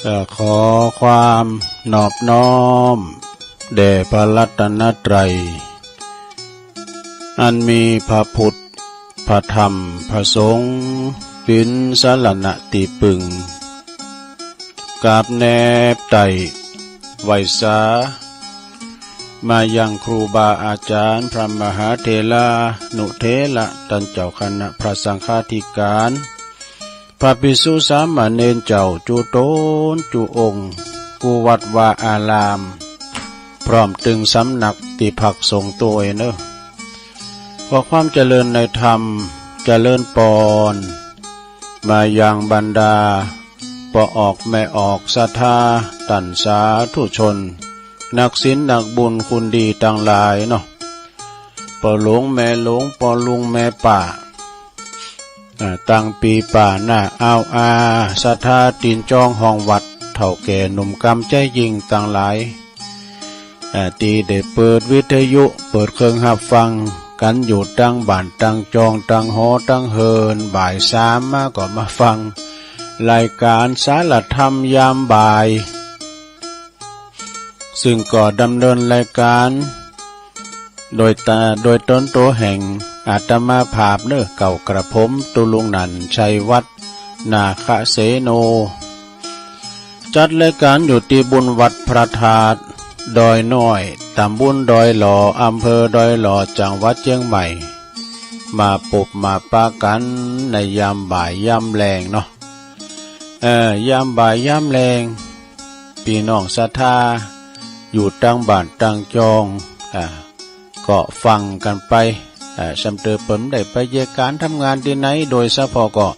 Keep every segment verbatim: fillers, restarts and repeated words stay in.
เอ่อ ขอความนอบน้อมแด่พระรัตนตรัย อันมีพระพุทธ พระธรรม พระสงฆ์ เป๋นสรณะตี้ปึง กราบแนบไต่ไหว้สา มายังครูบาอาจ๋ารย์ พระมหาเถรานุเถระ ต้านเจ้าคณะพระสังฆาธิการ พระภิกษุสามเณรเจ้า จุ๊ตนจุ๊องค์ กู้วัดวาอาราม พร้อมตึงสำนักตี้พักสงฆ์ตวยเนาะ ขอความเจริญในธรรม เจริญปอน มายังบรรดาป้อออกแม่ออกศรัทธา ต้านสาธุชน นักศีลนักบุญคุณดีตังหลายเนาะ ป้อหลวงแม่หลวง ป้อลุงแม่ป้า อ่า ตังปี้ป้าน้าอาวอา ศรัทธาตี๋นจองห้องวัด เฒ่าแก่หนุ่มกำใจ๋ยิ่งตังหลาย อ่า ตี้ได้เปิดวิทยุ เปิดเครื่องฮับฟังกั๋นอยู่ตังบ้านตังจอง ตังหอตังเฮือน บ่ายสามมาก็มาฟังรายก๋านสารธรรมยามบ่าย ซึ่งก็ดำเนินรายก๋านโดยตา โดยต๋นตั๋วแห่งอาตมาภาพเนาะ เก้ากระผม ตุ๊ลุงนันท์ ชัยวัฒน์ นาคเสโน จัดรายก๋านอยู่ตี้บุญวัดพระธาตุดอยน้อย ต๋ำบลดอยหล่อ อำเภอดอยหล่อ จังหวัดเจียงใหม่ มาปบมาปะกั๋นในยามบ่ายยามแลงเนาะ เอ่อ ยามบ่ายยามแลง ปี้น้องศรัทธาอยู่ตังบ้านตังจอง อ่า ก็ฟังกั๋นไป อ่า ส่ำเต๋อเปิ้นได้ไปเยียะก๋านทำงานตี้ไหน โดยเฉพาะก็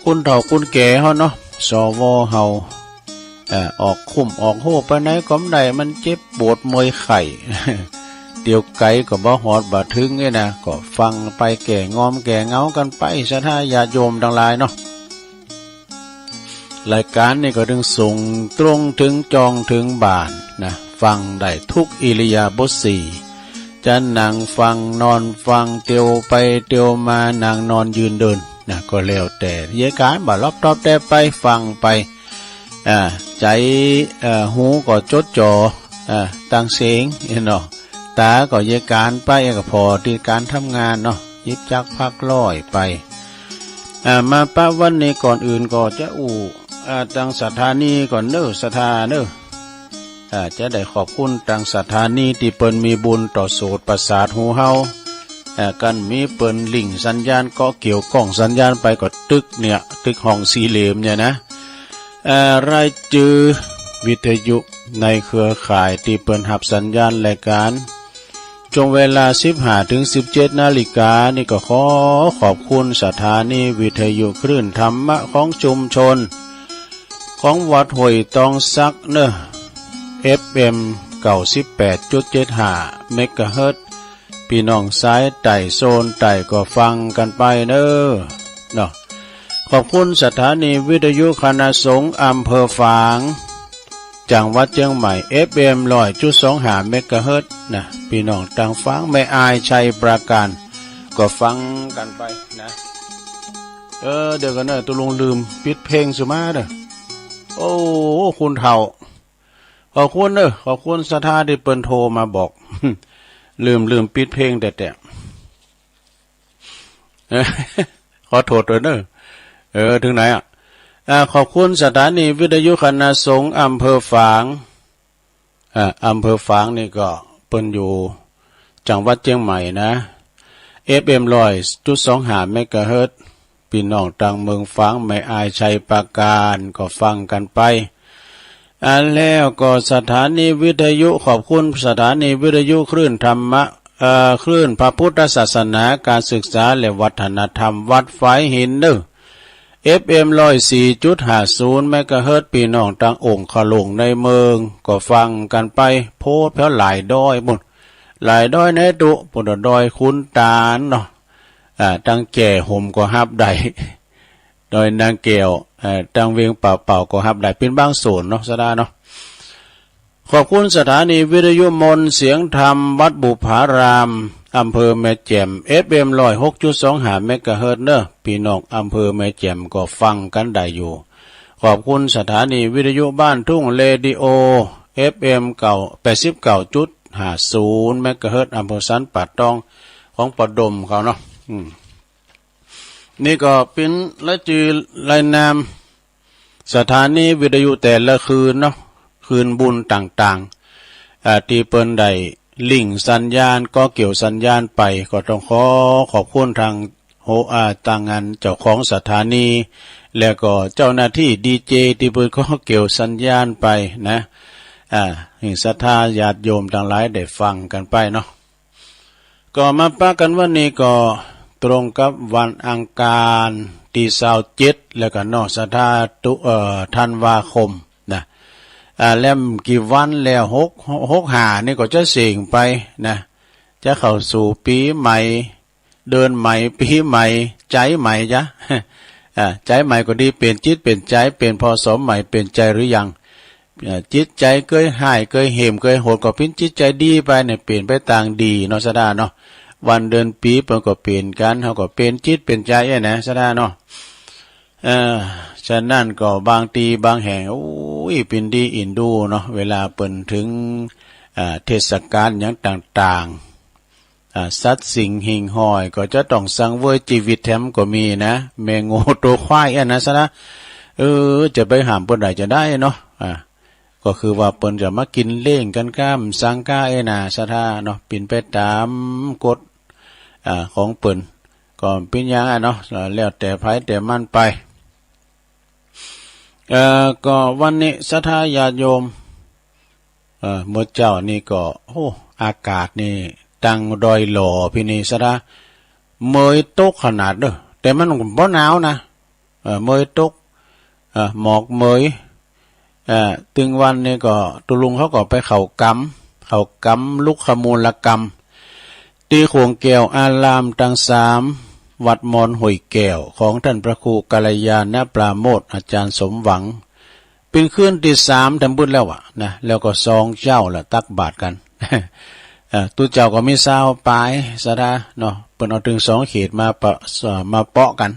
คุณเฒ่าคุณแก่เฮาเนาะ สว เฮา อ่า ออกคุ้มออกโฮ่ไปไหนก็บ่ได้ มันเจ็บปวดเมื่อยไข้ เตียวไก๋ก็บ่ฮอดบ่เถิงเนี่ยนะ ก็ฟังไปแก้งอมแก้เหงากั๋นไป ศรัทธาญาติโยมตังหลายเนาะ รายก๋านนี่ก็เถิงส่งตรงเถิงจองเถิงบ้านนะ ฟังได้ทุกอิริยาบถสี่ จะนั่งฟัง นอนฟัง เตียวไปเตียวมา นั่งนอนยืนเดินนะ ก็แล้วแต่เยียะก๋าน บ่าลอบตอบแต่ไปฟังไป อ่า ใจ๋ เอ่อ หูก็จดจ่อ อ่า ตังเสียงเนาะ ต๋าก็เยียะก๋านไป ก็ผ่อตี้ก๋านทำงานเนาะ หยิบจักรพักร้อยไป อ่า มาปะวันนี้ก่อนอื่นก็จะอู้ อ่า ตังสถานีก่อนเนาะ ศรัทธาเนาะ อ่า จะได้ขอบคุณตังสถานีตี้เปิ้นมีบุญต่อโสตประสาทหูเฮา อ่า กันมีเปิ้นลิงก์สัญญาณ ก็เกี่ยวก้องสัญญาณไปก็ตึกเนี่ย ตึกห้องสี่เหลี่ยมเนี่ยนะ อ่า รายจื้อวิทยุในเครือข่ายตี้เปิ้นฮับสัญญาณรายก๋าน ช่วงเวลาสิบห้าเถิงสิบเจ็ดนาฬิกานี่ก็ขอขอบคุณสถานีวิทยุคลื่นธรรมะของชุมชน ของวัดห้วยตองสักเนาะ เอฟเอ็ม เก้าสิบแปดจุดเจ็ดห้า เมกะเฮิรตซ์ ปี้น้องสายใต้โซนใต้ก็ฟังกั๋นไปเนาะ เนาะ ขอบคุณสถานีวิทยุคณะสงฆ์อำเภอฝาง จังหวัดเจียงใหม่ เอฟเอ็ม ร้อยจุดสองห้า เมกะเฮิรตซ์นะ ปี้น้องตังฝางแม่อาย ชัยปราการ ก็ฟังกั๋นไปนะ เออ เดี๋ยวก่อนเนาะ ตุ๊ลุงลืมปิดเพลงสุมาเนาะ โอ้ คุณเฒ่า ขอบคุณเนาะ ขอบคุณศรัทธาตี้เปิ้นโทรมาบอก ลืม ลืมปิดเพลงแต๊ๆ ขอโทษตวยเนาะ เออ เถิงไหนอะ อ่า ขอบคุณสถานีวิทยุคณะสงฆ์อำเภอฝาง อ่า อำเภอฝางนี่ก็เปิ้นอยู่จังหวัดเจียงใหม่นะ เอฟเอ็ม ร้อยจุดสองห้า เมกะเฮิรตซ์ ปี้น้องตังเมืองฝางแม่อาย ชัยปราการ ก็ฟังกั๋นไป อ่า แล้วก็สถานีวิทยุ ขอบคุณสถานีวิทยุคลื่นธรรมะ เอ่อ คลื่นพระพุทธศาสนา การศึกษาและวัฒนธรรม วัดฝายหินเนาะ เอฟเอ็ม ร้อยสี่จุดห้าศูนย์ เมกะเฮิรตซ์ ปี้น้องตังองคลุงในเมือง ก็ฟังกั๋นไป โพดแผวหลายดอยปู๊น หลายดอยในตุ๊ ปู๊น ดอยขุนตาลเนาะ อ่า ตังแก่ห่มก็ฮับได้ ดอยนางแก้ว เอ่อ ตังเวียงป่าเป่าก็ฮับได้ เป๋นบางโซนเนาะ ศรัทธาเนาะ ขอบคุณสถานีวิทยุมนต์เสียงธรรม วัดบุปผาราม อำเภอแม่แจ่ม เอฟเอ็ม ร้อยหกจุดสองห้า เมกะเฮิรตซ์เนาะ ปี้น้องอำเภอแม่แจ่มก็ฟังกั๋นได้อยู่ ขอบคุณสถานีวิทยุบ้านทุ่งเรดิโอ เอฟเอ็ม เก้า แปดสิบเก้าจุดห้าศูนย์ เมกะเฮิรตซ์ อำเภอสันป่าตอง ของป้อดมเขาเนาะ อืม นี่ก็เป๋นรายจื้อรายนาม สถานีวิทยุแต่ละคืนเนาะ คืนบุญต่างๆ อ่า ตี้เปิ้นได้ลิงก์สัญญาณ ก่อเกี่ยวสัญญาณไป ก็ต้องขอขอบคุณตางโฮ อ่า ตางอันเจ้าของสถานี แล้วก็เจ้าหน้าตี้ดีเจตี้เปิ้นก่อเกี่ยวสัญญาณไปนะ อ่า หื้อศรัทธาญาติโยมตังหลายได้ฟังกั๋นไปเนาะ ก็มาปะกั๋นวันนี้ก็ตรงกับวันอังคารตี้ซาวเจ็ดแล้วกั๋นเนาะ ศรัทธา ตุ เอ่อ ธันวาคมนะ อ่า แล้วกี่วันแล้ว หก หกห้านี่ก็จะเส้งไปนะ จะเข้าสู่ปี๋ใหม่ เดือนใหม่ ปี๋ใหม่ ใจ๋ใหม่จ๊ะ อ่า ใจ๋ใหม่ก็ดี เป๋นจิตเป๋นใจ๋ เป๋น พ.ศ. ใหม่ เป๋นใจ๋หรือยัง เอ่อ จิตใจ๋เกยฮ้าย เกยเหี่ยม เกยโหด ก็เป๋นจิตใจ๋ดีไปเนี่ย เป๋นไปตางดีเนาะ ศรัทธาเนาะ วันเดือนปี๋เปิ้นก็เป๋นกั๋น เฮาก็เป๋นจิตเป๋นใจ๋อะนะ ศรัทธาเนาะ เอ่อ ฉะนั้นก็บางตี้บางแห่ง โอ้ย เป๋นดีอินดูเนาะ เวลาเปิ้นเถิง อ่า เทศกาลหยังต่างๆ อ่า สัตว์สิ่งหิ่งห้อยก็จะต้องสังเวยจีวิตแถมก็มีนะ แม่งัวตั๋วควายอะนะ ศรัทธา เออ จะไปห้ามเปิ้นได้จะได้เนาะ อ่า ก็คือว่าเปิ้นจะมากิ๋นเลี้ยงกั๋นก้ามสังก้าเอ้ยนะ ศรัทธาเนาะ เป๋นไปต๋ามกฎ อ่า ของเปิ้น ก็เป๋นอย่างอั้นเนาะ แล้วแต่ใผแต่มันไป เอ่อ ก็วันนี้ศรัทธาญาติโยม เอ่อ เมื่อเจ๊านี่ก็ โอ้ อากาศนี่ ตางดอยหล่อปี้นี่ศรัทธา เมยตกขนาดเด้อ แต่มันบ่หนาวนะ เอ่อ เมยตก เอ่อ หมอกเมย เอ่อ ตึงวันนี่ก็ ตุ๊ลุงเขาก็ไปเข้ากรรม เข้ากรรมลุกขมูลกรรม ตี้ขวงแก้วอารามตังสาม วัดมอนห้วยแก้ว ของต้านพระครูกัลยาณปราโมทย์ อาจ๋ารย์สมหวัง เป๋นคืนตี้สามแถมบึดแล้วอะนะ แล้วก็สองเจ๊าละตักบาตรกั๋น เอ่อ ตุ๊เจ๊าก็มีซาวปายศรัทธาเนาะ เปิ้นเอาตึงสองเขตมาปะ เอ่อ มาเปาะกั๋น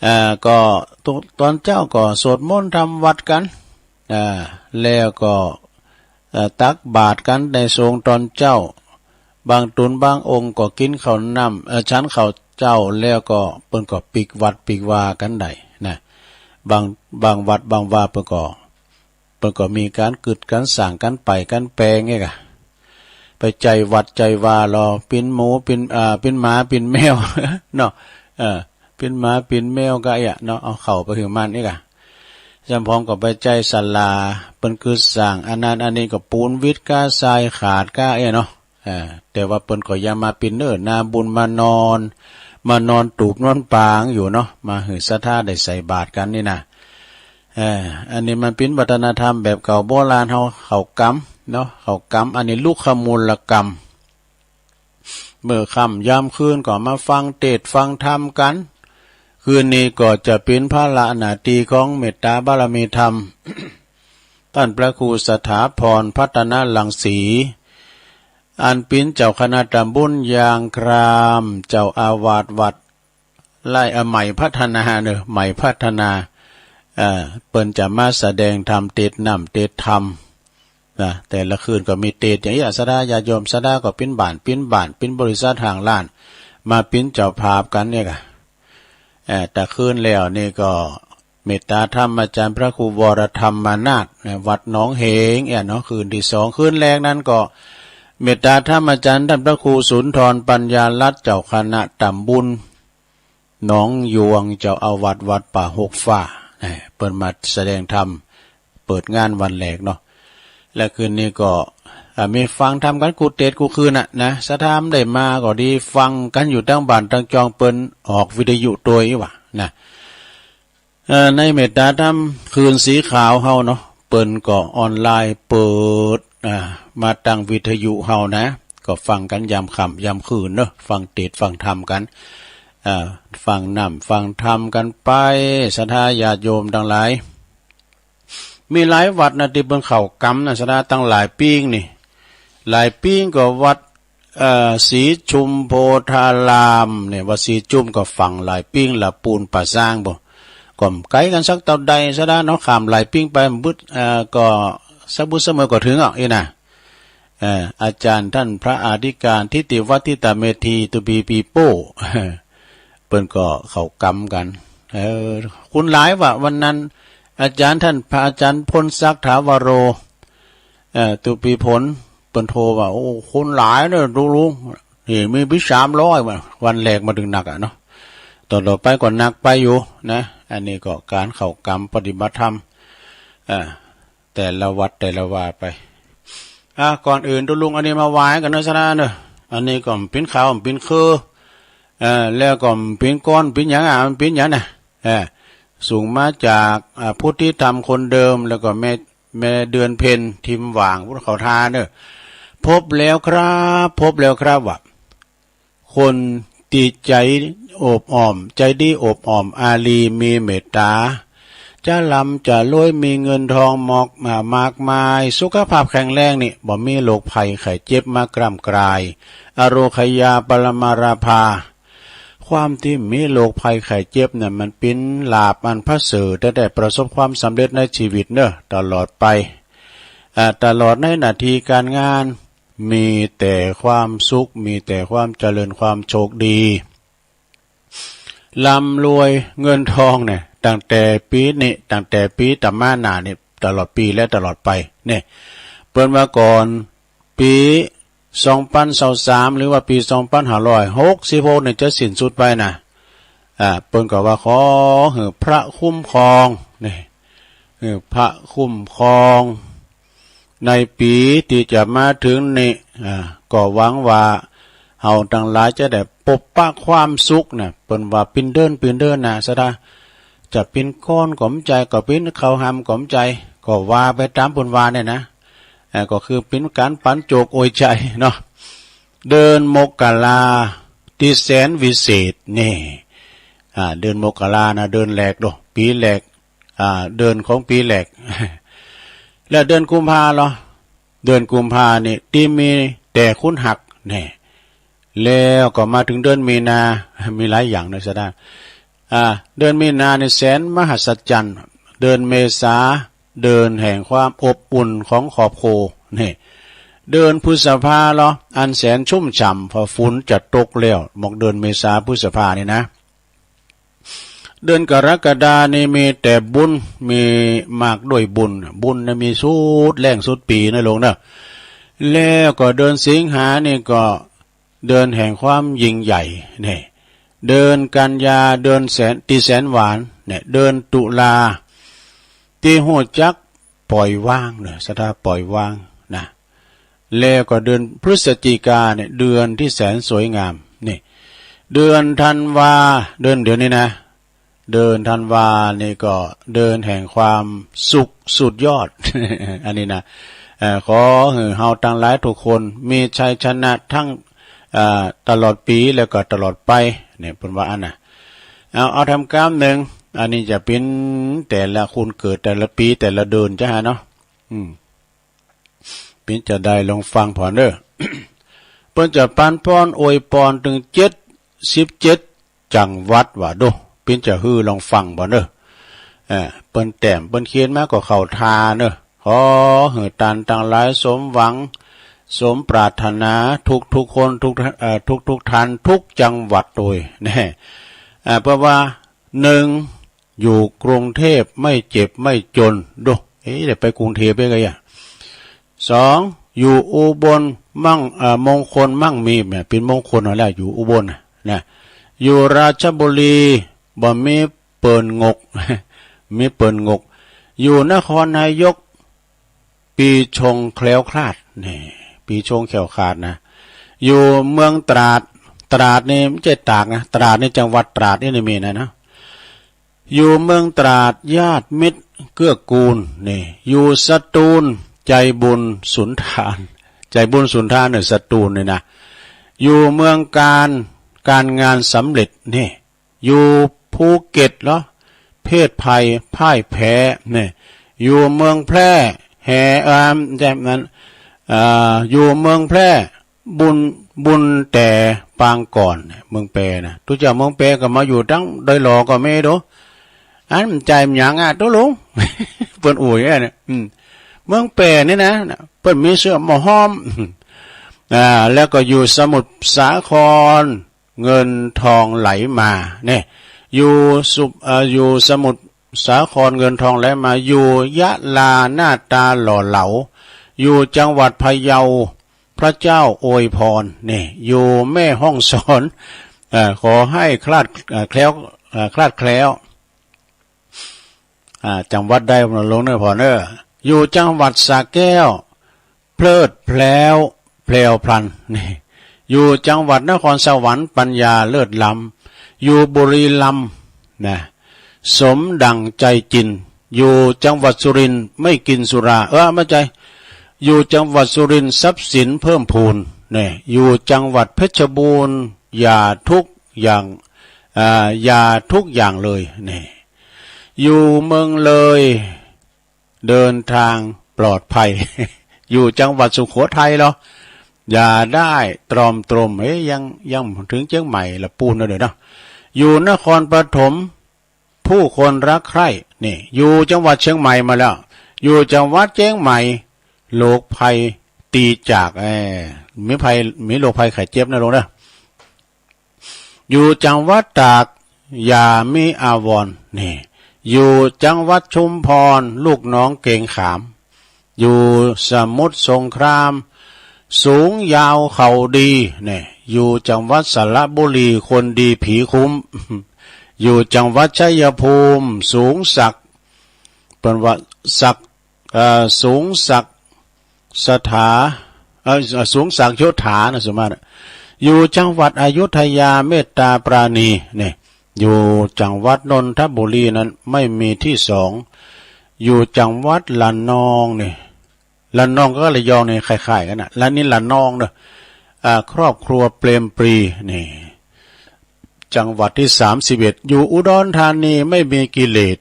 เอ่อ ก็ตุ๊ ต๋อนเจ๊าก็สวดมนต์ทำวัตรกั๋น อ่า แล้วก็ เอ่อ ตักบาตรกั๋นในโซงต๋อนเจ๊า บางตุ๊นบางองค์ก็กิ๋นข้าวน้ำ เอ่อ ฉันข้าวเจ๊าแล้วก็เปิ้นก็ปิ๊กวัตรปิ๊กวากั๋นได้นะ บาง บางวัดบางวาเปิ้นก็ เปิ้นก็มีก๋านกึ๊ดก๋านสร้างก๋านไปก๋านแปลงเองอะ ไปใจ๊วัดใจ๊วาลอ ปิ๊นหมูปิ๊น อ่า ปิ๊นหมาปิ๊นแมว เนาะ เออ ปิ๊นหมาปิ๊นแมวก็เอี้ยเนาะ เอาข้าวไปหื้อมันเองอะ จำพองก็ไปใจ๊ศาลา เปิ้นกึ๊ดสร้างอันนั้นอันนี้ก็ปูนวิดก้าทรายขาดก้าเอี้ยเนาะ อ่า แต่ว่าเปิ้นก็ยังมาปิ๊นเน้อ นาบุญมานอน มานอนตูบนอนปางอยู่เนาะ มาหื้อศรัทธาได้ใส่บาตรกั๋นนี่นะ เอ่อ อันนี้มันปิ๊นวัฒนธรรมแบบเก่าโบราณเฮา เข้ากรรมเนาะ เข้ากรรม อันนี้ลุกขมูลกรรม เมื่อค่ำยามคืนก็มาฟังเตสน์ฟังธรรมกั๋น คืนนี้ก็จะปิ๊นภาระหน้าตี้ของเมตตาบารมีธรรม ต้านพระครูสถาพรพัฒนรังสี อันปิ๊นเจ้าคณะตำบุญยางคราม เจ้าอาวาสวัด ไล่ อ่ะ ใหม่พัฒนาเนอะ ใหม่พัฒนา เอ่อ เปิ้นจะมาแสดงธรรม เตสน์น้ำเตสน์ธรรมนะ แต่ละคืนก็มีเตสน์อย่างอี้ ศรัทธาญาติโยม ศรัทธาก็ปิ๊นบ้าน ปิ๊นบ้าน ปิ๊นบริษัทห้างร้าน มาปิ๊นเจ้าภาพกั๋นเนี่ยก่ะ เอ่อ แต่คืนแล้วนี่ก็ เมตตาธรรมอาจ๋ารย์พระครูวรธรรมนาถ นะ วัดหนองเหง เอี้ยเนาะ คืนตี้สอง คืนแรกนั้นก็ เมตตาธรรมอาจ๋ารย์ต้านพระครูสุนทรปัญญารัตน์ เจ้าคณะตำบุญ หนองยวง เจ้าอาวาสวัดป่าฮกฟ้า นะ เปิ้นมาแสดงธรรมเปิดงานวันแรกเนาะ และคืนนี้ก็ อ่า มีฟังธรรมกั๋นกู้เตสน์กู้คืนน่ะนะ ศรัทธาบ่ได้มาก็ดี ฟังกั๋นอยู่ตังบ้านตังจอง เปิ้นออกวิทยุตวยว่านะ เอ่อ ในเมตตาธรรมคืนสีขาวเฮาเนาะ เปิ้นก็ออนไลน์เปิด อ่า มาตางวิทยุเฮานะ ก็ฟังกั๋นยามค่ำยามคืนเนาะ ฟังเตสน์ฟังธรรมกั๋น อ่า ฟังน้ำฟังธรรมกั๋นไป ศรัทธาญาติโยมตังหลาย มีหลายวัดนะตี้เปิ้นเข้ากรรมนะ ศรัทธา ตังหลายปี๋งนี่ หลายปี๋งก็วัด เอ่อ ศรีชุมโพธารามเนี่ย วัดศรีชุมก็ฟังหลายปี๋งละ ปูนป่าซางบ่ ก็บ่ไก๋กั๋นสักเต้าใดสะดาเนาะ ข้ามไหล่ปิ้งไปบึด เอ่อ ก็สักบึดสักเมินก็เถิงอ่ะ อี้นะ เอ่อ อาจ๋ารย์ต้านพระอธิการ ทิติวัฒน์ ทิตเมธี ตุปีปีโป้ เปิ้นก็เข้ากรรมกั๋น เออ คนหลายว่ะ วันนั้น อาจ๋ารย์ต้านพระอาจ๋ารย์พลศักดิ์ ถาวโร เอ่อ ตุปีพล เปิ้นโทรว่า โอ้ คนหลายเน่อ ลุง นี่มีเป๋นสามร้อยว่ะ วันแรกมาเถิงหนักอะเนาะ ต๋อนต่อไปก็หนักไปอยู่นะ อันนี้ก็ก๋านเข้ากรรมปฏิบัติธรรม อ่า แต่ละวัดแต่ละวาไป อ่ะ ก่อนอื่นตุ๊ลุงอันนี้มาไหว้กั๋นเน่อสะดาเน่อ อันนี้ก็บ่เป๋นข่าวบ่เป๋นคือ เอ่อ แล้วก็บ่เป๋นก้อนบ่เป๋นหยังอ่ะ มันเป๋นหยังน่ะ เอ่อ ส่งมาจาก อ่า พุทธิธรรมคนเดิม แล้วก็แม่ แม่เดือนเพ็ญทิมหว่าง ผู้เข้าทาเน่อ พบแล้วครับ พบแล้วครับว่ะ คนตี้ใจ๋อบอ้อม ใจ๋ดีอบอ้อมอารีย์ มีเมตต๋า จะร่ำจะรวย มีเงินทองมาก อ่า มากมาย สุขภาพแข็งแรงนี่ บ่มีโรคภัยไข้เจ็บมากร่ำกราย อโรคยาปรมาราภา ความตี้มีโรคภัยไข้เจ็บเนี่ย มันเป๋นลาภอันประเสริฐ ได้ประสบความสำเร็จในชีวิตเน่อ ตลอดไป อ่า ตลอดในหน้าตี้ก๋านงาน มีแต่ความสุข มีแต่ความเจริญ ความโชคดี ร่ำรวยเงินทองเนี่ย ตั้งแต่ปี๋นี้ ตั้งแต่ปี๋ตะมาหน้านี่ ตลอดปี๋และตลอดไป เนี่ย เปิ้นว่าก่อนปี๋สองปันซาวสาม หรือว่าปี๋สองปันห้าร้อยหกสิบหกเนี่ย จะสิ้นสุดไปนะ อ่า เปิ้นก็ว่าขอหื้อพระคุ้มครอง เนี่ย หื้อพระคุ้มครอง ในปี๋ตี้จะมาเถิงนี้ อ่า ก็หวังว่าเฮาตังหลายจะได้ปบปะความสุขนะ เปิ้นว่าเป๋นเดือนเป๋นเดือนนะสะดา จะเป๋นก้อนก็บ่ใจ้ ก็เป๋นข้าวหลามก็บ่ใจ้ ก็ว่าไปต๋ามเปิ้นว่าเนี่ยนะ อ่า ก็คือเป๋นก๋านปั๋นโจคอวยใจ๋เนาะ เดือนมกราตี้แสนวิเศษนี่ อ่า เดือนมกรานะ เดือนแรกโด ปี๋แรก อ่า เดือนของปี๋แรก แล้วเดือนกุมภาเหรอ เดือนกุมภานี่ตี้มีแต่คนฮักแน่ แล้วก็มาเถิงเดือนมีนา มีหลายอย่างเน่อสะดา อ่า เดือนมีนานี่แสนมหัศจรรย์ เดือนเมษา เดือนแห่งความอบอุ่นของครอบครัว นี่ เดือนพฤษภาเหรอ อันแสนชุ่มฉ่ำ เพราะฝนจะตกแล้ว บอกเดือนเมษาพฤษภานี่นะ เดือนกรกฎานี่มีแต่บุญ มีมากด้วยบุญ บุญนี่มีสุดแล้งสุดปี๋นะลุงเนาะ แล้วก็เดือนสิงหานี่ก็เดือนแห่งความยิ่งใหญ่ นี่ เดือนกันยา เดือนแสน ตี้แสนหวาน เนี่ย เดือนตุลา ตี้ฮู้จักปล่อยวางเน่อ สะดาปล่อยวางนะ แล้วก็เดือนพฤศจิกาเนี่ย เดือนตี้แสนสวยงาม นี่ เดือนธันวา เดือนเดียวนี้นะ เดือนธันวานี่ก็เดือนแห่งความสุขสุดยอด อันนี้นะ เอ่อ ขอหื้อเฮาตังหลายทุกคนมีชัยชนะทั้ง เอ่อ ตลอดปี๋แล้วก็ตลอดไป เนี่ย เปิ้นว่าอั้นนะ เอา เอาถามกำนึ่ง อันนี้จะเป๋นแต่ละคนเกิดแต่ละปี๋แต่ละเดือนจ้ะฮะเนาะ อืม เป๋นจาใดลองฟังผ่อนเน่อ เปิ้นจะปั๋นป้อนอวยปอนเถิงเจ็ดสิบเจ็ดจังหวัดว่าโด เป๋นจาหื้อลองฟังผ่อนเน่อ เอ่อ เปิ้นแต้มเปิ้นเขียนมาก็เข้าทาเน่อ ขอหื้อต้านตังหลายสมหวัง สมปรารถนาทุกๆคน ทุก เอ่อ ทุกๆท่าน ทุกจังหวัดโดย แน่ อ่า เพราะว่า นึ่ง อยู่กรุงเทพฯไม่เจ็บไม่จน โด เอ๊ะ ได้ไปกรุงเทพฯได้ไงอะ สอง อยู่อุบลมั่ง เอ่อ มงคลมั่งมี แหม เป๋นมงคลเอาแล้ว อยู่อุบลน่ะ นะ อยู่ราชบุรี บ่มีเปิ้นงก มีเปิ้นงก อยู่นครนายก ปีชงแคล้วคลาด นี่ ปีชงแคล้วคลาดนะ อยู่เมืองตราด ตราดนี่บ่ใจ้ตากนะ ตราดนี่จังหวัดตราดนี่มีนะ นะ อยู่เมืองตราดญาติมิตรเกื้อกูล นี่ อยู่สตูลใจบุญสุนทาน ใจบุญสุนทานเนี่ย สตูลนี่นะ อยู่เมืองกาญ ก๋านงานสำเร็จ นี่ อยู่ภูเก็ตเหรอ เพศภัยพ่ายแพ้ นี่ อยู่เมืองแพร่ แห เอ่อ บ่ใจ้นั้น เอ่อ อยู่เมืองแพร่ บุญ บุญแต่ปางก่อน เมืองแพร่นะ ตุ๊เจ้าเมืองแพร่ก็มาอยู่ตังดอยหล่อก็มีโด อันมันจ่ายหยังอะ ตุ๊ลุง เปิ้นอู้อย่างเนี้ย อืม เมืองแป้นี่นะ เปิ้นมีเสื้อหม้อฮ้อม อ่า แล้วก็อยู่สมุทรสาคร เงินทองไหลมา เนี่ย อยู่สุ เอ่อ อยู่สมุทรสาคร เงินทองไหลมา อยู่ยะลา หน้าตาหล่อเหลา อยู่จังหวัดพะเยา พระเจ้าอวยพร เนี่ย อยู่แม่ฮ่องสอน เอ่อ ขอให้คลาด เอ่อ แคล้ว เอ่อ คลาดแคล้ว อ่า จังหวัดใด ลงเน้อพ่อเน้อ อยู่จังหวัดสระแก้ว เพลิดแพลว แพลวพลัน นี่ อยู่จังหวัดนครสวรรค์ ปัญญาเลิศล้ำ อยู่บุรีรัมย์ นะ สมดั่งใจจิน อยู่จังหวัดสุรินทร์ ไม่กินสุรา เออ ไม่ใช่ อยู่จังหวัดสุรินทร์ ทรัพย์สินเพิ่มพูน เนี่ย อยู่จังหวัดเพชรบูรณ์ อย่าทุกข์อย่าง อ่า อย่าทุกข์อย่างเลย เนี่ย อยู่เมืองเลย เดินทางปลอดภัย อยู่จังหวัดสุโขทัยเหรอ อย่าได้ตรอมตรม เอ๊ะ ยัง ยังบ่ถึงเจียงใหม่ละปูนนะเดี๋ยวเนาะ อยู่นครปฐม ผู้คนรักใคร่ นี่ อยู่จังหวัดเชียงใหม่มาแล้ว อยู่จังหวัดเจียงใหม่ โรคภัยตี้จาก เอ้ย มีภัย มีโรคภัยไข้เจ็บนะลุงนะ อยู่จังหวัดตาก อย่ามีอาวรณ์ นี่ อยู่จังหวัดชุมพร ลูกน้องเกรงขาม อยู่สมุทรสงคราม สูงยาวเขาดี นี่ อยู่จังหวัดสระบุรี คนดีผีคุ้ม อยู่จังหวัดชัยภูมิ สูงศักดิ์ เปิ้นว่าศักดิ์ เอ่อ สูงศักดิ์สถา เอ่อ สูงศักดิ์ยศถานะ สมมาตรน่ะ อยู่จังหวัดอยุธยา เมตตาปราณี นี่ อยู่จังหวัดนนทบุรีนั้น ไม่มีที่สอง อยู่จังหวัดระนอง นี่ ระนองกับระยองนี่คล้ายๆ กั๋นนะ และนี่ระนองเนาะ อ่า ครอบครัวเปรมปรี นี่ จังหวัดตี้สามสิบเอ็ด อยู่อุดรธานี ไม่มีกิเลส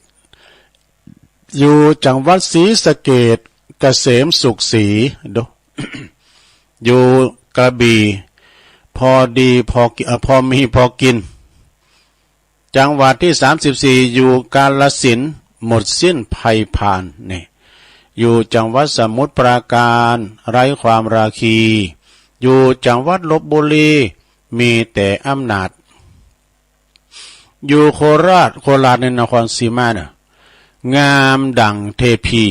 อยู่จังหวัดศรีสะเกษ เกษมสุขศรี ดู อยู่กระบี่ พอดีพอกิ เอ่อ พอมีพอกิน จังหวัดตี้สามสิบสี่ อยู่กาฬสินธุ์ หมดสิ้นภัยพาน นี่ อยู่จังหวัดสมุทรปราการ ไร้ความราคี อยู่จังหวัดลพบุรี มีแต่อำนาจ อยู่โคราช โคราชนี่นครสีมาเนาะ งามดั่งเทพี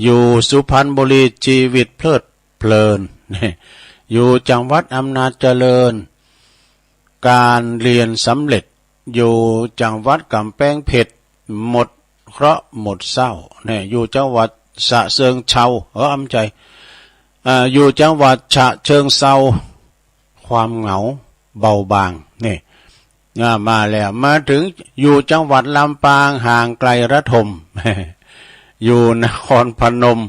อยู่สุพรรณบุรี ชีวิตเพลิดเพลิน อยู่จังหวัดอำนาจเจริญ การเรียนสำเร็จ อยู่จังหวัดก๋ำแปงเพชร หมดเคราะห์หมดเศร้า เนี่ย อยู่จังหวัดฉะเชิงเทรา เออ อำใจ อ่า อยู่จังหวัดฉะเชิงเทรา ความเหงาเบาบาง เนี่ย อ่า มาแล้ว มาถึง อยู่จังหวัดลำปาง ห่างไกลระทม อยู่นครพนม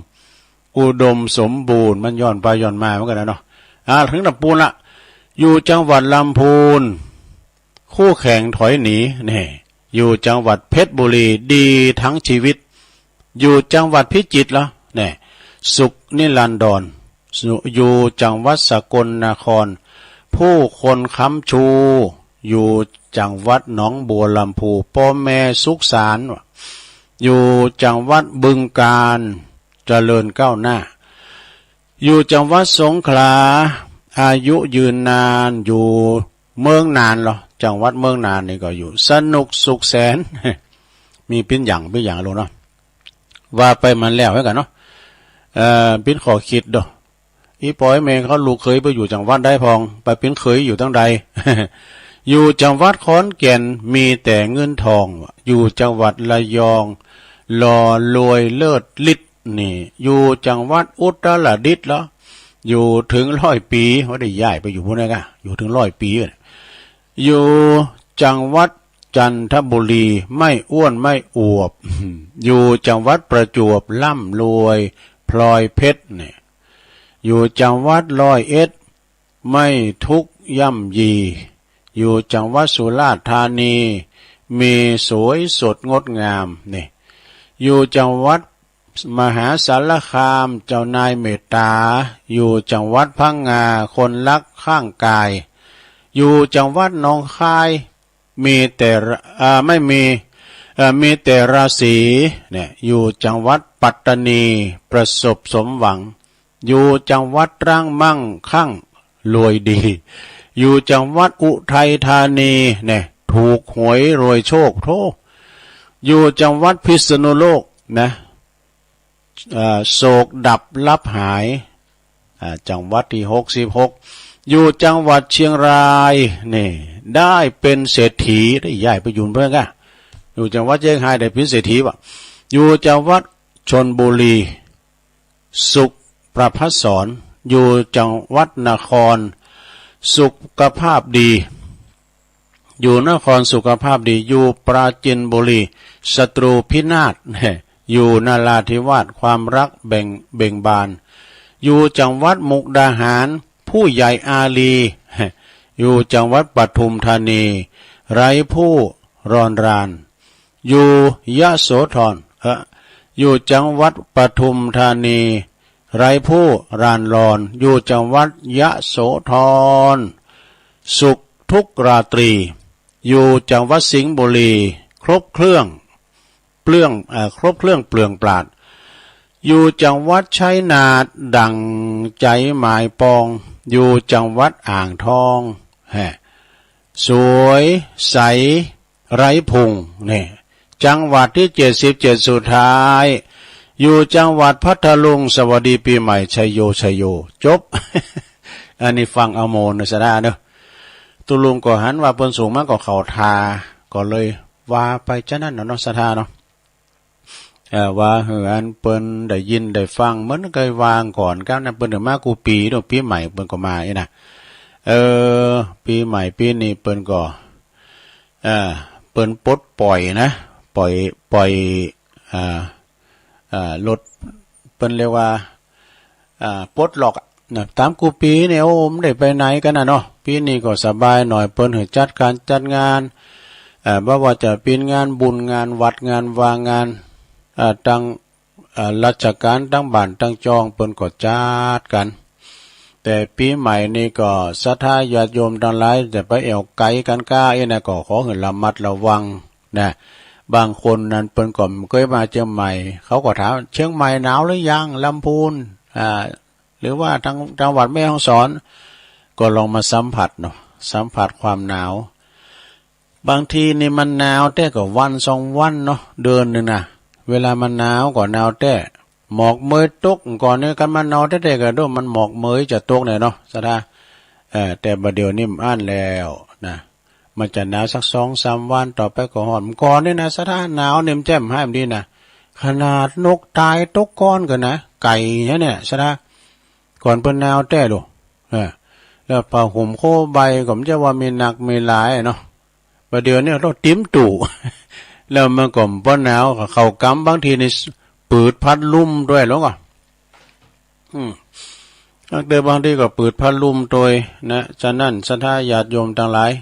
อุดมสมบูรณ์ มันย้อนไปย้อนมาเหมือนกั๋นนะเนาะ อ่า ถึงลำปูนละ อยู่จังหวัดลำพูน คู่แข่งถอยหนี เนี่ย อยู่จังหวัดเพชรบุรี ดีทั้งชีวิต อยู่จังหวัดพิจิตรเหรอ เนี่ย สุขนิรันดร อยู่จังหวัดสกลนคร ผู้คนค้ำชู อยู่จังหวัดหนองบัวลำภู ป้อแม่สุขสันต์ อยู่จังหวัดบึงกาฬ เจริญก้าวหน้า อยู่จังหวัดสงขลา อายุยืนนาน อยู่เมืองน่านเหรอ จังหวัดเมืองน่านนี่ก็อยู่สนุกสุขแสน มีปิ้นอย่าง ปิ้นอย่างลุงเนาะ ว่าไปมันแล้วเหมือนกั๋นเนาะ เอ่อ ปิ้นข้อคิดเนาะ อี่ป้ออี่แม่เขาลูกเขยไปอยู่จังหวัดใดพ่อง ไปปิ้นเขยอยู่ตังใด อยู่จังหวัดขอนแก่น มีแต่เงินทอง อยู่จังหวัดระยอง หล่อรวยเลิศฤทธิ์ นี่ อยู่จังหวัดอุตรดิตถ์เหรอ อยู่เถิงร้อยปี๋ ว่าได้ย้ายไปอยู่ปู้นนะ อยู่เถิงร้อยปี๋ อยู่จังหวัดจันทบุรี ไม่อ้วนไม่อวบ อยู่จังหวัดประจวบ ร่ำรวยพลอยเพชร เนี่ย อยู่จังหวัดร้อยเอ็ด ไม่ทุกข์ย่ำยี อยู่จังหวัดสุราษฎร์ธานี มีสวยสดงดงาม นี่ อยู่จังหวัดมหาสารคาม เจ้านายเมตตา อยู่จังหวัดพังงา คนรักข้างกาย อยู่จังหวัดหนองคาย มีแต่ อ่า ไม่มี เอ่อ มีแต่ราศีเนี่ย อยู่จังหวัดปัตตานี ประสบสมหวัง อยู่จังหวัดตรังมั่งคั่งรวยดี อยู่จังหวัดอุทัยธานีเนี่ย ถูกหวยรวยโชค โธ่ อยู่จังหวัดพิษณุโลกนะ เอ่อ โศกดับลับหาย อ่า จังหวัดตี้หกสิบหก อยู่จังหวัดเชียงรายนี่ ได้เป๋นเศรษฐี ได้ย้ายไปอยู่เปิ้นก่ะ อยู่จังหวัดเชียงรายได้เป๋นเศรษฐีว่ะ อยู่จังหวัดชลบุรี สุขประภัสสร อยู่จังหวัดนคร สุขภาพดี อยู่นครสุขภาพดี อยู่ปราจีนบุรี ศัตรูพินาศ อยู่นราธิวาส ความรักเบ่ง เบ่งบาน อยู่จังหวัดมุกดาหาร ผู้ใหญ่อารี อยู่จังหวัดปทุมธานี ไร้ผู้รอนราน อยู่ยโสธร เอ่อ อยู่จังหวัดปทุมธานี ไร้ผู้รานรอน อยู่จังหวัดยโสธร สุขทุกราตรี อยู่จังหวัดสิงห์บุรี ครบเครื่องเปลื้อง เอ่อ ครบเครื่องเปลืองปราด อยู่จังหวัดชัยนาท ดั่งใจ๋หมายปอง อยู่จังหวัดอ่างทอง แฮะ สวยใส ไร้พุง นี่ จังหวัดตี้เจ็ดสิบเจ็ดสุดท้าย อยู่จังหวัดพัทลุง สวัสดีปี๋ใหม่ ชัยโย ชัยโย จบ อันนี้ฟังเอาโมนนะสะดาเนาะ ตุ๊ลุงก็หันว่าเปิ้นส่งมาก็เข้าท่า ก็เลยว่าไปจานั้นเนาะ สะดาเนาะ เอ่อ ว่าหื้ออันเปิ้นได้ยินได้ฟัง เหมือนเกยวางก่อน ก้าวนั้นเปิ้นเถิงมากู้ปี๋เนาะ ปี๋ใหม่เปิ้นก็มาอี้นะ เออ ปี๋ใหม่ปี๋นี้เปิ้นก็ เอ่อ เปิ้นปลดปล่อยนะ ปล่อย ปล่อย อ่า อ่า ลด เปิ้นเรียกว่า อ่า ปลดล็อกอะนะ ต๋ามกู้ปี๋เนี่ย โอ้ บ่ได้ไปไหนกั๋นนะเนาะ ปี๋นี้ก็สบายหน่อย เปิ้นหื้อจัดก๋านจัดงาน เอ่อ บ่ว่าจะเป๋นงานบุญ งานวัด งานวา งาน เอ่อ ตัง เอ่อ ราชก๋านตังบ้านตังจอง เปิ้นก็จัดกั๋น แต่ปี๋ใหม่นี้ก็ศรัทธาญาติโยมตังหลาย จะไปแอ่วไก๋กั๋นก้าอี้นะ ก็ขอหื้อระมัดระวังนะ บางคนนั้นเปิ้นก็บ่เกยมาเจียงใหม่ เขาก็ถาม เชียงใหม่หนาวหรือยัง ลำพูน อ่า หรือว่าตัง จังหวัดแม่ฮ่องสอน ก็ลองมาสัมผัสเนาะ สัมผัสความหนาว บางทีนี่มันหนาวแต๊ก็วันสองวันเนาะ เดือนนึ่งนะ เวลามันหนาวก็หนาวแต๊ หมอกเมยตกก่อนนี่ คันมันหนาวแต๊ๆ ก็โดนมันหมอกเมยจะตกเนี่ยเนาะ ศรัทธา เอ่อ แต่บ่าเดี่ยวนี้มันอั้นแล้วนะ มันจะหนาวสักสองสามวัน ต่อไปก็ฮ้อน ก่อนนี่นะศรัทธา หนาวนี่มันแจ่มฮ้ายมันดีนะ ขนาดนกตายตกก้อนกั๋นนะ ไก่เนี่ย ศรัทธา ก่อนเปิ้นหนาวแต๊ลูก เออ แล้วผ้าห่มโคใบก็บ่ใจ้ว่ามีนักมีหลายเนาะ บ่าเดี่ยวนี้เฮาติ๋มตู้ แล้วมันก็บ่หนาว เข้ากำบางทีนี่ปืดพัดลมตวยแล้วก็ อืม บางเตื้อบางทีก็ปืดพัดลมตวยนะ ฉะนั้นศรัทธาญาติโยมตังหลาย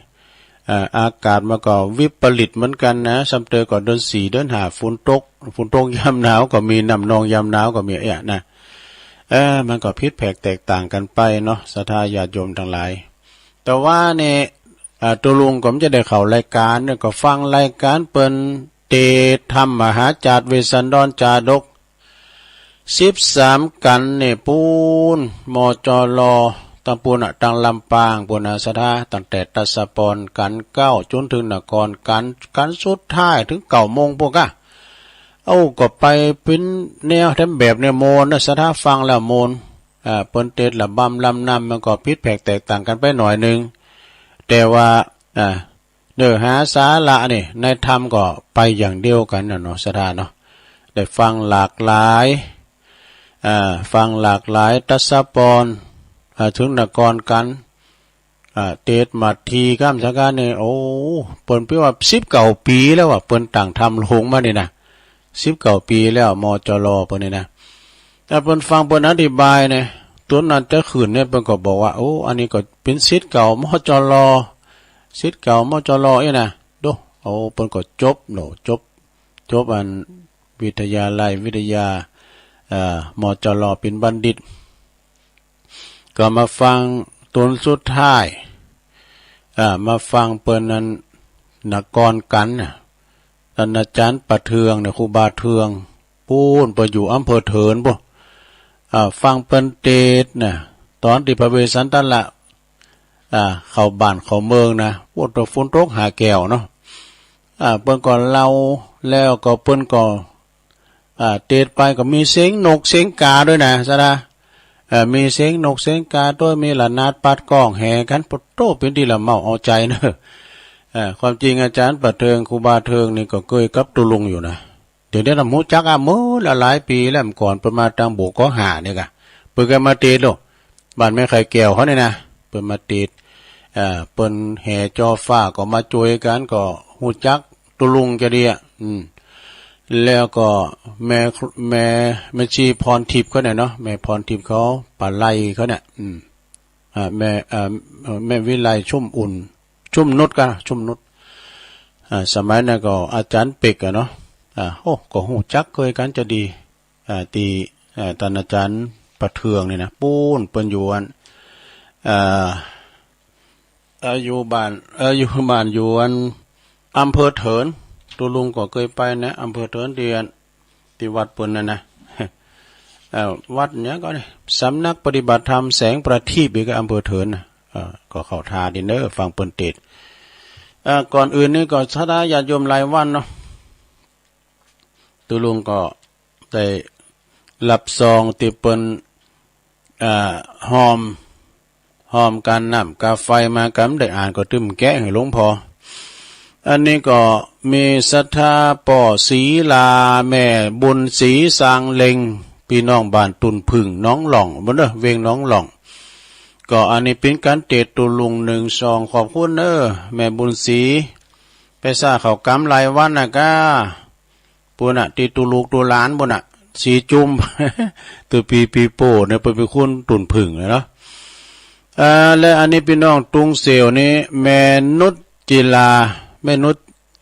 เอ่อ อากาศมันก็วิปริตเหมือนกั๋นนะ ส่ำเตื้อก็เดือนสี่เดือนห้าฝนตก ฝนตกยามหนาวก็มี น้ำนองยามหนาวก็มี เอ๊ะนะ เออ มันก็ผิดแผกแตกต่างกั๋นไปเนาะ ศรัทธาญาติโยมตังหลาย แต่ว่าเนี่ย อ่า ตุ๊ลุงก็บ่จะได้เข้ารายก๋านเนี่ย ก็ฟังรายก๋านเปิ้นเตสน์ธรรมมหาจาตว์เวสสันดรจาดก สิบสามกั๋นเนี่ยปู๊น มจร ตังปู๊นน่ะ ตังลำปางปู๊นน่ะ ศรัทธา ตั้งแต่ตศปรกั๋นเก๊า จ๋นเถิงนครกั๋น กั๋นสุดท้ายเถิงเก้าโมงปู๊นก้า เอ้า ก็ไปเป๋นแนวแถมแบบเนี่ยโมนนะ ศรัทธา ฟังแล้วโมน อ่า เปิ้นเตสน์ระบำลำนำ มันก็ผิดแผกแตกต่างกั๋นไปหน่อยนึ่ง แต่ว่า อ่า เนื้อหาสาระนี่ ในธรรมก็ไปอย่างเดียวกั๋นน่ะเนาะ ศรัทธาเนาะ ได้ฟังหลากหลาย อ่า ฟังหลากหลาย ตศปร อ่า เถิงนครกั๋น อ่า เตสน์มาทีข้ามสังฆาเนี่ย โอ้ เปิ้นเป๋นว่าสิบเก้าปี๋แล้วว่ะ เปิ้นตั้งธรรมลงมานี่นะ สิบเก้าปี๋แล้ว มจร เปิ้นนี่นะ ถ้าเปิ้นฟังเปิ้นอธิบายเนี่ย ต๋อนนั้นแต่คืนเนี่ย เปิ้นก็บอกว่า โอ้ อันนี้ก็เป๋นศิษย์เก่า มจร ศิษย์เก่า มจร อี้นะ โด โอ้ เปิ้นก็จบเนาะ จบ จบอันวิทยาลัยวิทยา เอ่อ มจร เป๋นบัณฑิต ก็มาฟังต๋นสุดท้าย อ่า มาฟังเปิ้นนั้นนครกั๋นน่ะ ต้านอาจ๋ารย์ป้าเทืองเนี่ย ครูบาเทือง ปู๊น เปิ้นอยู่อำเภอเถินปู๊น อ่า ฟังเปิ้นเตสน์นะ ต๋อนตี้พระเวสสันตละ อ่า เข้าบ้านเข้าเมืองนะ โอ้ ต๋อนฝนตกหาแก้วเนาะ อ่า เปิ้นก็เล่า แล้วก็เปิ้นก็ อ่า เตสน์ไปก็มีเสียงนกเสียงกาตวยนะ สะดา เอ่อ มีเสียงนกเสียงกาตวย มีระนาดปัดก้องแหกั๋น ปะโต้ เป๋นตี้ละเมาเอาใจ๋เนาะ เอ่อ ความจริงอาจ๋ารย์ป้าเทือง ครูบาเทืองนี่ก็เกยกับตุ๊ลุงอยู่นะ เดี๋ยวนี้ลำฮู้จักอะ เมื่อหลายๆ ปี๋แล้ว ก่อนเปิ้นมาตางบวกก็หาเนี่ยกะ เปิ้นก็มาเตสน์โลก บ้านแม่ไข่แก้วเขาเนี่ยนะ เปิ้นมาเตสน์ เอ่อ เปิ้นแห่จอฟ้าก็มาจ้วยกั๋น ก็ฮู้จักตุ๊ลุงจะดีอะ อืม แล้วก็แม่ แม่ แม่ชีพรทิพย์เขาเนี่ยเนาะ แม่พรทิพย์เขา ป้าไลเขาเนี่ย อืม อ่า แม่ อ่า เอ่อ แม่วิไลชุ่มอุ่น ชุ่มนุชกะ ชุ่มนุช อ่า สมัยนั้นก็อาจ๋ารย์เป็กอะเนาะ อ่า โอ้ ก็ฮู้จักเกยกั๋นจะดี อ่า ตี้ อ่า ต้านอาจ๋ารย์ป้าเทืองนี่นะ ปู๊น เปิ้นอยู่อัน อ่า เอ่อ อยู่บ้าน เอ่อ อยู่บ้านอยู่อันอำเภอเถิน ตุ๊ลุงก็เกยไปนะ อำเภอเถินตี้อัน ตี้วัดเปิ้นนั่นนะ เอ่อ วัดหยังก่อนี่ สำนักปฏิบัติธรรมแสงประทีป อีกก็อำเภอเถินนะ เอ่อ ก็เข้าท่าดีเนาะ ฟังเปิ้นเตสน์ เอ่อ ก่อนอื่นนี่ก็ศรัทธาญาติโยมหลายวันเนาะ ตุ๊ลุงก็ได้รับซองตี้เปิ้น อ่า ฮอม ฮอมก๋านน้ำก๋าไฟมา กำได้อ่านก็ตึมแกะหื้อหลวงพ่อ อันนี้ก็มีศรัทธาป้อศรีลา แม่บุญศรีซางเล็ง ปี้น้องบ้านตุ่นผึ้ง หนองหล่อง ปู๊นเนาะ เวียงหนองหล่อง ก็อันนี้เป๋นก๋านเตสน์ตุ๊ลุงนึ่งซอง ขอบคุณเนาะ แม่บุญศรี ไปซ่าข้าวก๋ำหลายวันนะก้า ปู๊นน่ะ ตี้ตุ๊ลูกตุ๊หลานปู๊นน่ะ สีจุ่ม ตุ๊ปี้ปี้โป้เนี่ย เปิ้นเป๋นคนตุ่นผึ้งเลยเนาะ เอ่อ และอันนี้ปี้น้องตุงเสี่ยวนี่ แม่นุชจิลา แม่นุช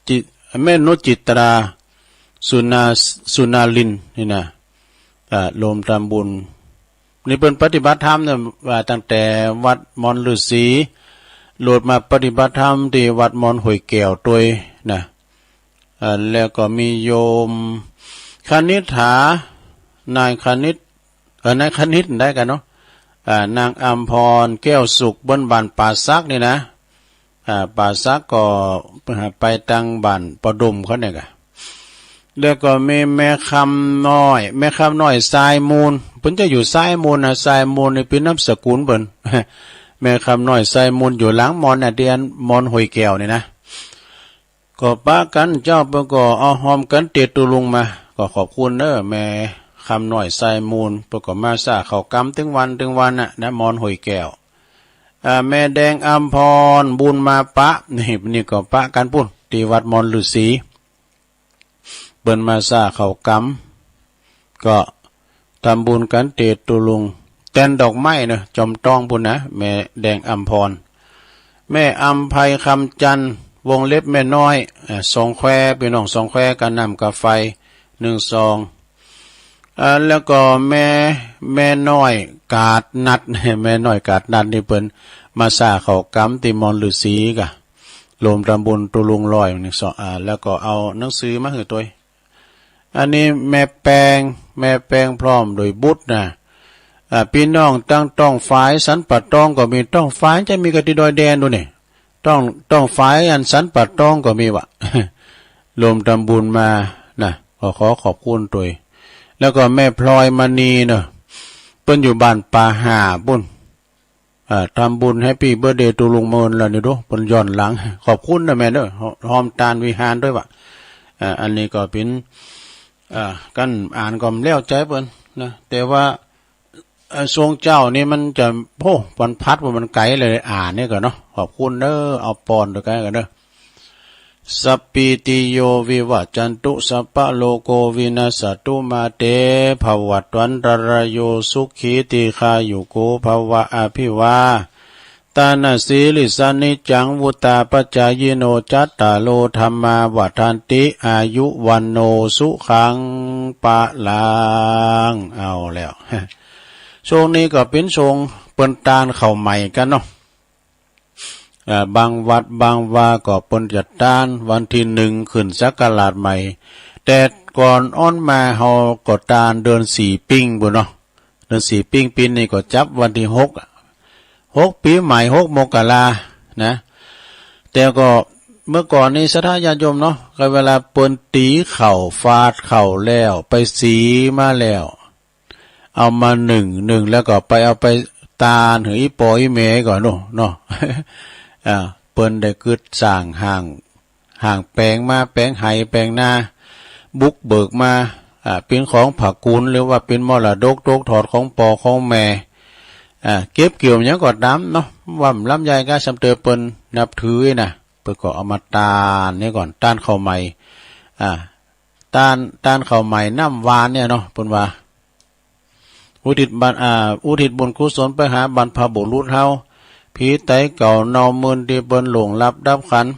จิ แม่นุชจิตรา สุนา สุนาลินนี่นะ อ่า รวมทำบุญ นี่เปิ้นปฏิบัติธรรมเนี่ย ว่าตั้งแต่วัดมอนฤๅษี โลดมาปฏิบัติธรรมตี้วัดมอนห้วยแก้วตวยนะ อ่า แล้วก็มีโยมคณิษฐา นายคณิต เอ่อ นายคณิตได้กั๋นเนาะ อ่า นางอำพร แก้วสุข บนบ้านป่าสักนี่นะ อ่า ป่าสักก็ไปตางบ้านปอดมเขาเนี่ยกะ แล้วก็มีแม่คำน้อย แม่คำน้อยทรายมูล เปิ้นจะอยู่ทรายมูลนะ ทรายมูลนี่เป๋นนามสกุลเปิ้น แม่คำน้อยทรายมูลอยู่หลังมอนน่ะ ตี้อันมอนห้วยแก้วนี่นะ ก็ปะกั๋นเจ้า เปิ้นก็เอาฮอมกั๋นเตสน์ตุ๊ลุงมา ก็ขอบคุณเนาะ แม่คำน้อยทรายมูล เปิ้นก็มาซ่าข้าวก๋ำตึงวันตึงวันน่ะนะ มอนห้วยแก้ว อ่า แม่แดงอำพร บุญมาปะ นี่ นี่ก็ปะกั๋นปู๊น ตี้วัดมอนฤๅษี เปิ้นมาซ่าข้าวก๋ำ ก็ทำบุญกั๋นเตสน์ตุ๊ลุง แตนดอกไม้เนาะ จอมต้องปู๊นนะ แม่แดงอำพร แม่อำไพคำจันทร์ วงเล็บแม่น้อย อ่า สองแคว ปี้น้องสองแคว ก๋านน้ำก๋าไฟ นึ่งซอง อ่า แล้วก็แม่ แม่น้อยกาดนัด แม่น้อยกาดนัดนี่เปิ้นมาซ่าข้าวก๋ำตี้มอนฤๅษีกะ รวมทำบุญตุ๊ลุงร้อยนึ่งซอง อ่า แล้วก็เอาหนังสือมาหื้อตวย อันนี้แม่แปง แม่แปงพร้อมโดยบุตรนะ อ่า ปี้น้องตางต้องฝายสันป่าตองก็มี ต้องฝายจะมีกะตี้ดอยแดนดูนี่ ต้อง ต้องฝายอันสันป่าตองก็มีวะ รวมทำบุญมานะ ก็ขอขอบคุณตวย แล้วก็แม่พลอยมณีเนาะ เปิ้นอยู่บ้านป่าห่าปู๊น อ่า ทำบุญแฮปปี้เบิร์ธเดย์ตุ๊ลุงเมินแล้วนี่ดู เปิ้นย้อนหลัง ขอบคุณนะแม่เนาะ ฮอมตานวิหารตวยวะ อ่า อันนี้ก็เป๋น อ่า กั๋นอ่านก็บ่แล้วใจ๋เปิ้นนะ แต่ว่า เอ่อ ช่วงเจ๊านี่มันจะ โอ้ วันพัดว่ามันไก๋เลย อ่านนี่ก่อนเนาะ ขอบคุณเนาะ เอาปอนตวยกั๋นก่อนเนาะ สัปปีติโยวิวัจจันตุ สัพพะโรโควินัสสะตุ มาเตภวัตวันตะราโย สุขีทีฆายุโกภะวะ อะภิวาทะนะสีลิสสะ นิจจังวุฑฒาปะจายิโน จัตตาโรธัมมาวัฑฒันติ อายุวัณโณสุขังพะลัง เอาแล้ว ช่วงนี้ก็เป๋นช่วงเปิ้นตานข้าวใหม่กั๋นเนาะ อ่า บางวัดบางวาก็เปิ้นจะตานวันตี้นึ่งขึ้นศักราชใหม่ แต่ก่อนอั้นมาเฮาก็ตานเดือนสี่ปิ้งปู้นเนาะ เดือนสี่ปิ้ง ปี๋นี้ก็จับวันตี้หกอะ หกปี๋ใหม่ หกมกรานะ แต่ก็เมื่อก่อนนี้ศรัทธาญาติโยมเนาะ ก็เวลาเปิ้นตี๋ข้าว ฝาดข้าวแล้ว ไปสีมาแล้ว เอามานึ่ง นึ่งแล้วก็ไปเอาไปตานหื้ออี่ป้ออี่แม่ก่อนโน่นเนาะ อ่า เปิ้นได้กึ๊ดสร้างห้าง ห้างแป๋งมา แป๋งไฮ่แป๋งนา บุกเบิกมา อ่า เป๋นของพระคุณ หรือว่าเป๋นมรดกตกทอดของป้อของแม่ อ่า เก็บเกี่ยวหยังก็ต๋ามเนาะ ว่ามันลำใหญ่ก้า ส่ำเต๋อเปิ้นนับถือนะ เปิ้นก็เอามาตานนี่ก่อน ตานข้าวใหม่ อ่า ตาน ตานข้าวใหม่น้ำหวานเนี่ยเนาะ เปิ้นว่า อุทิศบรร อ่า อุทิศบุญกุศลไปหาบรรพบุรุษเฮา ผีต๋ายเก่าเนาเมินตี้เปิ้นล่วงลับดับขันธ์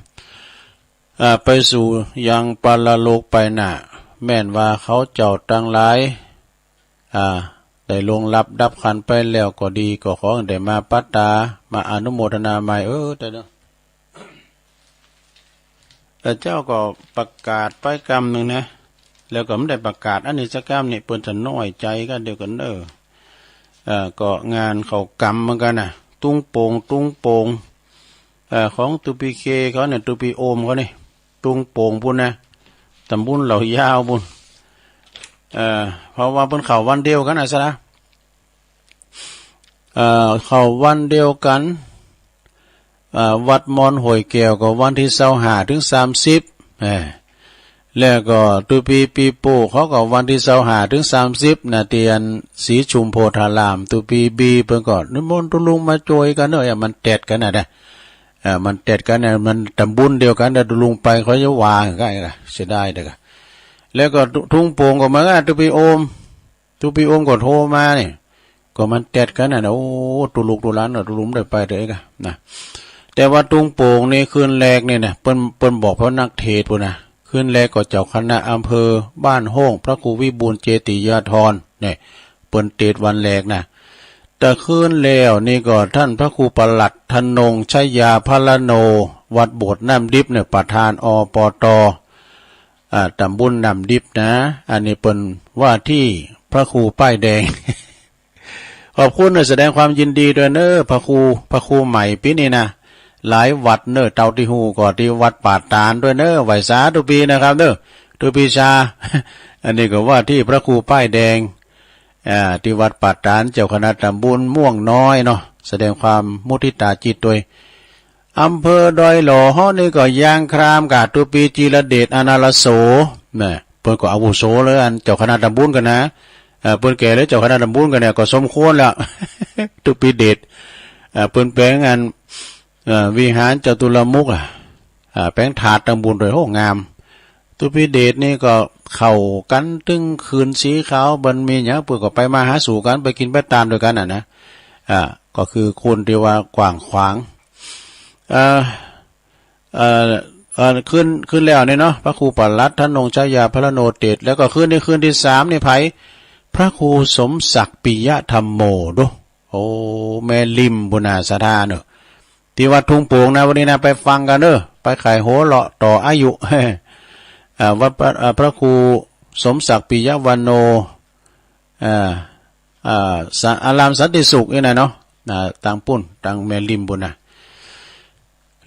อ่า ไปสู่ยังปรโลกไปหน้า แม่นว่าเขาเจ้าตังหลาย อ่า ได้ล่วงลับดับขันธ์ไปแล้วก็ดี ก็ขอหื้อได้มาปะต๋า มาอนุโมทนาใหม่ เออ แต่เนาะ แต่เจ้าก็ประกาศไปกำนึ่งนะ แล้วก็บ่ได้ประกาศอันนี้สักกำนี่ เปิ้นจะน้อยใจ๋กั๋นเดียวกั๋นเน่อ เอ่อ ก็งานเขากำเหมือนกั๋นนะ ตุงโป่ง ตุงโป่ง เอ่อ ของตุ๊ปีเคเขาเนี่ย ตุ๊ปีโอมเขานี่ ตุงโป่งปู้นนะ ต๋ำบุญเหล่ายาวปู้น เอ่อ เพราะว่าเปิ้นเข้าวันเดียวกั๋นนะสะนะ เอ่อ เข้าวันเดียวกั๋น เอ่อ วัดมอนห้วยแก้วก็วันตี้ซาวห้าเถิงสามสิบ เอ่อ แล้วก็ตุ๊ปีปีโป้เขาก็วันตี้ซาวห้าเถิงสามสิบนะ ตี้อันศรีชุมโพธาราม ตุ๊ปีบีเปิ้นก็นิมนต์ตุ๊ลุงมาจ้วยกั๋นเน่อ เอ้ย มันแต๊ดกั๋นนะนะ เอ่อ มันแต๊ดกั๋นนะ มันต๋ำบุญเดียวกั๋น แต่ตุ๊ลุงไปเขาจะว่ากั๋น เสียดายเด้อ แล้วก็ตุงโป่งก็เหมือนกั๋น ตุ๊ปีโอม ตุ๊ปีโอมก็โทรมานี่ ก็มันแต๊ดกั๋นนะ โอ้ ตุ๊ลุงตุ๊หลานน่ะ ตุ๊ลุงได้ไปเด้อกั๋นนะ แต่ว่าตุงโป่งนี่คืนแรกนี่นะ เปิ้น เปิ้นบอกพระนักเทศน์ปู้นนะ คืนแรกก็เจ้าคณะอำเภอบ้านโฮ่ง พระครูวิบูลย์เจติยาธรเนี่ย เปิ้นเตสน์วันแรกนะ แต่คืนแล้วนี่ก็ต้านพระครูประหลัดธนงชยาพรโน วัดโบสถ์น้ำดิบเนี่ย ประธาน อปต อ่า ต๋ำบุญน้ำดิบนะ อันนี้เปิ้นว่าตี้พระครูป้ายแดง ขอบคุณเน่อ แสดงความยินดีตวยเน่อ พระครู พระครูใหม่ปี๋นี้นะ หลายวัดเน่อ เต้าตี้ฮู้ก็ตี้วัดป่าตาดตวยเน่อ ไหว้สาตุ๊ปีนะครับเน่อ ตุ๊ปีชา อันนี้ก็ว่าตี้พระครูป้ายแดง อ่า ตี้วัดป่าตาด เจ้าคณะต๋ำบุญม่วงน้อยเนาะ แสดงความมุทิตาจิตตวย อำเภอดอยหล่อเฮานี่ก็ยางครามก๋า ตุ๊ปีจีรเดช อนาลโส นะ เปิ้นก็อาวุโสเลย อันเจ้าคณะต๋ำบุญกั๋นนะ เอ่อ เปิ้นแก่เลย เจ้าคณะต๋ำบุญกั๋นเนี่ย ก็สมควรแล้ว ตุ๊ปีเดช เอ่อ เปิ้นแป๋งอัน เอ่อ วิหารจตุรมุขอะ อ่า แป๋งถาดต๋ำบุญตวย โห งาม ตุ๊ปีเดชนี่ก็เข้ากั๋นตึงคืนสีขาว บ่มีหยัง เปิ้นก็ไปมาหาสู่กั๋น ไปกิ๋นไปตานตวยกั๋นน่ะนะ อ่า ก็คือคนตี้ว่ากว้างขวาง เอ่อ เอ่อ เอ่อ คืน คืนแล้วนี่เนาะ พระครูประหลัดธนงชยาพรโนเตสน์ แล้วก็คืนนี้คืนตี้สามนี่ใผ พระครูสมศักดิ์ปิยธรรมโม ดู โอ้ แม่ริมปู้นนา ศรัทธาเน่อ ตี้วัดทุ่งโป่งนะ วันนี้นะ ไปฟังกั๋นเน่อ ไปไขหัวเลาะต่ออายุ อ่า วัดพระ อ่า พระครูสมศักดิ์ปิยวรรณโณ อ่า อ่า สะ อารามสันติสุขนี่นะเนาะ อ่า ตางปู้น ตางแม่ริมปู้นนะ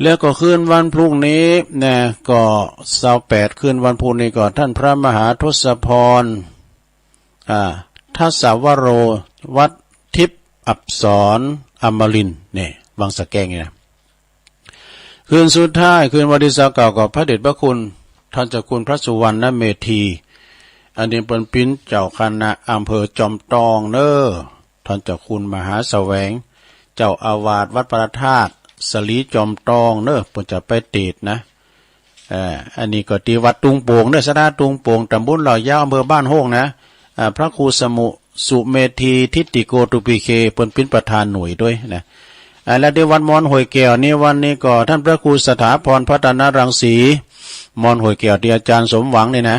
แล้วก็คืนวันพรุ่งนี้นะ ก็ซาวแปด คืนวันพรุ่งนี้ก็ต้านพระมหาทศพร อ่า ทัสสวโร วัดทิพย์อัปสร อมรินทร์ นี่ วังสะแก้งนี่นะ คืนสุดท้าย คืนวันตี้ซาวเก้า ก็พระเดชพระคุณ ต้านเจ้าคุณพระสุวรรณเมธี อันนี้เปิ้นเป๋นเจ้าคณะอำเภอจอมตองเน่อ ต้านเจ้าคุณมหาแสวง เจ้าอาวาสวัดพระธาตุสะหลีจอมตองเน่อ เปิ้นจะไปเตสน์นะ เอ่อ อันนี้ก็ตี้วัดทุ่งโป่งเน่อ ศรัทธาทุ่งโป่ง ต๋ำบุญเหล่ายาว อำเภอบ้านโฮ่งนะ อ่า พระครูสมุ สุเมธีทิตติโก ตุ๊ปีเค เปิ้นเป๋นประธานหน่วยตวยนะ อ่า แล้วตี้วัดมอนห้วยแก้วนี่ วันนี้ก็ต้านพระครูสถาพรพัฒนรังสี มอนห้วยแก้วตี้อาจ๋ารย์สมหวังนี่นะ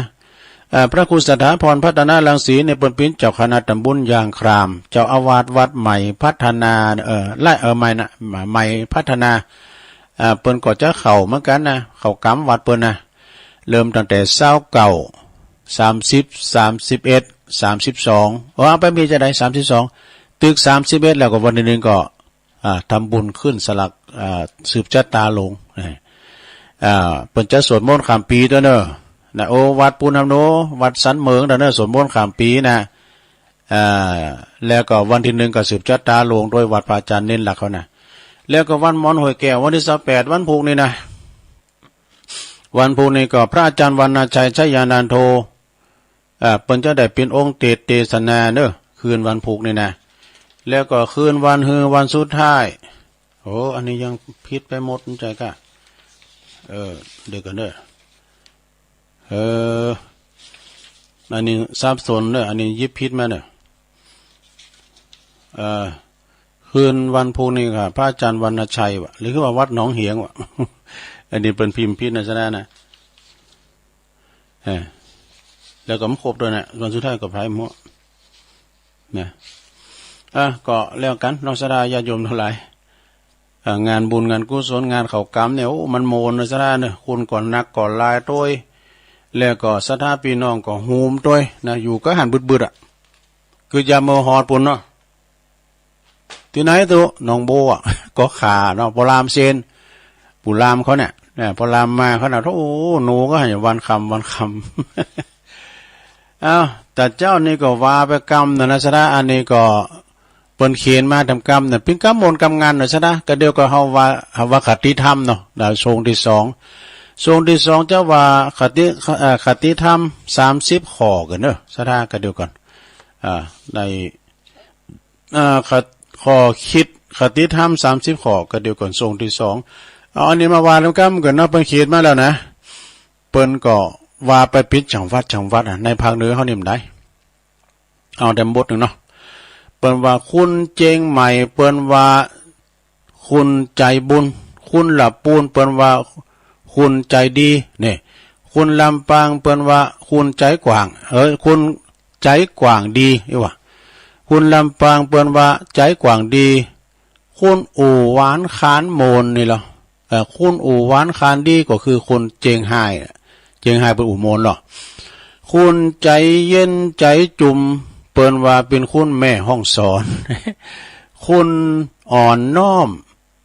เอ่อ พระครูสถาพรพัฒนรังสีนี่เปิ้นเป๋นเจ้าคณะต๋ำบุญยางคราม เจ้าอาวาสวัดใหม่พัฒนา เอ่อ ไร่ เอ่อ ใหม่นะ ใหม่พัฒนา อ่า เปิ้นก็จะเข้าเหมือนกั๋นนะ เข้ากรรมวัดเปิ้นนะ เริ่มตั้งแต่ซาวเก้า สามสิบ สามสิบเอ็ด สามสิบสอง เออ เอาไปมีจะได้ สามสิบสอง ตึก สามสิบเอ็ด แล้วก็วันตี้นึ่งก็ อ่า ทำบุญขึ้นสลัก อ่า สืบจะต๋าหลวง อ่า เปิ้นจะสวดมนต์ข้ามปี๋ตวยเน่อ นะ โอ้ วัดปูนหำโน วัดสันเหมิงตวยเน่อ สวดมนต์ข้ามปี๋นะ อ่า แล้วก็วันตี้นึ่งก็สืบจะต๋าหลวงตวยวัดพระอาจารย์เณรหลักเขานะ แล้วก็วันมอนห้วยแก้ว วันตี้ซาวแปด วันพูกนี้นะ วันพูกนี้ก็พระอาจารย์วรรณชัย ชัยยานันโท อ่า เปิ้นจะได้เป๋นองค์เตสน์เตสนาเน่อ คืนวันพูกนี้นะ แล้วก็คืนวันฮือวันสุดท้าย โอ้ อันนี้ยังผิดไปหมด ใจ้ก่ะ เออ เดี๋ยวก่อนเน่อ เออ อันนี้สับสนเน่อ อันนี้หยิบผิดมาเน่อ เออ คืนวันพูกนี้ก่ะ พระอาจารย์วรรณชัยวะ หรือว่าวัดหนองเหียงวะ อันนี้เปิ้นพิมพ์ผิดนะ ซะนะ เออ แล้วก็มันครบตวยนะ วันสุดท้ายก็พายมั่วนะ อ่ะ ก็แล้วกั๋นเนาะ ศรัทธาญาติโยมตังหลาย อ่า งานบุญงานกุศลงานเข้ากรรมเนี่ย โอ้ มันโมนเนาะ ศรัทธาเนาะ คนก็นักก็หลายตวย แล้วก็ศรัทธาปี้น้องก็ฮูมตวยนะ อยู่ก็หันบึดๆ อ่ะ คือยามเมื่อฮอดปู้นเนาะ ตี้ไหนตุ๊ หนองบัว ก็ขาเนาะ ปอลามเซน ปู่ลามเขาเนี่ย เนี่ย ปอลามมาเขาน่ะ โอ้ หนูก็หันวันค่ำวันค่ำ เอ้า แต่เจ้านี่ก็ว่าไปกำเนาะ ศรัทธา อันนี้ก็เปิ้นเขียนมาต๋ามกำเนี่ย เป๋นกำมนต์กำงานเนาะ ศรัทธา ก็เดี๋ยวก็เฮาว่า เฮาว่าคติธรรมเนาะ นะ ทรงตี้สอง ทรงตี้สองเจ้าว่าคติ เอ่อ คติธรรมสามสิบข้อก่อนเนาะ ศรัทธา ก็เดี๋ยวก่อน อ่า ใน อ่า ขะ ข้อคิดคติธรรมสามสิบข้อ ก็เดี๋ยวก่อน ทรงตี้สอง เอาอันนี้มาว่าต๋ามกำก่อนเนาะ เปิ้นเขียนมาแล้วนะ เปิ้นก็ว่าไปเป๋นจังหวัดจังหวัดอะ ในภาคเหนือเฮานี่บ่ได้ เอาแหมบทนึ่งเนาะ เปิ้นว่าคนเจียงใหม่ เปิ้นว่าคนใจ๋บุญ คนละปูน เปิ้นว่าคนใจ๋ดี เนี่ย คนลำปาง เปิ้นว่าคนใจ๋กว้าง เอ้ย คนใจ๋กว้างดี อีหว่า คนลำปาง เปิ้นว่าใจ๋กว้างดี คนอู่หวานคานโมนนี่เหรอ เอ่อ คนอู่หวานคานดีก็คือคนเจียงฮาย เจียงฮายเปิ้นอู่โมนเหรอ คนใจ๋เย็นใจ๋จุ่ม เปิ้นว่าเป๋นคนแม่ฮ่องสอน คนอ่อนน้อม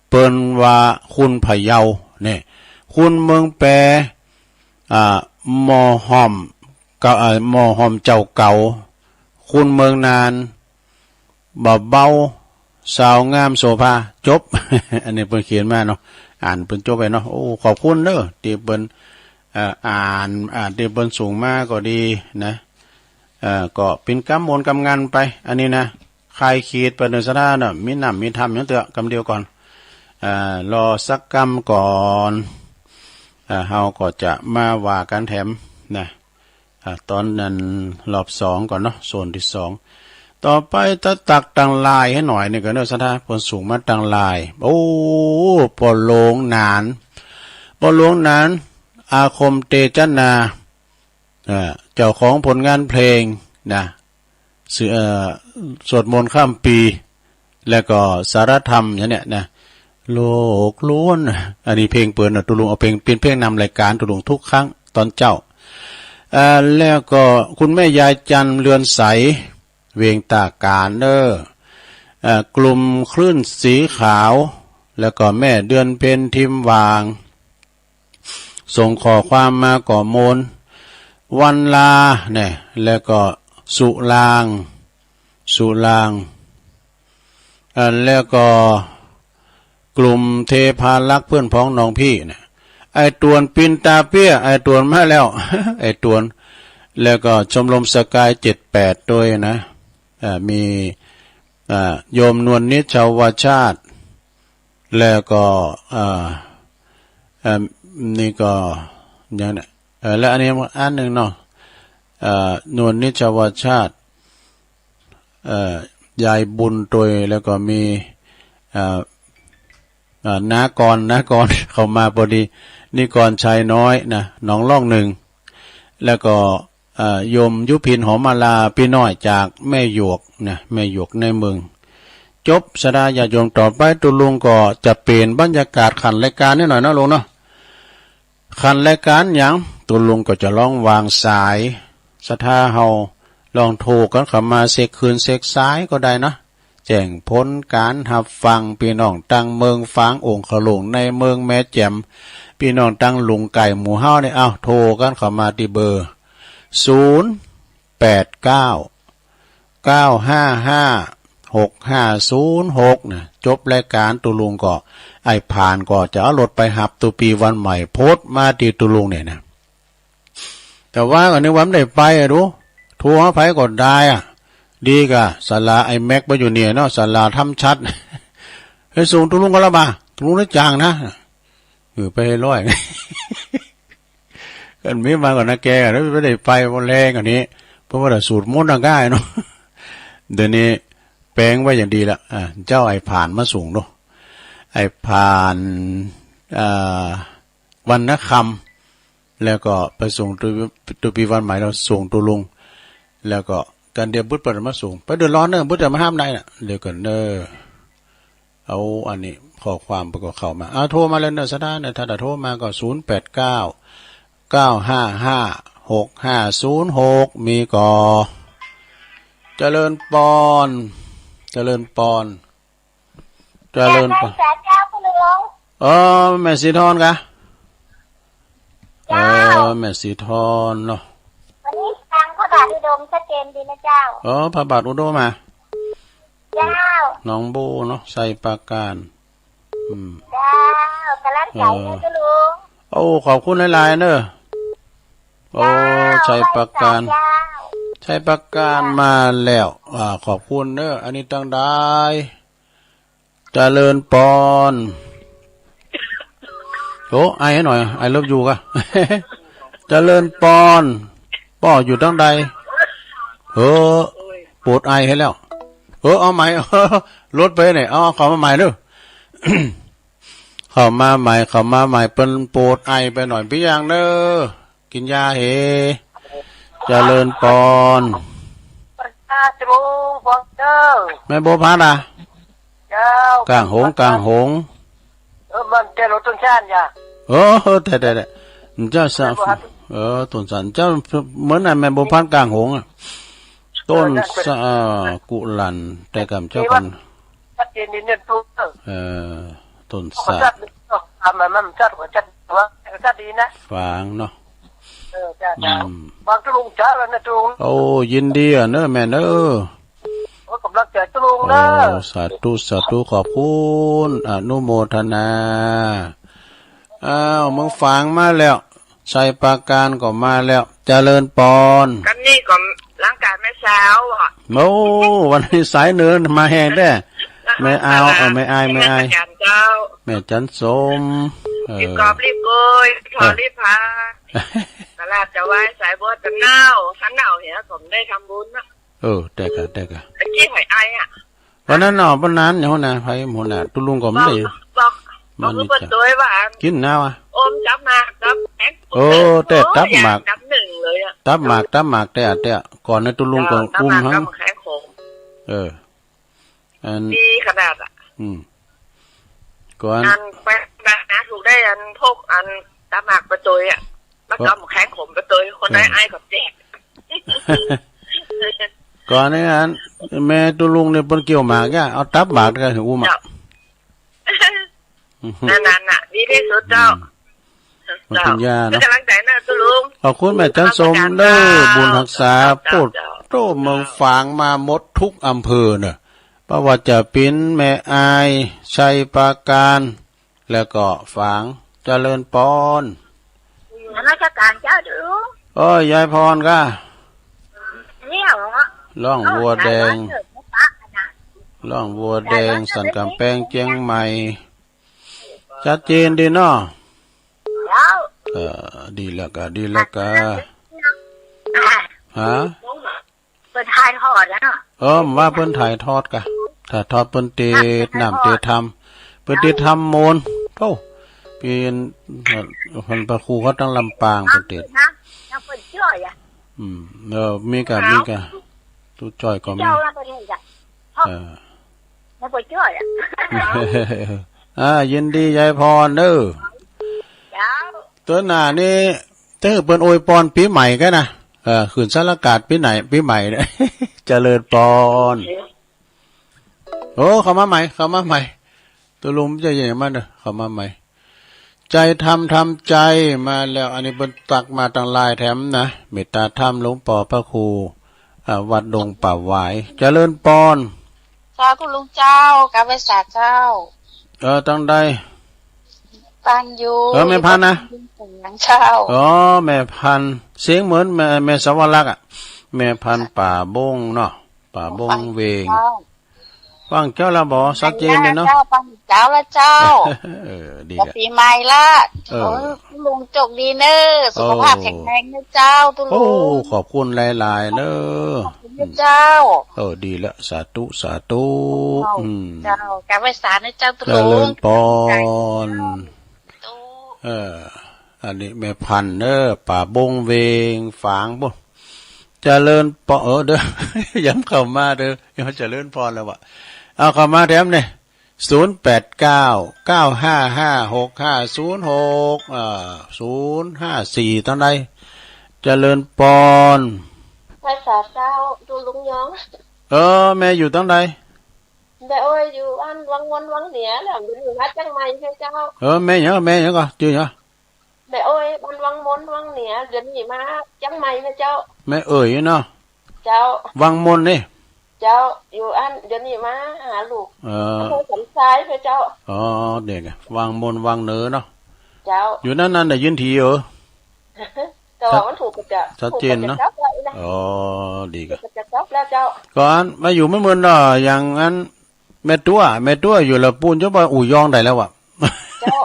เปิ้นว่าคนพะเยา เนี่ย คนเมืองแป อ่า หม้อห้อม ก็ เอ่อ หม้อห้อมเจ้าเก่า คนเมืองน่าน บ่าเบา สาวงามโสภา จบ อันนี้เปิ้นเขียนมาเนาะ อ่านเปิ้นจบไปเนาะ โอ้ ขอบคุณเด้อ ตี้เปิ้น เอ่อ อ่าน อ่าน ตี้เปิ้นส่งมาก็ดีนะ เอ่อ ก็เป๋นกำมนต์กำงานไป อันนี้นะ ใค่ขีดไปเน่อ ศรัทธาเนาะ มีน้ำมีธรรมหยังเตื้อ กำเดียวก่อน เอ่อ รอสักกำก่อน เอ่อ เฮาก็จะมาว่ากั๋นแถมนะ อ่า ต๋อนนั้นรอบสองก่อนเนาะ โซนตี้สอง ต่อไปจะตักตางลายหื้อหน่อยนึ่งก่อนเนาะ ศรัทธา เปิ้นส่งมาตางลาย โอ้ ป้อหลวงหนาน ป้อหลวงหนาน อาคมเตจนา อ่า เจ้าของผลงานเพลงนะ สื่อ เอ่อ สวดมนต์ข้ามปี๋ แล้วก็สาระธรรมอย่างเนี้ยนะ โลกล้วน อันนี้เพลงเปิ้นน่ะ ตุ๊ลุงเอาเพลง เป๋นเพลงนำรายก๋านตุ๊ลุงทุกครั้งต๋อนเจ๊า เอ่อ แล้วก็คุณแม่ยายจันทร์ เรือนใส เวียงต้าก๋านเน่อ เอ่อ กลุ่มคลื่นสีขาว แล้วก็แม่เดือนเพ็ญ ทิมหว่าง ส่งข้อความมาก็โมน วันลา เนี่ย แล้วก็สุราง สุราง อ่า แล้วก็กลุ่มเทพารักษ์ เปื้อนพ้องน้องพี่เนี่ย ไอ้ตวนปินตาเปี้ย ไอ้ตวนมาแล้ว ไอ้ตวน แล้วก็ชมรมสกายเจ็ดแปดตวยนะ อ่า มี อ่า โยมนวลนิชชาวชาติ แล้วก็ อ่า อ่า นี่ก็ยังเนี่ย เอ่อ และอันนี้อันนึ่งเนาะ เอ่อ นวลนิชชาวชาติ เอ่อ ยายบุญตวย แล้วก็มี เอ่อ เอ่อ น้ากร น้ากร เข้ามาพอดี นิกรชัยน้อยนะ หนองล่องนึ่ง แล้วก็ เอ่อ โยมยุพิน หอมมาลา ปี้น้อยจากแม่หยวกนะ แม่หยวกในเมือง จบ ศรัทธาญาติโยม ต่อไปตุ๊ลุงก็จะเปลี่ยนบรรยากาศขันรายก๋านนิดหน่อยเนาะลุงเนาะ ขันรายก๋านหยัง ตุ๊ลุงก็จะลองวางสาย ศรัทธาเฮาลองโทรกั๋นเข้ามาเช็คคลื่นเช็คสายก็ได้นะ แจ้งผลก๋านฮับฟัง ปี้น้องตังเมืองฝางองคลุง ในเมืองแม่แจ่ม ปี้น้องตังหลุงไก่หมู่เฮาเนี่ย เอ้า โทรกั๋นเข้ามาตี้เบอร์ ศูนย์แปดเก้า เก้าห้าห้า หกห้าศูนย์หก นะ จบรายก๋านตุ๊ลุงก็ ไอ้ผานก็จะเอารถไปฮับตุ๊ปี้วันใหม่ โพสต์มาตี้ตุ๊ลุงเนี่ยนะ แต่ว่าอันนี้วันได้ไปอะดู โทรหาใผก็ได้อะ ดีก่า ศาลาไอ้แม็กไปอยู่เนี่ยเนาะ ศาลาธรรมชัด ไปส่งตุ๊ลุงก็ละบ่า ตุ๊ลุงได้จ้างนะ เออ ไปให้ร้อย กันมีมาก่อนนะแก แล้วไม่ได้ไปวันแรงอันนี้ เพราะว่าแต่สูตรมนต์น่ะง่ายเนาะ เดี๋ยวนี้แป๋งไว้อย่างดีละ อ่ะ เจ้าไอ้ผานมาส่งเนาะ ไอ้ผาน อ่า วรรณคำ แล้วก็ไปส่งตุ๊ ตุ๊ปี้วันใหม่ แล้วส่งตุ๊ลุง แล้วก็กันเดียวบึดเปิ้นมาส่ง ไปเดือดร้อนเนอะ บึดจะมาห้ามได้น่ะ เดี๋ยวก่อนเนอะ เอาอันนี้ข้อความไปก็เข้ามา เอาโทรมาเลยเนอะ ศรัทธาเนอะ ถ้าจะโทรมาก็ ศูนย์แปดเก้า เก้าห้าห้า หกห้าศูนย์หก มีก่อ เจริญปอน เจริญปอน เจริญปอน เจ้า เจ้าคุณลุง เออ แม่สีทอนกะ เจ้า เออ แม่สีทอนเนาะ วันนี้ฟังพระบาทอุดมชัดเจนดีนะเจ้า เออ พระบาทอุดมมา เจ้า หนองบูเนาะ ไชยปราการ อืม เจ้า กำลังใจนะ เออ เจ้าลุง โอ้ ขอบคุณหลายๆ เนอะ โอ้ เจ้า ไชยปราการ เจ้า ไชยปราการมาแล้ว อ่า ขอบคุณเนอะ อันนี้ตังใด เจริญปอน โอ้ ไอให้หน่อย I love you กะ เจริญปอน ป้ออยู่ตังใด เออ ปวดไอให้แล้ว เออ เอาใหม่ ลดไปเนี่ย เอา เข้ามาใหม่เนอะ เข้ามาใหม่ เข้ามาใหม่ เปิ้นปวดไอไปหน่อย ปี้ยังเนอะ กิ๋นยาเห เจริญปอน พระเจ้า พระเจ้า แม่บัวพันธุ์อะ เจ้า ก๋างหงส์ ก๋างหงส์ เออ มันแก่รถต้นชานยา เออ เออ แต่ แต่ แต่ เจ้าสะ แม่บัวพันธุ์ เออ ต้นชาน เจ้าเหมือนน่ะ แม่บัวพันธุ์ก๋างหงส์อะ ต้น เออ นั่นเป็น สะ เอ่อ กุหลัน แต่ก่ำเจ้า เออ กัน ชัดเจนดีเนี่ย เออ ต้นสะ จัด อ่ะ มัน มันจัด ว่าจัด ว่าจัดดีนะ ฝางเนาะ เออ จ้ะ อืม บางตะลุงจ้าแล้วนะตะลุง โอ้ ยินดีอะเนอะแม่เนอะ โอ้ กำลังใจตะลุงเนอะ โอ้ สาธุ สาธุ ขอบคุณ อนุโมทนา อ้าว เมืองฝางมาแล้ว ไชยปราการก็มาแล้ว เจริญปอน กันนี่ก็ร่างกายแม่สาวอ่ะ โอ้ วันนี้สายเหนือมาแฮงแต๊ แม่อาว เออ แม่อาย แม่อาย นมัสก๋านเจ้า แม่จันทร์สม เออ รีบกอบรีบโกย รีบถอ เออ รีบพา ตลาดจะวายสายบัวตะเน่า ถ้าเน่าเหียก็ไม่ได้ทำบุญนะ เออ แต่กะ แต่กะ ตะกี้หอยไออ่ะ วันนั้นเนาะ วันนั้นเนี่ยหัวหน้า ไผหัวหน้า ตุ๊ลุงก็ไม่ได้ บอก บอก มัน บอกเปิ้นตวยว่า กิ๋นน้ำอะ อมตับหมาก ตับแข็ง โอ้ แต่ตับหมาก ตับหนึ่งเลยอะ ตับหมาก ตับหมาก แต่ แต่ ก่อนนะตุ๊ลุงก็ เจ้า อุ้ม ตับหมาก หั้ง ตับแข็งขม เออ อัน ดีขนาดอะ อืม ก่อน อันไปนะ ถูกได้อันพวกอันตับหมากไปตวยอะ แล้วก็เอาหมากแข้งขมไปตวย คนได้ เออ ไอ้กับแจก ก่อนนี้อัน แม่ตุ๊ลุงเนี่ยเปิ้นเกี่ยวหมากเนี่ย เอาตับหมากก็ถืออุ้มอะ เจ้า นั่นน่ะ ดีที่สุดเจ้า อืม มันเป็นยาเนาะ เจ้า เป็นกำลังใจนะตุ๊ลุง ขอบคุณแม่จันทร์สมเด้อ เจ้า บุญฮักษา เจ้า โปรด เจ้า โต้เมืองฝางมาหมดทุกอำเภอเนอะ บ่ว่าจะเป๋นแม่อาย ไชยปราการ แล้วก็ฝาง เจริญปอน นมัสก๋านเจ้าตุ๊ลุง โอ้ย ยายพรก้า เนี่ยเหรอ ล่องบัวแดง เออ ล่องบัวแดง สันก๋ำแปง เจียงใหม่ ชัดเจนดีเนาะ เจ้า เออ ดีแล้วก้า ดีแล้วก้า ฮะ เปิ้นถ่ายทอดแล้วเนาะ เออ ว่าเปิ้นถ่ายทอดก้า ถ่ายทอด เปิ้นเตะน้ำเตะธรรม เปิ้นเตะธรรมมนต์ โธ่ เปิ้น เอ่อ เปิ้นพระครูเขาตั้งลำปาง เปิ้นเตะ นะ ยังเปิ้นจ้อยอะ อืม เออ มีก้า มีก้า ตุ๊จ้อยก็มี เจ้าละเปิ้นเห็นจ้ะ เออ มาบ่จ้อยอะ อ่า ยินดียายพรเด้อ เจ้า เตื้อหน้านี่ จะหื้อเปิ้นอวยปอนปี๋ใหม่กั๋นนะ เออ ขึ้นสารอากาศปี๋ไหน ปี๋ใหม่เนี่ย เจริญปอน โอ้ เข้ามาใหม่ เข้ามาใหม่ ตุ๊ลุงจะยังมาเนอะ เข้ามาใหม่ ใจธรรม ธรรมใจ มาแล้ว อันนี้เปิ้นตักมาตางไลน์แถมนะ เมตตาธรรมหลวงป้อพระครู อ่า วัดดงป่าหวาย เจริญปอน สาธุลุงเจ้า กราบไหว้สาเจ้า เออ ตางใด ฟังอยู่ เออ แม่พันธุ์นะ เจ้า อ๋อ แม่พันธุ์ เสียงเหมือนแม่ แม่สวรรคอะ แม่พันธุ์ป่าบงเนาะ ป่าบงเวง ฟังเจ้า ฟังเจ้าละบ่ ชัดเจนเลยเนาะ เจ้า ฟังเจ้าละเจ้า เออ ดี จะ ละ ปี๋ใหม่ละ เออ ขอหื้อตุ๊ลุงโจคดีเน้อ สุขภาพ โอ้ แข็งแรงเน้อเจ้า ตุ๊ลุง โอ้ ขอบคุณหลายๆ เน้อ ขอบคุณเน้อเจ้า เออ ดีละ สาธุ สาธุ เจ้า อืม เจ้า กราบไหว้สาเน้อเจ้า ตุ๊ลุง เจริญปอน สาธุ เออ อันนี้แม่พันธุ์เน้อ ป่าบงเวงฝางปุ้น เจริญปอน เออ เด้อ ย้ำเข้ามาเด้อ ย้ำเจริญปอนแล้ววะ เอาเข้ามาแถมเนี่ย ศูนย์แปดเก้า เก้าห้าห้า หกห้าศูนย์หก อ่า ศูนย์ห้าสี่ ตางใด เจริญปอน ไหว้สาเจ้า ตุ๊ลุงยอง เออ แม่อยู่ตางใด แม่เอ๋ยอยู่บ้านวังมนวังเหนือแล้ว เดี๋ยวนี้มาเจียงใหม่เน้อเจ้า เออ แม่หยัง แม่หยังก่อ จื้อหยัง แม่เอ๋ยบ้านวังมนวังเหนือ เดี๋ยวนี้มาเจียงใหม่เน้อเจ้า แม่เอ๋ยเนาะ เจ้า วังมนนี่ เจ้า อยู่อัน เดี๋ยวนี้มาหาลูก เออ อำเภอสันทรายเน้อเจ้า อ๋อ เดี๋ยวก่อ วังมนวังเหนือเนาะ เจ้า อยู่นั้นนั้นได้ยินทีเออ แต่ว่ามันถูกกว่าจะ ชัดเจนเนาะ ถูกกว่าจะจับแล้วนะ อ๋อ ดีก่อ ถูกกว่าจะจับแล้วเจ้า ก่อนมาอยู่เมื่อเมินเนาะ อย่างนั้น แม่ตั๋ว แม่ตั๋วอยู่ละปูน เจ้าบ่าอู่ยองได้แล้ววะ เจ้า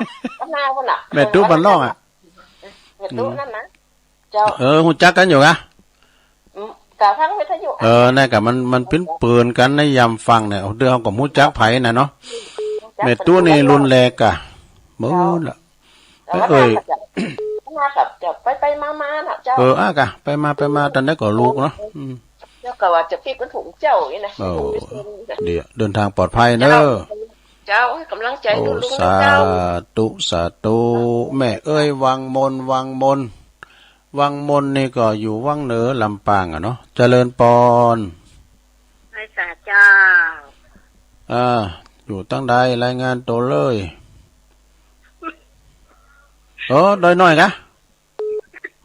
บ้านนาพุ้นน่ะ แม่ตั๋วบ้านล่องอะ แม่ตั๋วนั่นนะ เจ้า เออ ฮู้จักกั๋นอยู่กะ อืม กะฟังวิทยุ เออ นั่นกะ มัน มันปิ้นปืนกั๋นในยามฟังเนี่ย เดี๋ยวเฮาก็ฮู้จักใผน่ะเนาะ ฮู้จัก แม่ตั๋วนี่รุ่นแรกกะ เจ้า เบิ่งละ ไปเอ่ย มากับจะไปไปมามาน่ะเจ้า เออ อ่ะกะ ไปมาไปมา ตางใดก็ลูกเนาะ อืม แล้วก็ว่าจะปิ๊กมันถุงเจ้านี่นะ โอ้ เดี๋ยวเดินทางปลอดภัยเน้อ เจ้า ให้กำลังใจ โอ้ ตุ๊ลุง สา เจ้า ธุ สาธุ แม่เอ๋ย วังมน วังมน วังมนนี่ก็อยู่วังเหนือลำปางอะเนาะ เจริญปอน ไหว้สาเจ้า อ่า อยู่ตางใด รายงานตั๋วเลย เออ ดอยน้อยกะ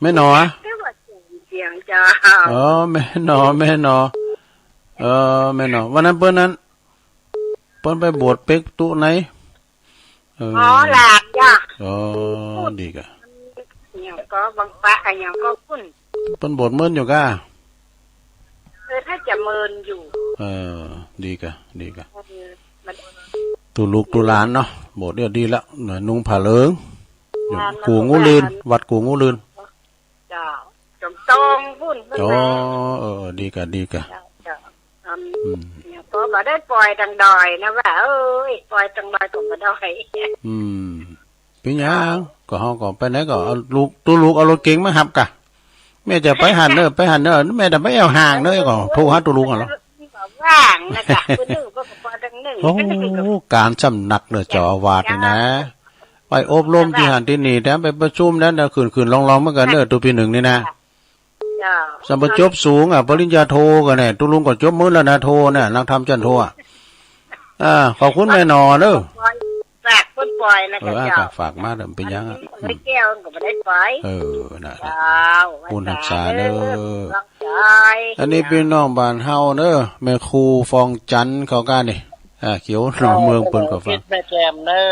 แม่หนออะ เสียงเจ้า อ๋อ แม่หนอ แม่หนอ เออ แม่หนอ วันนั้นเปิ้นนั้น เปิ้นไปบวชเป๊กตุ๊ไหน เออ อ๋อ หลานจ้ะ อ๋อ ดีกะ เนี่ยก็บางปะอะ เนี่ยก็ปุ้น เปิ้นบวชเมินอยู่กะ เออ ถ้าจะเมินอยู่ เออ ดีกะ ดีกะ เออ มัน ตุ๊ลุกตุ๊หลานเนาะ บวชเดี๋ยวดีละ นุ่งผ้าเหลือง อยู่ งานมัน กู่งูเลื่อน ก็ว่า วัดกู่งูเลื่อน เจ้า จอมตองปุ้น อ๋อ เออ ดีกะ ดีกะ เจ้า เจ้า อืม อืม เนี่ย ก็บ่ได้ป่อยตางดอยนะว่า เอ้ย ป่อยตางดอยก็บ่ได้ อืม เป๋นหยัง ก็เฮาก็ไปไหนก็เอาลูก ตุ๊ลุกเอารถเก๋งมาฮับกะ แม่จะไปหั้นเน้อ ไปหั้นเน้อ แม่จะไปแอ่วห่างเน้อ ก็โทรหาตุ๊ลุกอะเนาะ ว่างนะกะ คนหนึ่งก็ป่อยตางนึ่ง โอ้ ก๋านสำนักเน้อ เจ้าอาวาสนี่นะ ไปอบรมตี้หั้นตี้นี่ แถมไปประชุมนั้นนะ ขึ้นๆ ลงๆ เหมือนกั๋นเน้อ ตุ๊ปี้นึ่งนี่นะ เจ้า สำเร็จจบสูงอะ ปริญญาโทก็แน่ ตุ๊ลุงก็จบเมินแล้วนะ โทน่ะ นักธรรมชั้นโทอะ อ่า ขอบคุณแม่หนอเน้อ ฝากเปิ้นป่อยนะ เออ เจ้า อ่ะ ฝากมาเด้อ เป๋นหยังอะ อันนี้ อืม แก้วก็บ่ได้ป่อย เออ น่ะ เจ้า บุญฮักษาเน้อ กำลังใจ อันนี้ปี้น้องบ้านเฮาเน้อ แม่ครูฟองจันทร์เขาก้านี่ อ่า เขียวหนองเมืองเปิ้นก็ฟัง แม่แจ่มเน้อ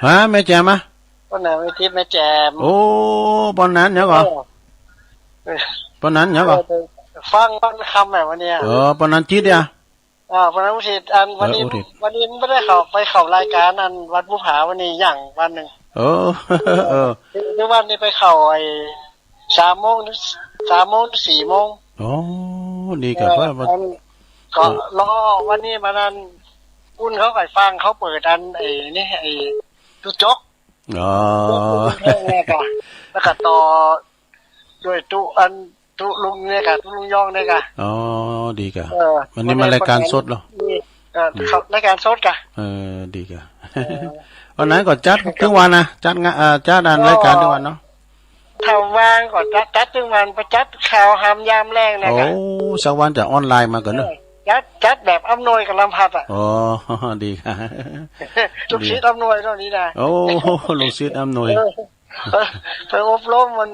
ฮะ แม่แจ่มอะ เปิ้นน่ะ แม่ทิพย์ แม่แจ่ม โอ้ ปอนนั้นหยังก่อ เออ ปอนนั้นหยังก่อ เออ ฟังวันค่ำอะวันเนี้ย เออ ปอนนั้นจิตอะ อ่า ปอนนั้นอุทิศ อันวันนี้ เออ อุทิศ วันนี้บ่ได้เข้า ไปเข้ารายก๋านอันวัดภูผา วันนี้ยังวันนึ่ง เออ เออ คือวันนี้ไปเข้าไอ้สามโมง สามโมง สี่โมง อ๋อ ดีกะ เออ ว่า อัน ก็ เออ รอวันนี้มานั่น ปุ้นเขาไปฟัง เขาเปิดอันไอ้นี่ ไอ้ตุ๊จก อ๋อ เนี่ยกะ แล้วก็ต่อด้วยตุ๊อันตุ๊ลุงเนี่ยกะ ตุ๊ลุงยองเนี่ยกะ อ๋อ ดีกะ เออ วันนี้มารายก๋านสดเหรอ นี่ เออ อืม เขารายก๋านสดก่ะ เออ ดีก่ะ เออ วันนั้นก็จัดตึงวันนะ จัดงาน เอ่อ จัดอัน ก็ รายก๋านตึงวันเนาะ ถ้าว่างก็จัด จัดตึงวัน ไปจัดข่าวหามยามแลงนะ โอ้ ก่ะ สักวันจะออนไลน์มาก่อนเนาะ เออ จัด จัดแบบอำนวยกับลำพัดอะ อ๋อ ดีก่ะ ลูกศิษย์อำนวยเท่านี้นะ โอ้ ลูกศิษย์อำนวย เออ ไป ไปอบรมมัน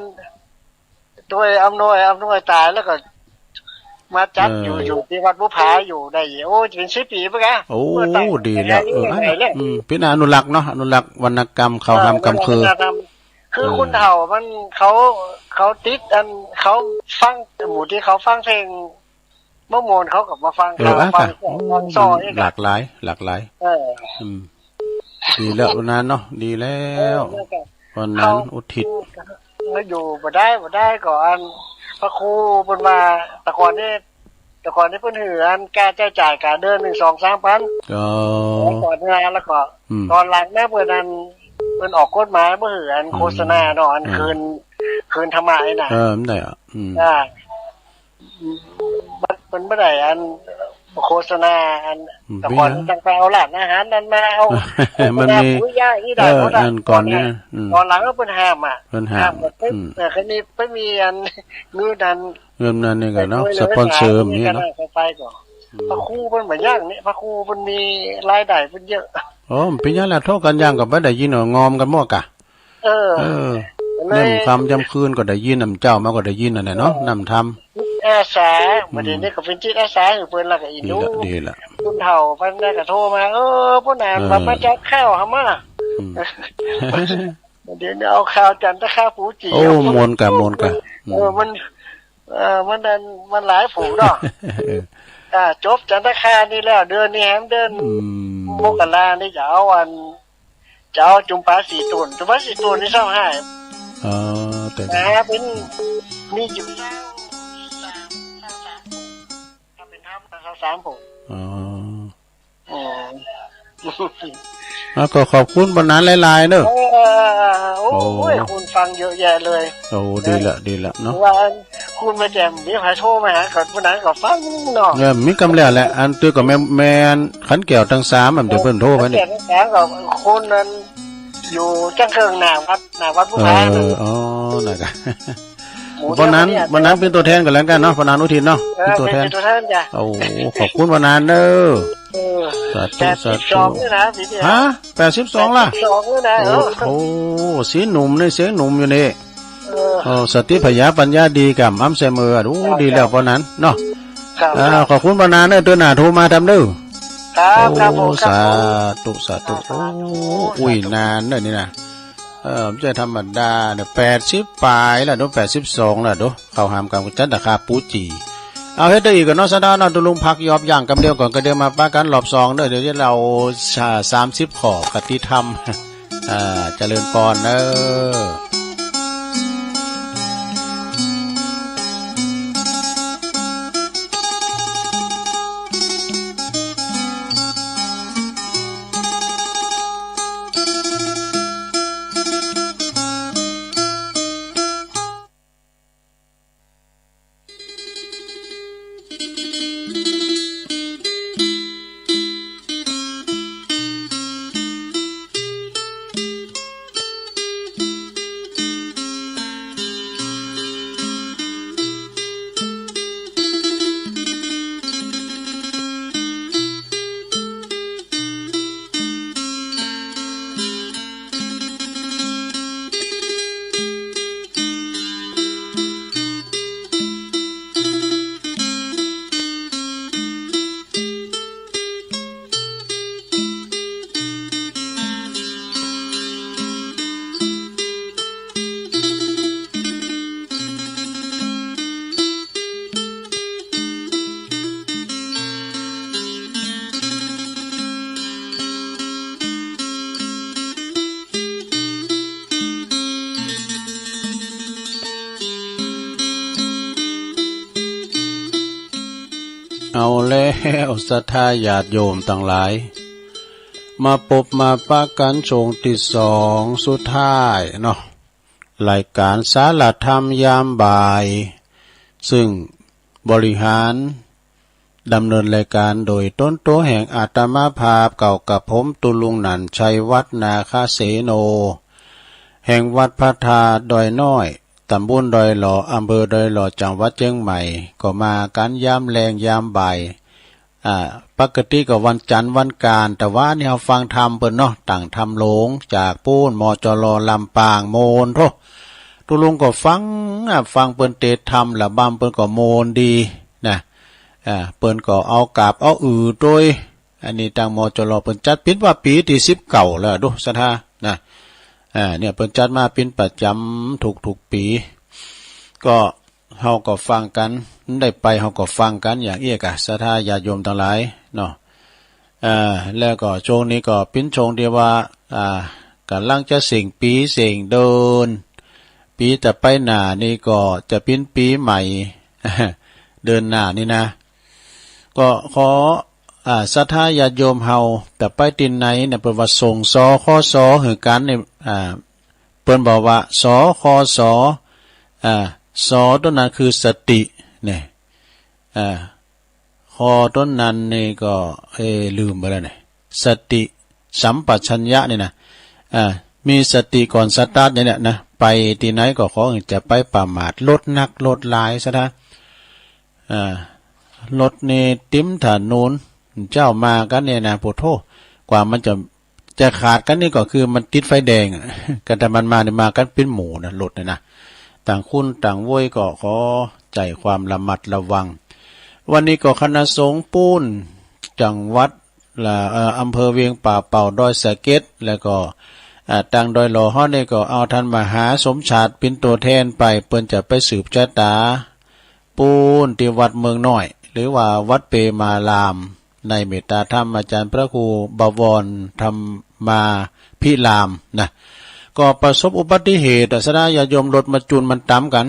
โดยอำนวย อำนวยต๋ายแล้วก็มาจัด เออ อยู่ อยู่ตี้วัดภูผาอยู่ได้ โอ้ จะเป๋นสิบปี๋เปื้อก่ะ โอ้ เมื่อตั้ง ดีแล้ว เออ อันนั้น เออ อืม เป๋นอนุรักษ์เนาะ อนุรักษ์วรรณกรรม ข่าวหามกำเคิ วัฒนธรรม คือ เออ คนเฒ่ามันเขา เขาติดอัน เขาฟัง หมู่ตี้เขาฟังเพลง เมื่อม่วนเขาก็มาฟัง เออ ข่าว อ่ะ ฟัง ค่ะ โอ้ ฟังซ้อ มัน นี่ หลากหลาย หลากหลาย เออ อืม ดีแล้ววันนั้นเนาะ ดีแล้ว เออ แล้วก็ วันนั้น เขา อุทิศ แล้วอยู่บ่ได้ บ่ได้ก็อัน พระครูเปิ้นว่า แต่ก่อนนี่ แต่ก่อนนี่เปิ้นหื้ออันค่าใจ๊จ่ายก๋าเดือนหนึ่ง สอง สามปัน อ๋อ แต่ก่อนนะ แล้วก็ อืม ต๋อนหลังนะ เปิ้นอัน เปิ้นออกกฎหมายบ่หื้ออัน อืม โฆษณาเนาะ อัน อ่า คืน คืนธรรมะนี่นะ เออ มันได้อ่ะ อืม อ่า มัน มันบ่ได้อันโฆษณาอัน อืม แต่ก่อน เป๋นหยัง จั่งไปเอาร้านอาหารนั้นมา เอา มันมี โฆษณาปุ๋ยยาอีหยัง เออ ก็ได้ อันก่อนนี่นะ อืม ต๋อนหลังก็เปิ้นห้ามอ่ะ เปิ้นห้าม ห้ามหมด อืม เออ เคยมี ไปมีอัน เงินอัน เงินนั้นนี่ก่ะเนาะ ไปช่วยเหลือ สปอนเซอร์ สายนี่ นี่ก่ะ เนาะ ไป ไปก่อน อืม พระครูเปิ้นบ่อย่างนี้ พระครูเปิ้นมีรายได้เปิ้นเยอะ อ๋อ เป๋นหยังละ โธ่กั๋นอย่างก็บ่ได้ยิน เออ งอมกั๋นหมดก่ะ เออ เออ เลย แนมค่ำยามคืนก็ได้ยิน นำเจ้ามาก็ได้ยินนั่นแหละเนาะ เออ นำธรรม จิตอาสา อืม บัดนี้ก็เป๋นจิตอาสาหื้อเปิ้นละก่ะ อีหนู ดีละ ดีละ คนเฒ่าเปิ้นน่ะก็โทรมา เออ ป้อหนาน เออ ว่ามาจัดข่าวหามา อืม เดี๋ยวนี้เอาข่าวจันทคราปู๋จี๋ โอ้ ม่วนก่ะ ม่วนก่ะ เออ อืม มัน เออ มันนั่น มันหลายฝูงเนาะ เออ อ่า จบจันทครานี่แล้ว เดือนนี้แหม เดือน อืม มกรานี่จะเอาอัน จะเอาจุมปาสี่ตูน จุมปาสี่ตูนนี่เศร้าห้า อ๋อ แต่ นะ เป๋น มีอยู่เศร้าสาม เศร้าสาม ถ้าเป๋นธรรมะเศร้าสามผม อ๋อ อ๋อ แล้วก็ขอบคุณป้อหนานหลายๆ เนอะ เออ เออ เออ เออ โอ้ โอ้ โอ้ย คนฟังเยอะแยะเลย โอ้ ดีละ ดีละเนาะ ว่า คนมาแจ่ม มีใผโทรมาหา ก็ป้อหนานก็ฟังเนาะ เออ มีกำแล้วแหละ อันตื้อก็แม่น แม่นขันแก้วตังสาม อันเดียวเปิ้นโทรไปนี่ ขันแก้วตังสามก็คนนั้นอยู่จั้งเคิงหน้าวัด หน้าวัดภูผา เออ อ๋อ นั่นก่ะ หมู่เดียวกันเนี่ย ป้อหนาน ป้อหนานเป๋นตั๋วแทนก็แล้วกั๋นเนาะ ป้อหนานอุทิศเนาะ เออ เป๋นตั๋วแทน เป๋นตั๋วแทนจ้ะ โอ้ ขอบคุณป้อหนานเนอะ เออ สาธุ แปดสิบสอง สาธุ นี่นะ ปี๋นี้ ฮะ แปดสิบสองละ แปดสิบสองนี่นะ โอ้ เออ โอ้ สีหนุ่มนี่ เสียงหนุ่มอยู่นี่ เออ โอ้ สติปัญญา ปัญญาดีก่ำอ้ำเสมอ โอ้ ครับ ดีแล้วป้อหนานเนาะ ครับ อ่า ครับ ขอบคุณป้อหนานเนอะ เตื้อหน้าโทรมาทำเนอะ ครับ ครับผม โอ้ ครับผม สาธุ สาธุ ครับ โอ้ สาธุ อุ้ย นานเนอะนี่นะ เออ บ่ใจ้ธรรมดาเนี่ย แปดสิบป๋ายแล้วเนาะ แปดสิบสองแล้วเนาะ เข้าหามกำจันทคราปู๋จี๋ เอาเฮ็ดได้อีกก่อนเนาะ สะดาเนาะ ตุ๊ลุงพักยอบย่างกำเดียวก่อน ก็เดี๋ยวมาปะกั๋นรอบสองเนอะ เดี๋ยวเฮา สามสิบข้อคติธรรม อ่า เจริญปอนเนอะเอาแล้ว ศรัทธาญาติโยมตังหลาย มาปบมาปะกั๋นช่วงตี้สองสุดท้ายเนาะ รายก๋านสาระธรรมยามบ่าย ซึ่งบริหาร ดำเนินรายการโดยต๋นตั๋วแห่งอาตมาภาพ เก่ากับผม ตุลุงหนั่น ชัยวัฒน์ นาคเสโน แห่งวัดพระธาตุดอยน้อย ต๋ำบลดอยหล่อ อำเภอดอยหล่อ จังหวัดเจียงใหม่ ก็มากั๋นยามแลงยามบ่าย อ่า ปกติก็วันจันทร์วันอังคาร แต่ว่านี่เฮาฟังธรรมเปิ้นเนาะ ตางธรรมโหลง จากปู๊น มจร ลำปาง โมนโธ่ ตุลุงก็ฟัง อ่า ฟังเปิ้นเตศน์ธรรม ละบำเปิ้นก็โมนดีนะ อ่า เปิ้นก็เอากาบเอาอือตวย อันนี้ตาง มจร เปิ้นจัดเป๋นว่าปี๋ตี้สิบเก้าแล้ว ดูศรัทธานะ อ่า เนี่ย เปิ้นจัดมาเป๋นประจ๋ำทุกๆ ปี๋ ก็ เฮาก็ฟังกั๋น ได้ไปเฮาก็ฟังกั๋นอย่างอี้ก่ะ ศรัทธาญาติโยมตังหลายเนาะ อ่า แล้วก็ช่วงนี้ก็เป๋นช่วงตี้ว่า อ่า ก่ำลังจะเส้งปี๋เส้งเดือน ปี๋ต่อไปหน้านี่ก็จะเป๋นปี๋ใหม่ เดือนหน้านี่นะ ก็ขอ อ่า ศรัทธาญาติโยมเฮา แต่ไปตี้ไหนเนี่ย เปิ้นว่าส่ง สคส หื้อกั๋นเนี่ย อ่า เปิ้นบอกว่า สคส อ่า ส ต๋นนั้นคือสติ เนี่ย อ่า ค ต๋นนั้นนี่ก็ เอ๊ะ ลืมไปแล้วเนี่ย สติสัมปชัญญะนี่นะ อ่า มีสติก่อนสตาร์ทเนี่ยนะ ไปตี้ไหนก็ขอจะไปประมาท รถนักรถหลายศรัทธา อ่า รถนี่เต๋มถนน เจ้ามากั๋นเนี่ยนะ โผโธ่ กว่ามันจะ จะขาดกั๋นนี่ก็คือมันติดไฟแดงอะ กั๋นแต่มันมาเนี่ยมากั๋นเป๋นหมู่นะ รถเนี่ยนะ ต่างคนต่างโว้ย ก็ขอใจ๊ความระมัดระวัง วันนี้ก็คณะสงฆ์ปู๊น จังหวัดละ เอ่อ อำเภอเวียงป่าเป้า ดอยสะเก็ด แล้วก็ อ่า ตางดอยหล่อเฮานี่ก็เอาต้านมหาสมชาติเป๋นตั๋วแทนไป เปิ้นจะไปสืบจะต๋า ปู๊นตี้วัดเมืองน้อย หรือว่าวัดเปมาราม ในเมตตาธรรมอาจ๋ารย์พระครูบวรธรรมาภิรามนะ ก็ประสบอุบัติเหตุ ศรัทธาญาติโยม รถมาจุนมันตำกั๋น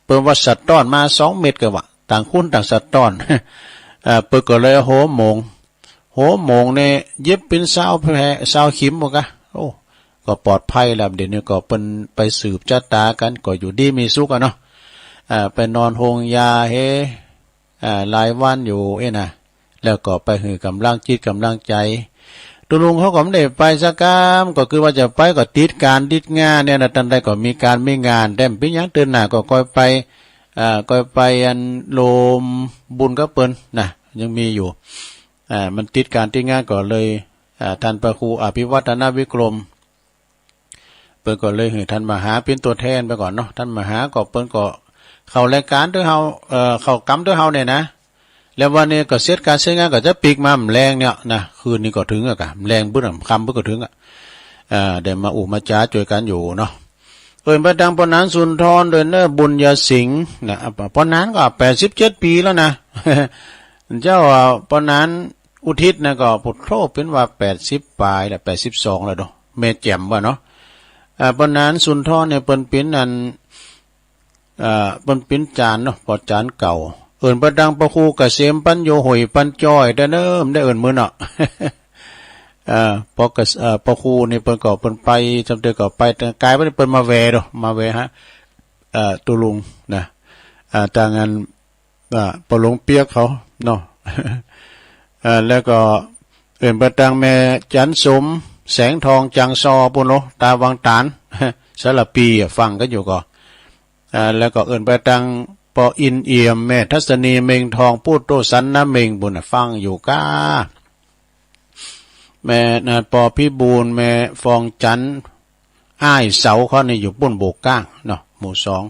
เปิ้นว่าสะต๊อนมาสองเม็ดก็ว่า ต่างคนต่างสะต๊อน เอ่อ เปิ้นก็เลยหัวหมง หัวหมงเนี่ยเย็บเป๋นซาวแผล ซาวเข็มหมดกะ โอ้ ก็ปลอดภัยแล้ว เดี๋ยวนี้ก็เปิ้นไปสืบจะต๋ากั๋น ก็อยู่ดีมีสุขอะเนาะ อ่า ไปนอนโฮงยาเฮ อ่า หลายวันอยู่เอ๊ะนะ แล้วก็ไปหื้อก๋ำลังจิตก๋ำลังใจ๋ ตุลุงเขาก็บ่ได้ไปสักกำ ก็คือว่าจะไปก็ติดก๋านติดงานเนี่ยนะ ตังใดก็มีก๋านมีงาน แต่บ่เป๋นหยัง เติ่นหน้าก็ค่อยไป อ่า ค่อยไปอันโฮมบุญกับเปิ้นนะ ยังมีอยู่ อ่า มันติดก๋านติดงานก็เลย อ่า ต้านพระครูอภิวัฒนวิกรม เปิ้นก็เลยหื้อต้านมหาเป๋นตั๋วแทนไปก่อนเนาะ ต้านมหาก็เปิ้นก็เข้ารายก๋านตวยเฮา เอ่อ เข้ากรรมตวยเฮาเนี่ยนะ แล้ววันนี้ก็เสร็จก๋านเสร็จงานก็จะปิ๊กมาแลงเนี่ยนะ คืนนี้ก็เถิงอะกะ แลงบึ้ดอะ ค่ำบึ้ดก็เถิงอะ อ่า ได้มาอู้มาจ๋าจ้วยกั๋นอยู่เนาะ เอิ้นไปตางป้อหนานสุนทรด้วยเน่อ บุญญาสิงห์นะ ป้อหนานก็แปดสิบเจ็ดปี๋แล้วนะ เจ้า อ่า ป้อหนานอุทิศนะก็ โผโธ่ เป๋นว่าแปดสิบป๋ายแล้ว แปดสิบสองแล้วเนาะ แม่แจ่มว่าเนาะ อ่า ป้อหนานสุนทรเนี่ยเปิ้นเป๋นอัน อ่า เปิ้นเป๋นจ๋ารย์เนาะ ป้อจ๋ารย์เก่า เอิ้นไปตางป้อครูเกษมปัญโญ ห้วยปันจ้อย แต่เนิ่มได้เอิ้นมื้อเนาะ อ่า ป้อเกษ- อ่า ป้อครูนี่เปิ้นก็ เปิ้นไป จำเตยก็ไป แต่ก๋ายวันนี้เปิ้นมาแวะเนาะ มาแวะฮะ อ่า ตุลุงนะ อ่า ตางอัน อ่า ป้อหลวงเปียกเขาเนาะ อ่า แล้วก็เอิ้นไปตางแม่จันสม แสงทอง จังซอ ปู้นโล ตาวังต๋าน สารภีอะ ฟังกั๋นอยู่ก่อ อ่า แล้วก็เอิ้นไปตางป้ออินเอี่ยม แม่ทัศนี เม็งทอง ปุตโตสันนะ เม็งปู้นน่ะ ฟังอยู่ก้า แม่นะ ป้อพิบูล แม่ฟองจันทร์ อ้ายเสาเขานี่อยู่ปู้นโบกก้างเนาะ หมู่สอง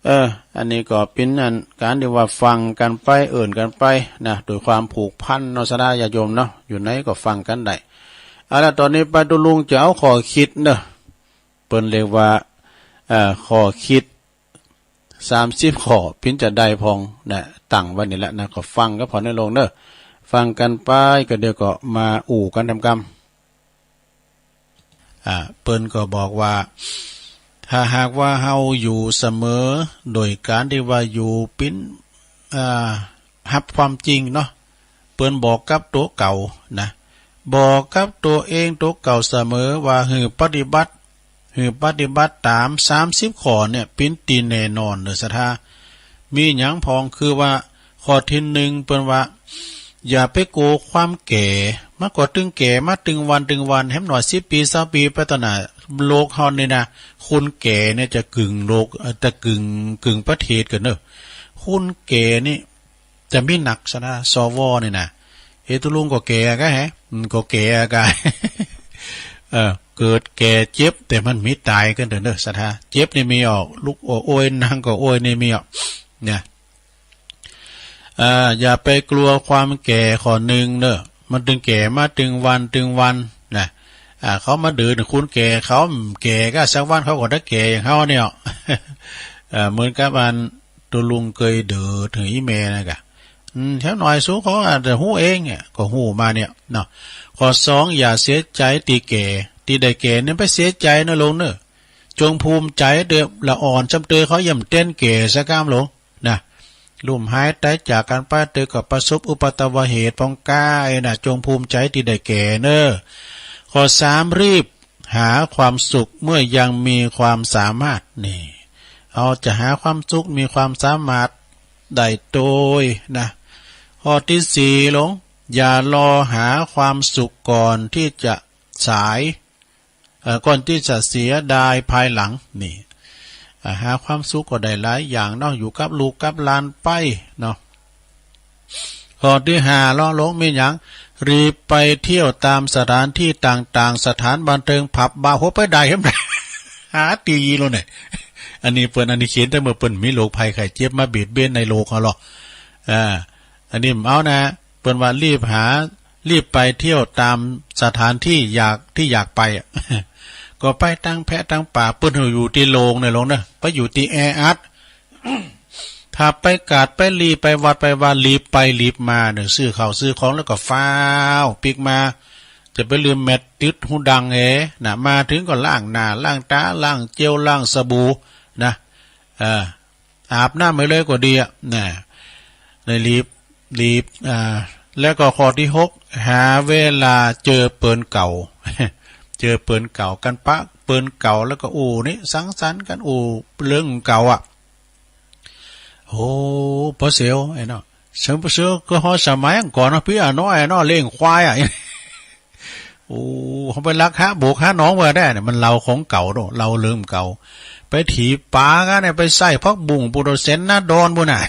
เออ อันนี้ก็เป๋นอันก๋านตี้ว่าฟังกั๋นไป เอิ้นกั๋นไปนะ โดยความผูกพันเนาะ ศรัทธาญาติโยมเนาะ อยู่ไหนก็ฟังกั๋นได้ เอาละ ต๋อนนี้ไปตุลุงจะเอาข้อคิดเนาะ เปิ้นเรียกว่า เอ่อ ข้อคิด สามสิบข้อ เป๋นจาใดพ่องนะ ตั้งไว้นี่แหละนะ ก็ฟังกับพ่อใหญ่โลงเน่อ ฟังกั๋นไป ก็เดี๋ยวก็มาอู้กั๋นต๋ามกำ อ่า เปิ้นก็บอกว่า ถ้าหากว่าเฮาอยู่เสมอ โดยก๋านตี้ว่าอยู่เป๋น อ่า ฮับความจริงเนาะ เปิ้นบอกกับตั๋วเก่านะ บอกกับตั๋วเองตั๋วเก่าเสมอว่าหื้อปฏิบัติ หื้อปฏิบัติต๋ามสามสิบข้อเนี่ย เป๋นตี้แน่นอนเน่อศรัทธา มีหยังพ่อง คือว่าข้อตี้นึ่งเปิ้นว่า อย่าไปกั๋วความแก่ มันก็ตึงแก่มาตึงวันตึงวัน แหมหน่อยสิบปี๋ซาวปี๋ไปตะหน้า โลกเฮานี่นะ คนแก่เนี่ยจะกึ่งโลก เอ่อ จะกึ่ง กึ่งประเทศกั๋นเนาะ คนแก่นี่ จะมีหนักซะนะ สว นี่นะ เอ๊ะ ตุ๊ลุงก็แก่กะแหะ อืม ก็แก่กะ เออ เกิดแก่เจ็บ แต่มันมีต๋ายกั๋นเต๊อะเนาะ ศรัทธา เจ็บนี่มีอ่อ ลุกก็โอย นั่งก็โอยนี่มีอ่อ เนี่ย เอ่อ อย่าไปกั๋วความแก่ข้อนึ่งเนาะ มันตึงแก่มาตึงวันตึงวันนะ อ่า เขามาเดิน คนแก่เขาแก่กะสักวันเขาก็ได้แก่อย่างเฮาเนี่ย เอ่อ เหมือนกับอัน ตุ๊ลุงเกยเดินเถิงอี่แม่นะกะ อืม แหมหน่อยสูเขาอาจจะฮู้เองเนี่ย ก็ฮู้มาเนี่ยเนาะ ข้อสอง อย่าเสียใจ๋ตี้แก่ ตี้ได้แก่เนี่ยไปเสียใจ๋นะลงเนาะ จงภูมิใจ๋เต๊อะ ละอ่อนจ้ำเตยเขาเยี่ยมเต้นแก่สักก้ำลงนะ ล้มหายต๋ายจากกั๋นไปเต๊อะก็ประสบอุปัทวเหตุปองก้าไอ้นะ จงภูมิใจ๋ตี้ได้แก่เนาะ ข้อสาม รีบหาความสุขเมื่อยังมีความสามารถ นี่ เอาจะหาความสุขมีความสามารถได้โตยนะ ข้อตี้สี่ลง อย่ารอหาความสุขก่อนตี้จะสาย เอ่อ ก่อนตี้จะเสียดายภายหลัง นี่ อ่า หาความสุขก็ได้หลายอย่างเนาะ อยู่กับลูกกับหลานไปเนาะ ข้อตี้ห้าลองลงมีหยัง รีบไปเที่ยวต๋ามสถานตี้ต่างๆ สถานบันเทิงผับบาร์ โห ไปได้แหม หาตี้โลกเนี่ย อันนี้เปิ้น อันนี้เขียนแต่เมื่อเปิ้นมีโรคภัยไข้เจ็บมาเบียดเบียนในโลกเฮาเนาะ อ่า อันนี้บ่เอานะ เปิ้นว่ารีบหา รีบไปเที่ยวต๋ามสถานตี้อยาก ตี้อยากไปอะ ก็ไปตังแพะตังป๋า เปิ้นหื้ออยู่ตี้โล่งเนี่ยลงเนาะ ไปอยู่ตี้แออัด ถ้าไปกาดไปหลีไปวัดไปวา หลีไปหลีมาเนี่ย ซื้อข้าวซื้อของแล้วก็ฟ้าวปิ๊กมา จะไปลืมแมสติดหูดังเอนะ มาเถิงก็ล้างหน้าล้างต๋า ล้างเจล ล้างสบู่นะ เออ อาบน้ำไปเลยก็ดีอะนะ ได้หลีบ หลีบ อ่า แล้วก็ข้อตี้หก หาเวลาเจอเปิ้นเก่า เจอเปิ้นเก่ากั๋น ปะเปิ้นเก่าแล้วก็อู้นี่สังสรรค์กั๋น อู้เรื่องเก่าอะ โอ้ ปอเสียวไอ้เนาะ เสียว ปอเสียวก็ฮอดสมัยก่อนเนาะ ปี้อะเนาะ ไอ้เนาะ เลี้ยงควายอะ โอ้ เฮาไปลักหาบกหาหนองเปิ้นได้เนี่ย มันเล่าของเก่าเนาะ เล่าเรื่องเก่า ไปถีบป๋ากั๋นเนี่ย ไปใส้ผักบุ้งปูโตเซนหน้าดอนปู้นน่ะ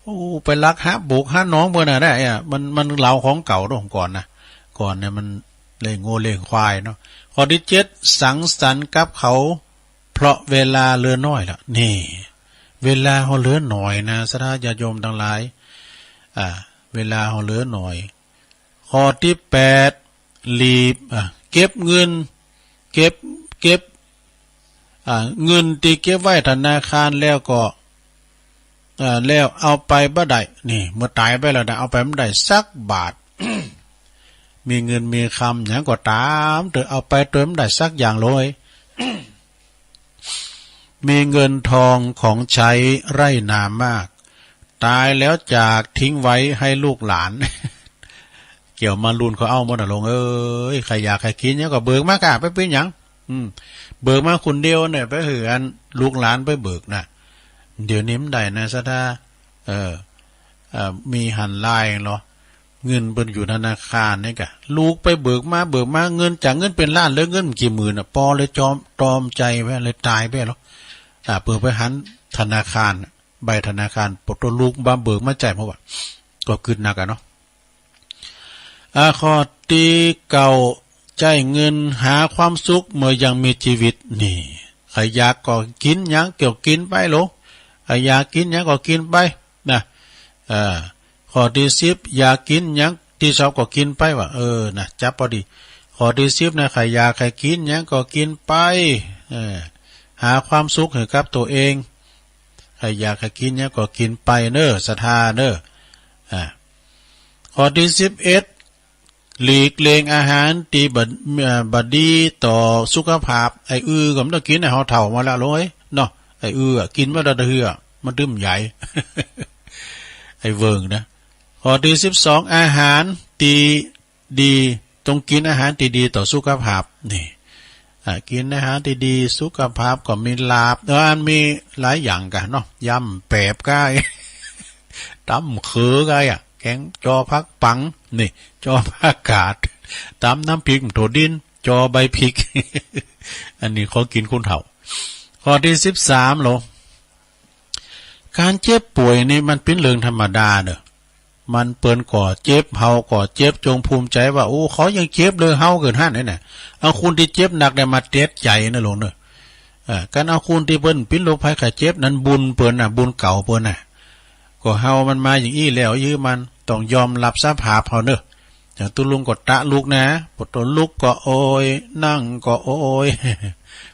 โอ้ ไปลักหาบกหาหนองเปิ้นน่ะได้อะ มัน มันเล่าของเก่าเนาะ ก่อนนะ ก่อนเนี่ยมันเลี้ยงงัวเลี้ยงควายเนาะ ข้อตี้เจ็ด สังสรรค์กับเขา เพราะเวลาเหลือน้อยละ นี่ เวลาเฮาเหลือน้อยนะ ศรัทธาญาติโยมตังหลาย อ่า เวลาเฮาเหลือน้อย ข้อตี้แปด หลีบ อ่ะ เก็บเงิน เก็บ เก็บ อ่า เงินตี้เก็บไว้ธนาคารแล้วก็ อ่า แล้วเอาไปบ่ได้ นี่ เมื่อต๋ายไปแล้วนะ เอาไปบ่ได้สักบาท มีเงินมีคำหยังก็ต๋ามเต๊อะ เอาไปโตยบ่ได้สักอย่างเลย มีเงินทองของใช้ไร่นามาก ต๋ายแล้วจากทิ้งไว้ให้ลูกหลาน เกี่ยวมารุ่นเขาเอาหมดน่ะลงเอ้ย ใผอยากใผกิ๋นหยังก็เบิกมาก่ะ ไปเป๋นหยัง อืม เบิกมาคนเดียวเนี่ย ไปหื้ออันลูกหลานไปเบิกน่ะ เดี๋ยวนี้บ่ได้นะ ศรัทธา เออ เอ่อ มีหันลายเหรอ เงินเปิ้นอยู่ธนาคารนี่ก่ะ ลูกไปเบิกมา เบิกมา เงินจากเงินเป๋นล้าน เหลือเงินบ่กี่หมื่นน่ะ ปอเลยจอม ตรอมใจ๋ไป เลยต๋ายไปเหรอ อ่า เปิ้นไปหันธนาคารน่ะ ใบธนาคาร ปอตกลูกบ่าเบิกมาจ่ายหมดว่ะ ก็กึ๊ดหนักอะเนาะ อ่า ข้อตี้เก้า ใจ๊เงินหาความสุขเมื่อยังมีจีวิต นี่ ใผอยากก็กิ๋นหยังก็กิ๋นไปโลด ใผอยากกิ๋นหยังก็กิ๋นไป นะ เออ ข้อตี้สิบ อยากกิ๋นหยังตี้ชอบก็กิ๋นไปว่ะ เออ นะ จับปอดี ข้อตี้สิบนะ ใผอยากใผกิ๋นหยังก็กิ๋นไป เออ หาความสุขหื้อกับตั๋วเอง ใผอยากใผกิ๋นหยังก็กิ๋นไปเน่อ ศรัทธาเน่อ อ่า ข้อตี้สิบเอ็ด หลีกเลี่ยงอาหารตี้บ่ เอ่อ บ่ดีต่อสุขภาพ ไอ้อื้อก็บ่ต้องกิ๋น ไอ้เฮาเฒ่ามาแล้วโลยเนาะ ไอ้อื้ออะ กิ๋นมาแต่ละเฮือ มันตึงใหญ่ ไอ้เวิ้งนะ ข้อตี้สิบสอง อาหารตี้ดี ต้องกิ๋นอาหารตี้ดีต่อสุขภาพ นี่ อ่า กิ๋นอาหารตี้ดี สุขภาพก็มีลาภ เออ อันมีหลายอย่างก่ะเนาะ ยำแปบก้าย ต๋ำเขือไก่อะ แก๋งจอผักปัง นี่ จอผักกาด ต๋ำน้ำพริกโถดิน จอใบพริก อันนี้ของกิ๋นคนเฒ่า ข้อตี้สิบสาม โหล ก๋านเจ็บป่วยนี่มันเป๋นเรื่องธรรมดาเน่อ มันเปิ้นก็เจ็บ เฮาก็เจ็บ จงภูมิใจ๋ว่า โอ้ เขายังเจ็บเลย เฮาเกินหั้นนี่นะ เอาคนตี้เจ็บหนักเนี่ยมาเตียดใจ๋นะโหลเน่อ เออ ก๋านเอาคนตี้เปิ้นเป๋นโรคภัยไข้เจ็บนั้นบุญเปิ้นน่ะ บุญเก่าเปิ้นน่ะ ก็เฮามันมาอย่างอี้แล้ว ยื้อมัน ต้องยอมฮับสภาพเฮาเน่อ อย่างตุ๊ลุงก็ตะลุกนะ ปวดตัวลุกก็โอย นั่งก็โอย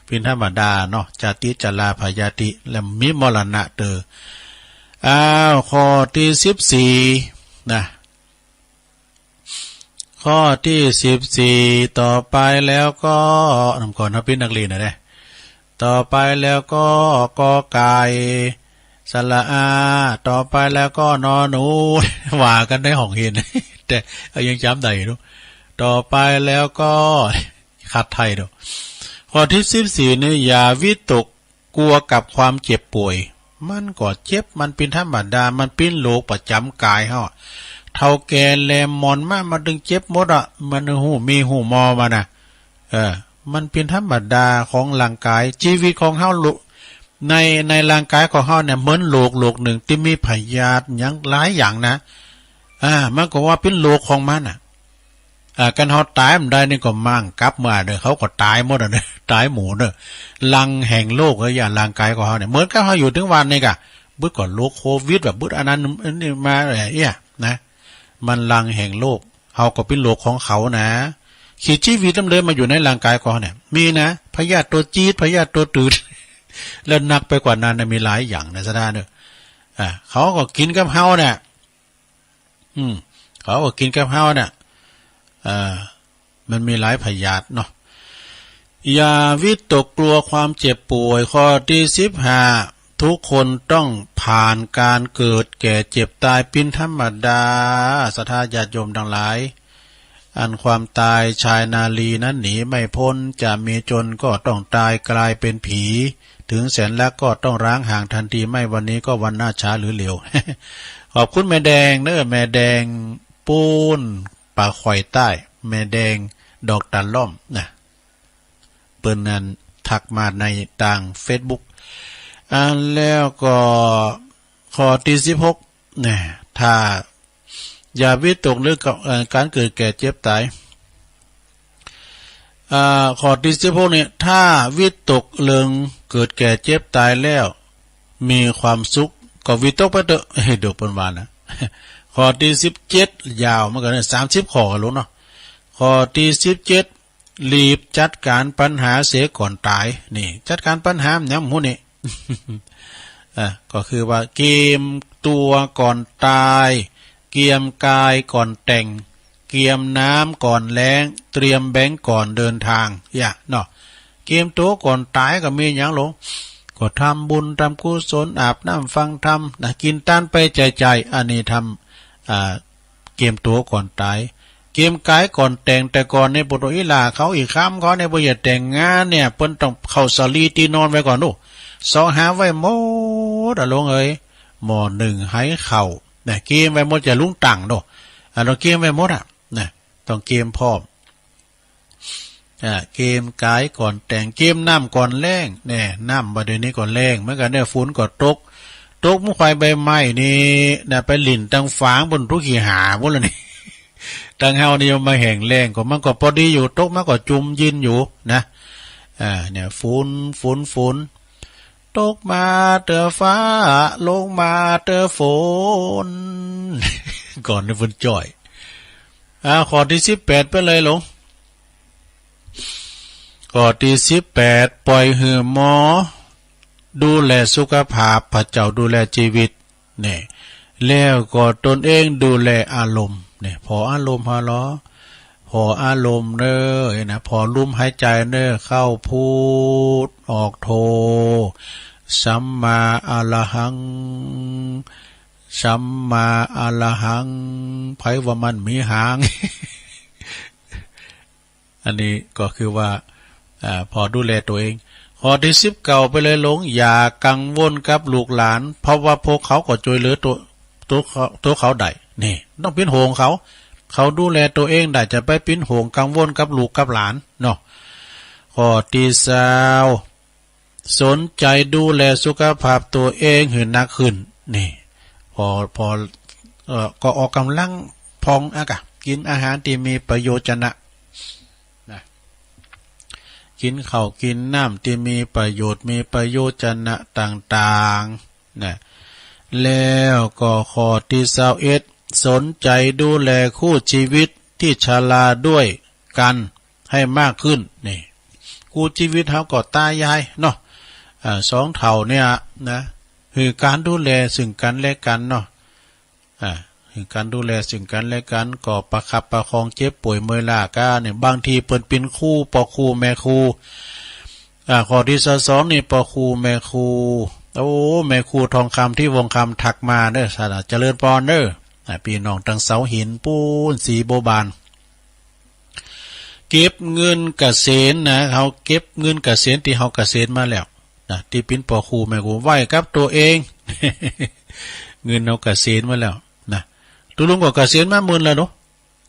เป๋นธรรมดาเนาะ จาติ จรา พยาธิ และมีมรณะเตอ อ้าว ข้อตี้สิบสี่ นะ ข้อตี้สิบสี่ ต่อไปแล้วก็ นำก่อนนะ เป๋นนักเรียนนะเนี่ย ต่อไปแล้วก็ กอไก่ สระอา ต่อไปแล้วก็ นอหนู ว่ากั๋นในห้องเฮียน แต่เอายังจ๋ำได้อยู่ ต่อไปแล้วก็ ขัดไทยดู ข้อตี้สิบสี่ นี่ อย่าวิตกกั๋วกับความเจ็บป่วย มันก็เจ็บ มันเป๋นธรรมดา มันเป๋นโรคประจ๋ำก๋ายเฮา เฒ่าแก่แลหมอนมา มันตึงเจ็บหมดอะ มันตึงฮู้มีฮู้มอมันน่ะ เออ มันเป๋นธรรมดาของร่างก๋าย จีวิตของเฮาลุ ใน ในร่างก๋ายของเฮาเนี่ย เหมือนโรคโรคนึ่งตี้มีพยาธิหยังหลายอย่างนะ อ่า มันก็ว่าเป๋นโรคของมันน่ะ อ่า ก๋านเฮาต๋ายบ่ได้นี่ก็มั่งกลับมาเน่อ เขาก็ต๋ายหมดอะเน่อ ต๋ายหมู่เน่อ หลังแห่งโรค เออ อย่างร่างก๋ายของเฮาเนี่ย เหมือนกับเฮาอยู่ตึงวันนี้ก่ะ บึดก็โรคโควิด แบบบึดอันนั้นอันนี้มา เออ เอี้ย นะ มันหลังแห่งโรค เฮาก็เป๋นโรคของเขานะ ขีดจีวิตลำเดิมมาอยู่ในร่างก๋ายของเฮาเนี่ย มีนะ พยาธิตั๋วจี๊ด พยาธิตั๋วตืด แล้วหนักไปกว่านั้นนะ มีหลายอย่างนะ สะท้านเน่อ อ่า เขาก็กิ๋นกับเฮาเนี่ย อืม เขาก็กิ๋นกับเฮาเนี่ย อ่า มันมีหลายพยาธิเนาะ อย่าวิตกกั๋วความเจ็บป่วย ข้อตี้สิบห้า ทุกคนต้องผ่านก๋านเกิดแก่เจ็บต๋ายเป๋นธรรมดา ศรัทธาญาติโยมตังหลาย อันความต๋ายชายนารีนั้นหนีไม่พ้น จะมีจนก็ต้องต๋ายก๋ายเป๋นผี ถึงแสนรักก็ต้องร้างห่างทันที ไม่วันนี้ก็วันหน้าช้าหรือเร็ว ขอบคุณแม่แดงเน่อ แม่แดงปูนป่าข่อยใต้ แม่แดงดอกตาล่อมนะ เปิ้นนั้นทักมาในตางเฟซบุ๊ก อ่า แล้วก็ข้อตี้สิบหก เนี่ย ถ้า อย่าวิตกเรื่องกับ เอ่อ ก๋านเกิดแก่เจ็บต๋าย อ่า ข้อตี้สิบหก เนี่ย ถ้าวิตกเรื่องเกิดแก่เจ็บต๋ายแล้ว มีความสุข ก็วิตกไปเต๊อะ เฮ้ย เดี๋ยวเปิ้นว่านะ ข้อตี้สิบเจ็ด ยาวเหมือนกั๋นนะ สามสิบข้อกั๋นลูกเนาะ ข้อตี้สิบเจ็ด รีบจัดก๋านปัญหาเสียก่อนต๋าย นี่ จัดก๋านปัญหามันหยังบ่ฮู้นี่ อ่ะ ก็คือว่าเกียมตั๋วก่อนต๋าย เกียมก๋ายก่อนแต๋ง เกียมน้ำก่อนแล้ง เตรียมแบงก์ก่อนเดินทาง อย่างเนาะ เกียมตั๋วก่อนต๋ายก็มีหยังหลง ก็ทำบุญทำกุศล อาบน้ำฟังธรรมนะ กิ๋นตานไปใจ๋ๆ อันนี้ทำ อ่า เกียมตั๋วก่อนต๋าย เกียมก๋ายก่อนแต๋ง แต่ก่อนเนี่ย ปุโตอิหร่าเขา อี่ค่ำเขาเนี่ย เปิ้นจะแต่งงานเนี่ย เปิ้นต้องเข้าสาลีตี้นอนไว้ก่อนลูก เซาะหาไว้หมดอะหลวงเอ๋ย หม้อนึ่งไหข้าวนะ เกียมไว้หมด จะลุงตังเนาะ อ่ะ ต้องเกียมไว้หมดอะนะ ต้องเกียมพร้อม อ่า เกียมก๋ายก่อนแต๋ง เกียมน้ำก่อนแล้ง แน่ น้ำบ่าเดี่ยวนี้ก็แล้งเหมือนกั๋นเนี่ย ฝนก็ตก ตกเมื่อควายใบไม้นี่นะ ไปหลิ้นตังฝางปุ้น ตุ๊ขี้หาปุ้นแล้วนี่ ตังเฮานี่มาแห้งแล้ง ก็มันก็ปอดีอยู่ ตกมาก็จุ่มยินอยู่นะ อ่า เนี่ย ฝน ฝน ฝน ตกมาเตื้อฟ้า ลงมาเตื้อฝน ก่อนนี่ฝนจ้อย อ่า ข้อตี้สิบแปด ไปเลยหลวง ข้อตี้สิบแปด ป่อยหื้อหมอดูแลสุขภาพ พระเจ้าดูแลจีวิต เนี่ย แล้วก็ตนเองดูแลอารมณ์ เนี่ย ผ่ออารมณ์เฮาลอ ผ่ออารมณ์เน่อ นะ ผ่อลมหายใจ๋เน่อ เข้าพุท ออกโธ สัมมาอะระหัง สัมมาอะระหัง ใผว่ามันมีหาง อันนี้ก็คือว่า อ่า ผ่อดูแลตั๋วเอง ข้อตี้สิบเก้า ไปเลยหลวง อย่ากังวลกับลูกหลาน เพราะว่าพวกเขาก็จ้วยเหลือตั๋ว ตั๋วเขา ตั๋วเขาได้ นี่ ต้องเป๋นห่วงเขา เขาดูแลตั๋วเองได้ จะไปเป๋นห่วงกังวลกับลูกกับหลานเนาะ ข้อตี้ซาว สนใจ๋ดูแลสุขภาพตั๋วเองหื้อนักขึ้น นี่ ปอ ปอ เอ่อ ก็ออกก๋ำลังพ่องอะกะ กิ๋นอาหารตี้มีประโยชนะ นะ กิ๋นข้าวกิ๋นน้ำตี้มีประโยชน์ มีประโยชนะต่างๆ นะ แล้วก็ข้อตี้ซาวเอ็ด สนใจ๋ดูแลคู่ชีวิตตี้ชราด้วยกั๋นให้มากขึ้น นี่ คู่ชีวิตเฮาก็ต๋ายายเนาะ อ่า สองเฒ่าเนี่ยนะ หื้อก๋านดูแลซึ่งกั๋นและกั๋นเนาะ อ่า หื้อก๋านดูแลซึ่งกั๋นและกั๋น ก็ประคับประคองเจ็บป่วยเมื่อยล้าก้าเนี่ย บางทีเปิ้นเป๋นครู ป้อครูแม่ครู อ่า ข้อตี้ซาวสองนี่ ป้อครูแม่ครู โอ้ แม่ครูทองคำ ทิพย์วงศ์คำ ทักมาเด้อ สาธุ เจริญปอนเด้อ อ่า ปี้น้องตังเสาหินปู๊น ศรีบัวบาน เก็บเงินเกษียณนะ เฮาเก็บเงินเกษียณตี้เฮาเกษียณมาแล้วนะ ตี้เป๋นป้อครูแม่ครู ไว้กับตั๋วเอง เงินเฮาเกษียณมาแล้วนะ ตุ๊ลุงก็เกษียณมาเมินแล้วเนาะ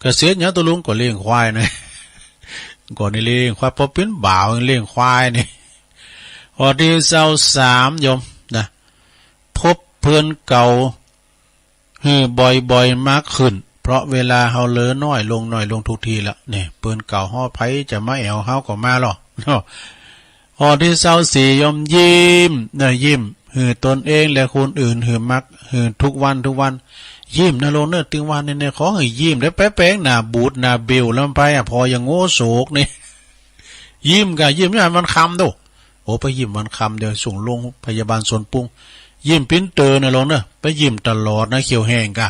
เกษียณหยังตุ๊ลุง ก็เลี้ยงควายนะ ก่อนนี่เลี้ยงควาย ปอเป๋นบ่าวเลี้ยงควายนี่ ข้อตี้ซาวสามโยมนะ พบเพื่อนเก่า หื้อบ่อยๆ มากขึ้น เพราะเวลาเฮาเหลือน้อยลง น้อยลงทุกทีละ เนี่ย เปื้อนเก่าฮ้อใผจะมาแอ่วเฮาก็มาลอเนาะ ข้อตี้ซาวสี่ ย่อมยิ้มนะ ยิ้มหื้อตนเองและคนอื่น หื้อมัก หื้อทุกวันทุกวัน ยิ้มนะโลงเนอะ ตึงวันนี้เนี่ย ขอหื้อยิ้ม เดี๋ยวไปแป๋งหน้าบูดหน้าเบ้วแล้วไปอะ ผ่ออย่างโง่โศกนี่ ยิ้มก่ะ ยิ้มยามวันค่ำดู โอ้ ไปยิ้มวันค่ำ เดี๋ยวส่งโรงพยาบาลสวนปุ้ง ยิ้มปิ้นเต๋อนะโลงเนอะ ไปยิ้มตลอดนะ เขียวแห้งก่ะ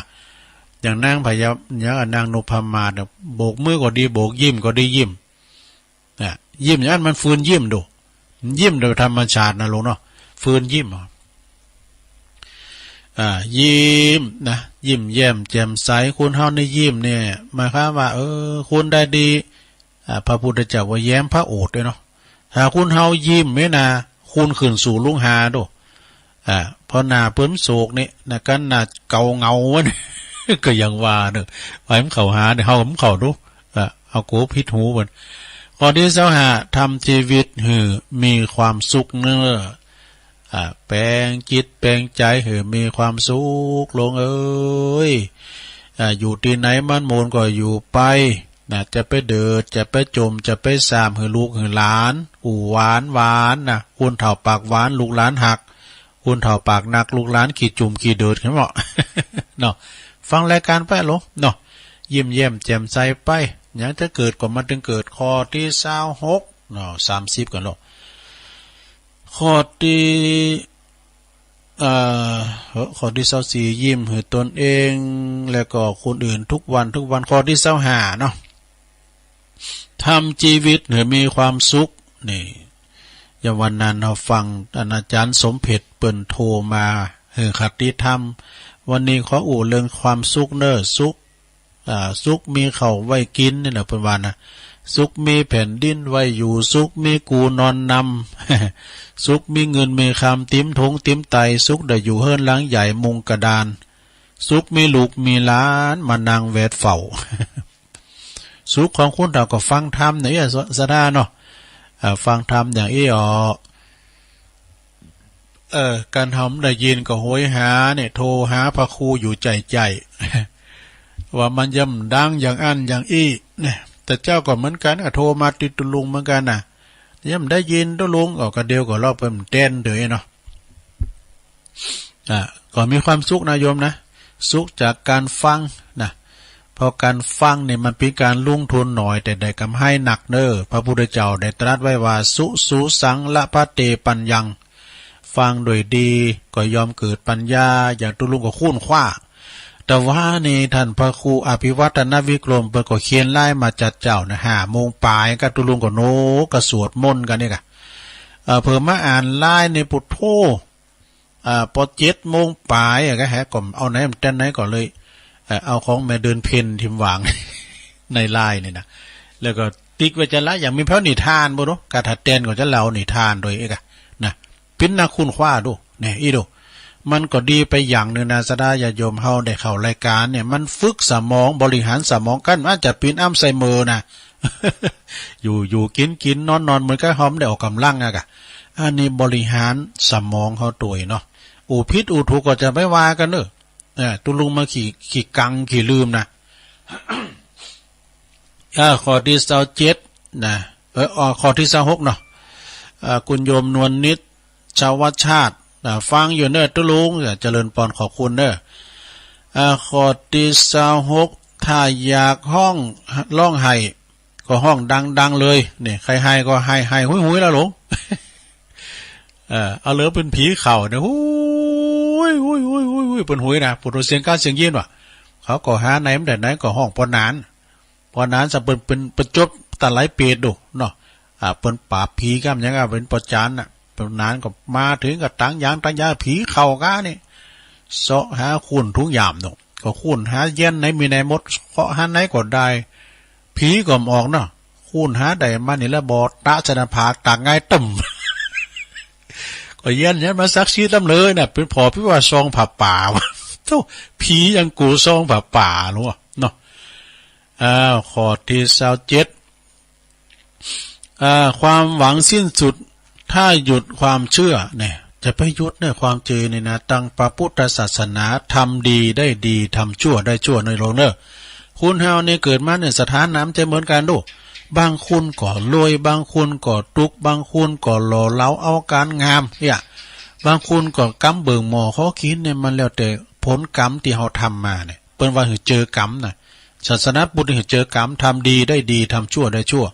อย่างนางพยา อย่างนางนพมาศเนี่ย โบกมือก็ดี โบกยิ้มก็ดี ยิ้ม นะ ยิ้มอย่างนั้นมันฝืนยิ้มดู ยิ้มโดยธรรมชาตินะโลงเนาะ ฝืนยิ้มเอา อ่า ยิ้มนะ ยิ้มแย้มแจ่มใส คนเฮานี่ยิ้มเนี่ย หมายความว่า เออ คนใดดี อ่า พระพุทธเจ้าว่าแย้มพระโอษฐ์เด้อเนาะ ถ้าคนเฮายิ้มเน่อนะ คนขึ้นสู่ลุงหาดู อ่า เพราะหน้าเปิ้นโศกนี่นะ กั๋นหน้าเก่าเหงามัน ก็ยังว่าเนอะ ไปมันเข้าหาเนี่ย เฮามันเข้าดู อ่า เอากั๋วผิดหูมัน ข้อตี้ซาวห้า ทำชีวิตหื้อมีความสุขเนอะ อ่า แป๋งจิตแป๋งใจ๋หื้อมีความสุข โลงเอ๋ย อ่า อยู่ตี้ไหนมันม่วนก็อยู่ไป นะ จะไปเดิด จะไปจ่ม จะไปสาม หื้อลูกหื้อหลาน อู้หวานหวานนะ คนเฒ่าปากหวาน ลูกหลานฮัก คนเฒ่าปากหนัก ลูกหลานขี้จุ่มขี้เดิด หันบ่ เนาะ ฟังรายการไปโลงเนาะ ยิ้มแย้มแจ่มใสไป หยังจะเกิดก็มันตึงเกิด ข้อตี้ซาวหกเนาะ สามสิบก่อนโลง ข้อตี้ เอ่อ ข้อตี้ซาวสี่ ยิ้มหื้อตนเอง และก็คนอื่นทุกวันทุกวัน ข้อตี้ซาวห้าเนาะ ทำชีวิตหื้อมีความสุข นี่ ยามวันนั้นเฮาฟังอาจารย์สมเพ็ชเปิ้นโทรมาหื้อคติธรรม วันนี้ขออู้เรื่องความสุขเน่อ สุข อ่า สุขมีข้าวไว้กิ๋นนี่นะ เปิ้นว่านะ สุขมีแผ่นดินไว้อยู่ สุขมีกูนอนนำ สุขมีเงินมีคำเต๋มถงเต๋มไต สุขได้อยู่เฮือนหลังใหญ่มุงกระดาน สุขมีลูกมีหลานมานั่งแวดเฝ้า สุขของคนเฒ่าก็ฟังธรรมเนี่ย สะ สะดาเนาะ อ่า ฟังธรรมอย่างอี้อ๋อ เออ กั๋นเฮาบ่ได้ยินก็โหยหาเนี่ย โทรหาพระครูอยู่ใจ้ๆ ว่ามันยังดังอย่างอั้นอย่างอี้เนี่ย แต่เจ้าก็เหมือนกั๋น ก็โทรมาติดตุ๊ลุงเหมือนกั๋นน่ะ ยังบ่ได้ยินตุ๊ลุง ก็กระเดียวก็ลอกไปมันแตนเต๋อเนาะ อ่ะ ก็มีความสุขนะโยมนะ สุขจากก๋านฟังนะ เพราะก๋านฟังเนี่ยมันเป๋นก๋านลงทุนหน่อย แต่ได้ก๋ำไรหนักเน่อ พระพุทธเจ้าได้ตรัสไว้ว่า สุ สุ สัง ละภัตเต ปัญญัง ฟังโดยดีก็ย่อมเกิดปัญญา อย่างตุ๊ลุงก็ค้นคว้า แต่ว่านี่ต้านพระครูอภิวัฒนวิกรมเปิ้นก็เขียนไลน์มาจัดเจ้านะ ห้าโมงป๋ายก็ตุ๊ลุงก็โนก็สวดมนต์กั๋นนี่กะ เอ่อ เผลอมาอ่านไลน์นี่ ปุโธ อ่า ปอเจ็ดโมงป๋ายอะ ก็แหะ ก็เอาไหนมันแตนไหนก่อนเลย เอ่อ เอาของแม่เดือนเพ็ญถิ่มวาง ในไลน์นี่นะ แล้วก็ติ๊กไว้จะละ อย่างมีพระนิทานบ่รู้ กาถาแตนก็จะเล่านิทานโดยเอกอะนะ ปิ้นนักค้นคว้าดู เนี่ย อี้ดู มันก็ดีไปอย่างนึ่งนะ ศรัทธาญาติโยมเฮาได้เข้ารายก๋านเนี่ย มันฝึกสมอง บริหารสมอง กัน อาจจะเป๋นอัลไซเมอร์นะ อยู่ๆ กิ๋นๆ นอนๆ เหมือนกับเฮาบ่ได้ออกก๋ำลังอะกะ อันนี้บริหารสมองเฮาตวยเนาะ อู้ผิดอู้ถูกก็จะไปว่ากั๋นเน่อ เออ ตุ๊ลุงมาขี้ ขี้กังขี้ลืมนะ อ่า ข้อตี้ซาวเจ็ดนะ เออ อ่อ ข้อตี้ซาวหกเนาะ อ่า คุณโยมนวลนิช ชาวชาติ อ่า ฟังอยู่เน่อตุ๊ลุง อ่า เจริญปอน ขอบคุณเน่อ อ่า ข้อตี้ซาวหก ถ้าอยากฮ้อง ฮ้องไห้ ก็ฮ้องดังๆ เลย เนี่ย ใค่ไห้ก็ไห้ ไห้หุยๆ แล้วหลวง เออ เอาเหลือเป๋นผีเข้าเนี่ย หุยๆๆๆ เป๋นหุยนะ ผู้โตเสียงก้าเสียงเยียนว่ะ เขาก็หาไหนบ่ได้ไหนก็ฮ้องปอหนาน ปอหนานซะเปิ้น เปิ้น เปิ้นจบตะไลเปรตดูเนาะ อ่า เปิ้นปราบผีก้ำหยังอะ เป๋นปอจารย์น่ะ ปอหนานก็มาเถิงก็ตังยางตังยาผีเข้าก้านี่ เซาะหาคูนถุงยามเนาะ ก็คูนหาเยียนไหนมีไหนหมด เคาะหาไหนก็ได้ ผีก็บ่ออกเนาะ คูนหาได้มานี่แล้วบ่ตะใส่หน้าผากตากหงายตึ้ม ก็เยียนหยังมาสักสิทธิ์ลำเลยน่ะ เป๋นผ่อปิว่าซองผ้าป่าว่ะ โธ่ ผียังกั๋วซองผ้าป่าหลวงเนาะ อ้าว ข้อตี้ซาวเจ็ด อ่า ความหวังสิ้นสุด ถ้าหยุดความเชื่อเนี่ย จะไปหยุดเนี่ย ความเจอเนี่ยนะ ตังพระพุทธศาสนา ทำดีได้ดี ทำชั่วได้ชั่ว เน่อหลวงเน่อ คนเฮาเนี่ยเกิดมาเนี่ย สถานะมันจะเหมือนกั๋นดู บางคนก็รวย บางคนก็ตุ๊กข์ บางคนก็หล่อเหลาเอาก๋านงามเนี่ย บางคนก็กำเบิ่งหม้อขอกิ๋นเนี่ย มันแล้วแต่ผลกรรมตี้เฮาทำมาเนี่ย เปิ้นว่าหื้อเจอกรรมน่ะ ศาสนาพุทธนี่หื้อเจอกรรม ทำดีได้ดี ทำชั่วได้ชั่ว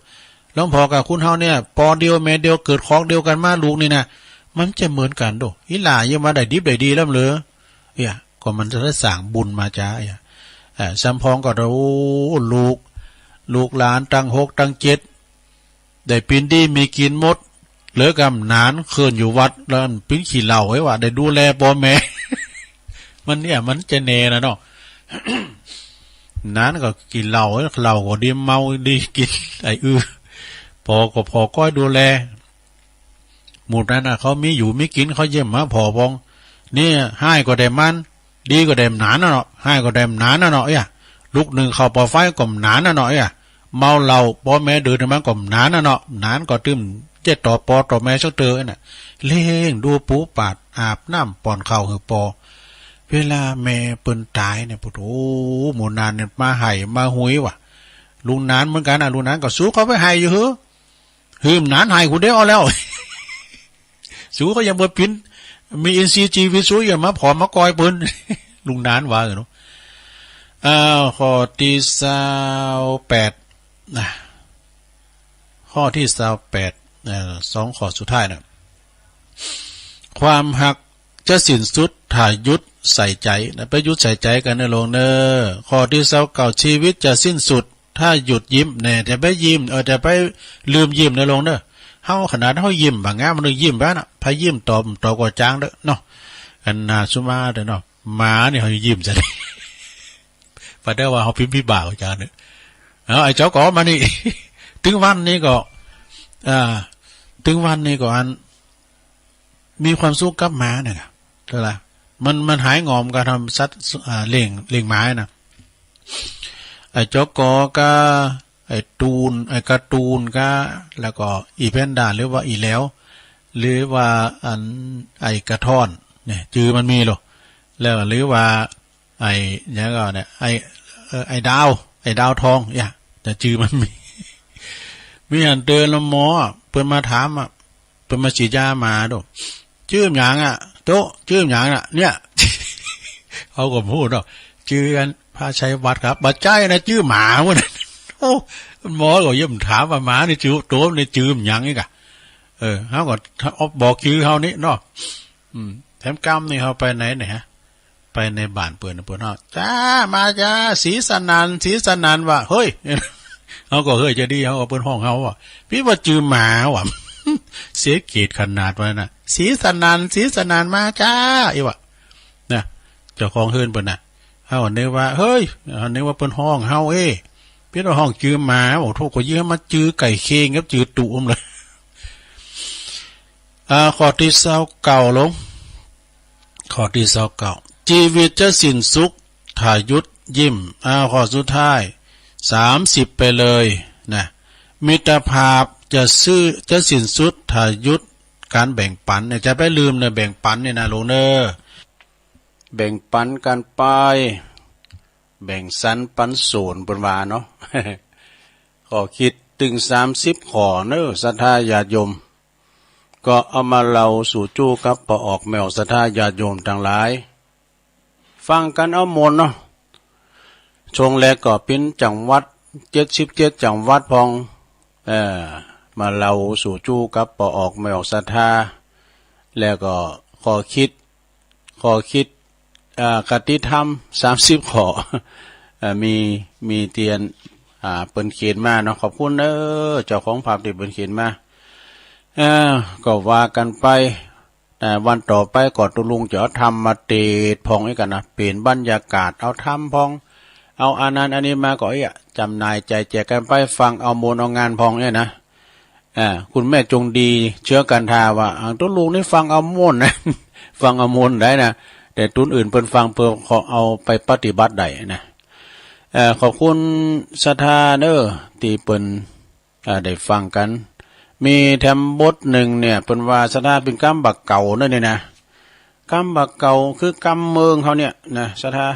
หลวงพ่อกับคนเฮาเนี่ย ปอเดียวแม่เดียว เกิดคอกเดียวกั๋นมา ลูกนี่นะ มันจะเหมือนกั๋นดู อีหล่ายังมาได้ดิบได้ดีลำเลย เนี่ย ก็มันจะได้สร้างบุญมาจ้า เนี่ย เอ่อ สำปองก็ โอ้ ลูก ลูกหลานตังหกตังเจ็ด ได้เป๋นดีมีกิ๋นหมด เหลือก้ำหนานเคิ่นอยู่วัด แล้วเป๋นขี้เหล้าไว้ว่า ได้ดูแลป้อแม่ มันเนี่ย มันจะแน่นะเนาะ หนานก็กิ๋นเหล้า เหล้าก็ดี เมาดี กิ๋นไอ้อื้อ ผ่อก็ผ่อก้อยดูแล หมู่นั้นน่ะ เขามีอยู่มีกิ๋น เขาเยี่ยมมาผ่อปอง เนี่ย ฮ้ายก็ได้มัน ดีก็ได้หนานน่ะเนาะ ฮ้ายก็ได้หนานน่ะเนาะ เอี้ย ลุกนึ่งข้าวปอไฟก็หนานน่ะเนาะ เอี้ย เมาเหล้า ป้อแม่ดื้อมันก็หนานน่ะเนาะ หนานก็ตึ้มเจ๊ต่อปอต่อแม่สักเตื้อน่ะ เลี้ยงดูปู๋ปาด อาบน้ำป้อนข้าวหื้อปอ เวลาแม่เปิ้นต๋ายเนี่ย โอ้โห หมู่นั้นเนี่ย มาไห้มาหุยว่ะ ลุงหนานเหมือนกั๋นน่ะ ลุงหนานก็ สูก็ไปไห้อยู่หื้อ หื้อหนานไห้คนเดียวเอาแล้ว สูก็ยังบ่เป๋น มีอินทรีย์ชีวิต สูอย่ามาผ่อมาก้อยเปิ้น ลุงหนานว่าเนาะ อ้าว ข้อตี้ซาวแปดนะ ข้อตี้ซาวแปด เอ่อ สองข้อสุดท้ายนะ ความฮักจะสิ้นสุด ถ้าหยุดใส่ใจ๋นะ ไปหยุดใส่ใจ๋กั๋นเน่อหลวงเน่อ ข้อตี้ซาวเก้า ชีวิตจะสิ้นสุด ถ้าหยุดยิ้ม แน่ จะไปยิ้ม เออ จะไปลืมยิ้มเน่อหลวงเน่อ เฮาขนาดเฮายิ้มบ่างาม มันนึกยิ้มไปน่ะ พอยิ้มตอบ ตอบก็จางเด้อเนาะ อันน่าสุมาเด้อเนาะ หมานี่เฮายิ้มซะ ปะเดี๋ยวว่าเฮาพิมพ์พิบากอาจารย์เนี่ย เอา ไอ้เจ้าก็มานี่ ตึงวันนี้ก็ อ่า ตึงวันนี้ก็อัน มีความสุขกับหมาเนี่ยนะ เท่าไหร่ มัน มันหายงอมกับทำสัตว์ อ่า เลี้ยง เลี้ยงหมาน่ะ ไอ้เจ้าก็กับ ไอ้ตูน ไอ้การ์ตูนกับ แล้วก็อีแพนด้า หรือว่าอีแหลว หรือว่าอัน ไอ้กระท้อน เนี่ย จื้อมันมีโล แล้วหรือว่า ไอ้หยังก็เนี่ย ไอ้ เอ่อ ไอ้ดาว ไอ้ดาวทอง เนี่ย แต่จื้อมันมี มีหันเตินละหมอ เปิ้นมาถามอะ เปิ้นมาฉีดยาหมาดู จื้อหยังอะ โจ๊ะ จื้อหยังอะ เนี่ย เขาก็พูดเนาะ จื้ออันพระชัยวัฒน์ครับ บ่ใจ้นะ จื้อหมาเว้ย โอ้ หมอก็ย่ำถามว่าหมานี่จื้อ โตนี่จื้อหยังนี่กะ เออ เขาก็บอกจื้อเขานี่เนาะ อืม แถมกำนี่เขาไปไหนเนี่ยฮะ ไปในบ้านเปิ้น เปิ้นฮ้อง จ้า มาจ้า ศรีสนั่น ศรีสนั่น ว่า เฮ้ย เขาก็เฮ้ยจะดี เขาก็เปิ้นฮ้องเขาว่า ปี้ว่าจื้อหมาว่ะ เสียเกียรติขนาดว่าน่ะ ศรีสนั่น ศรีสนั่น มาจ้า อีว่า นะ เจ้าของเฮือนเปิ้นน่ะ เขานึกว่า เฮ้ย เขานึกว่าเปิ้นฮ้องเขา เอ้ย ปี้ว่าฮ้องจื้อหมา โอ้โธ่ ก็เยียะมาจื้อไก่เคนกับจื้อตุ๊มเลย อ่า ข้อตี้ซาวเก้าลง ข้อตี้ซาวเก้า จีวิตจะสิ้นสุดถ้าหยุดยิ้ม อ่า ข้อสุดท้าย สามสิบ ไปเลยนะ มิตรภาพจะซื่อ จะสิ้นสุดถ้าหยุดก๋านแบ่งปั๋นเนี่ย จะไปลืมเนี่ย แบ่งปั๋นเนี่ยนะลูกเน่อ แบ่งปั๋นกั๋นไป แบ่งสรรปั๋นส่วน เปิ้นว่าเนาะ ข้อคิดตึง สามสิบ ข้อเน่อ ศรัทธาญาติโยม ก็เอามาเล่าสู่จู้กับป้อออกแม่ออก ศรัทธาญาติโยมตังหลาย ฟังกั๋นเอาม่วนเนาะ ช่วงแรกก็เป๋นจังหวัด เจ็ดสิบเจ็ด จังหวัดพ่อง เอ่อ มาเล่าสู่จู้กับป้อออกแม่ออก ศรัทธา แล้วก็ข้อคิด ข้อคิด อ่า คติธรรม สามสิบ ข้อ อ่า มี มีเตียน อ่า เปิ้นเขียนมาเนาะ ขอบคุณเน่อ เจ้าของภาพตี้เปิ้นเขียนมา อ่า ก็ว่ากั๋นไป อ่า วันต่อไปก็ตุ๊ลุงจะเอาธรรมมาเตสน์พ่องอี้กั๋นนะ เป๋นบรรยากาศ เอาธรรมพ่อง เอาอันนั้นอันนี้มาก็เอี้ย จำหน่ายจ่ายแจกกั๋นไป ฟังเอาม่วนเอางานพ่องเนี่ยนะ อ่า คุณแม่จงดี เชื้อกันทา ว่า อ่า ตุ๊ลุงนี่ฟังเอาม่วนนะ ฟังเอาม่วนได้นะ แต่ตุ๊นอื่นเปิ้นฟังเปิ้นขอเอาไปปฏิบัติได้นะ เอ่อ ขอบคุณศรัทธาเน่อ ตี้เปิ้น อ่า ได้ฟังกั๋น มีแถมบทนึ่งเนี่ย เปิ้นว่าศรัทธาเป๋นกำบ่าเก่าเน่อนี่นะ กำบ่าเก่าคือกำเมิงเฮาเนี่ยนะ ศรัทธา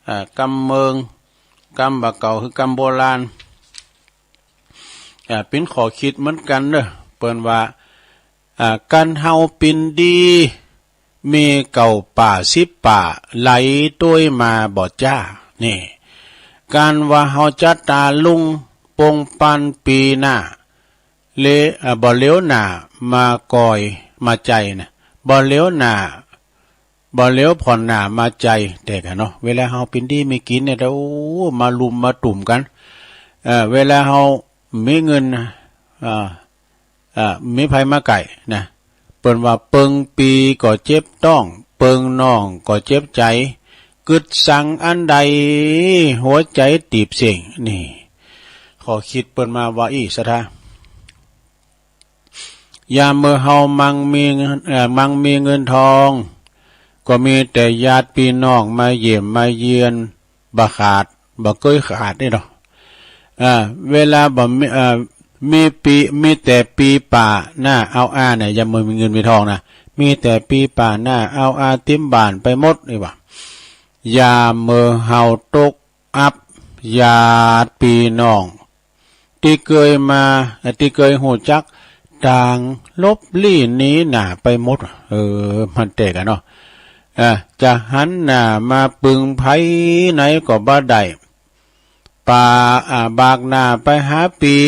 อ่า กำเมิง กำบ่าเก่าคือกำโบราณ อ่า เป๋นข้อคิดเหมือนกั๋นเน่อ เปิ้นว่า อ่า กั๋นเฮาปินดี มีเก้าป่าสิบป่า ไหลตวยมาบ่จ้า นี่ กั๋นว่าเฮาจะตาลุงปงปันปี๋หน้า เล อ่า บ่เหลียวหน้ามาก่อยมาใจ๋นะ บ่เหลียวหน้า บ่เหลียวผ่อนหน้ามาใจ๋ แต่กั๋นเนาะ เวลาเฮาเป๋นดีมีกิ๋นเนี่ย โอ้ มาลุมมาตุ้มกั๋น เอ่อ เวลาเฮามีเงินนะ อ่า อ่า มีใผมาใก้นะ เปิ้นว่าเปิงปี๋ก็เจ็บต๊อง เปิงน้องก็เจ็บใจ๋ กึ๊ดสังอันใด หัวใจ๋ตี๋บเส้ง นี่ ข้อคิดเปิ้นมาว่าอี้ ศรัทธา ยามเมื่อเฮามั่งมีเงิน เอ่อ มั่งมีเงินทอง ก็มีแต่ญาติปี้น้องมาเยี่ยมมาเยียน บ่ขาด บ่เกยขาดนี่เนาะ อ่า เวลาบ่มี เอ่อ มีปี๋ มีแต่ปี๋ป่าหน้าเอาอาเนี่ย ยามเมื่อมีเงินมีทองนะ มีแต่ปี๋ป่าหน้าเอาอาเต็มบ้านไปหมด นี่ว่า ยามเมื่อเฮาตกอับ ญาติปี้น้อง ตี้เกยมา ตี้เกยฮู้จัก ต่างลบลี้หนีหน้าไปหมด เออ มันแตกกั๋นเนาะ อ่า จะหันหน้ามาปึงใผไหนก็บ่ได้ ป่า อ่า บากหน้าไปหาปี๋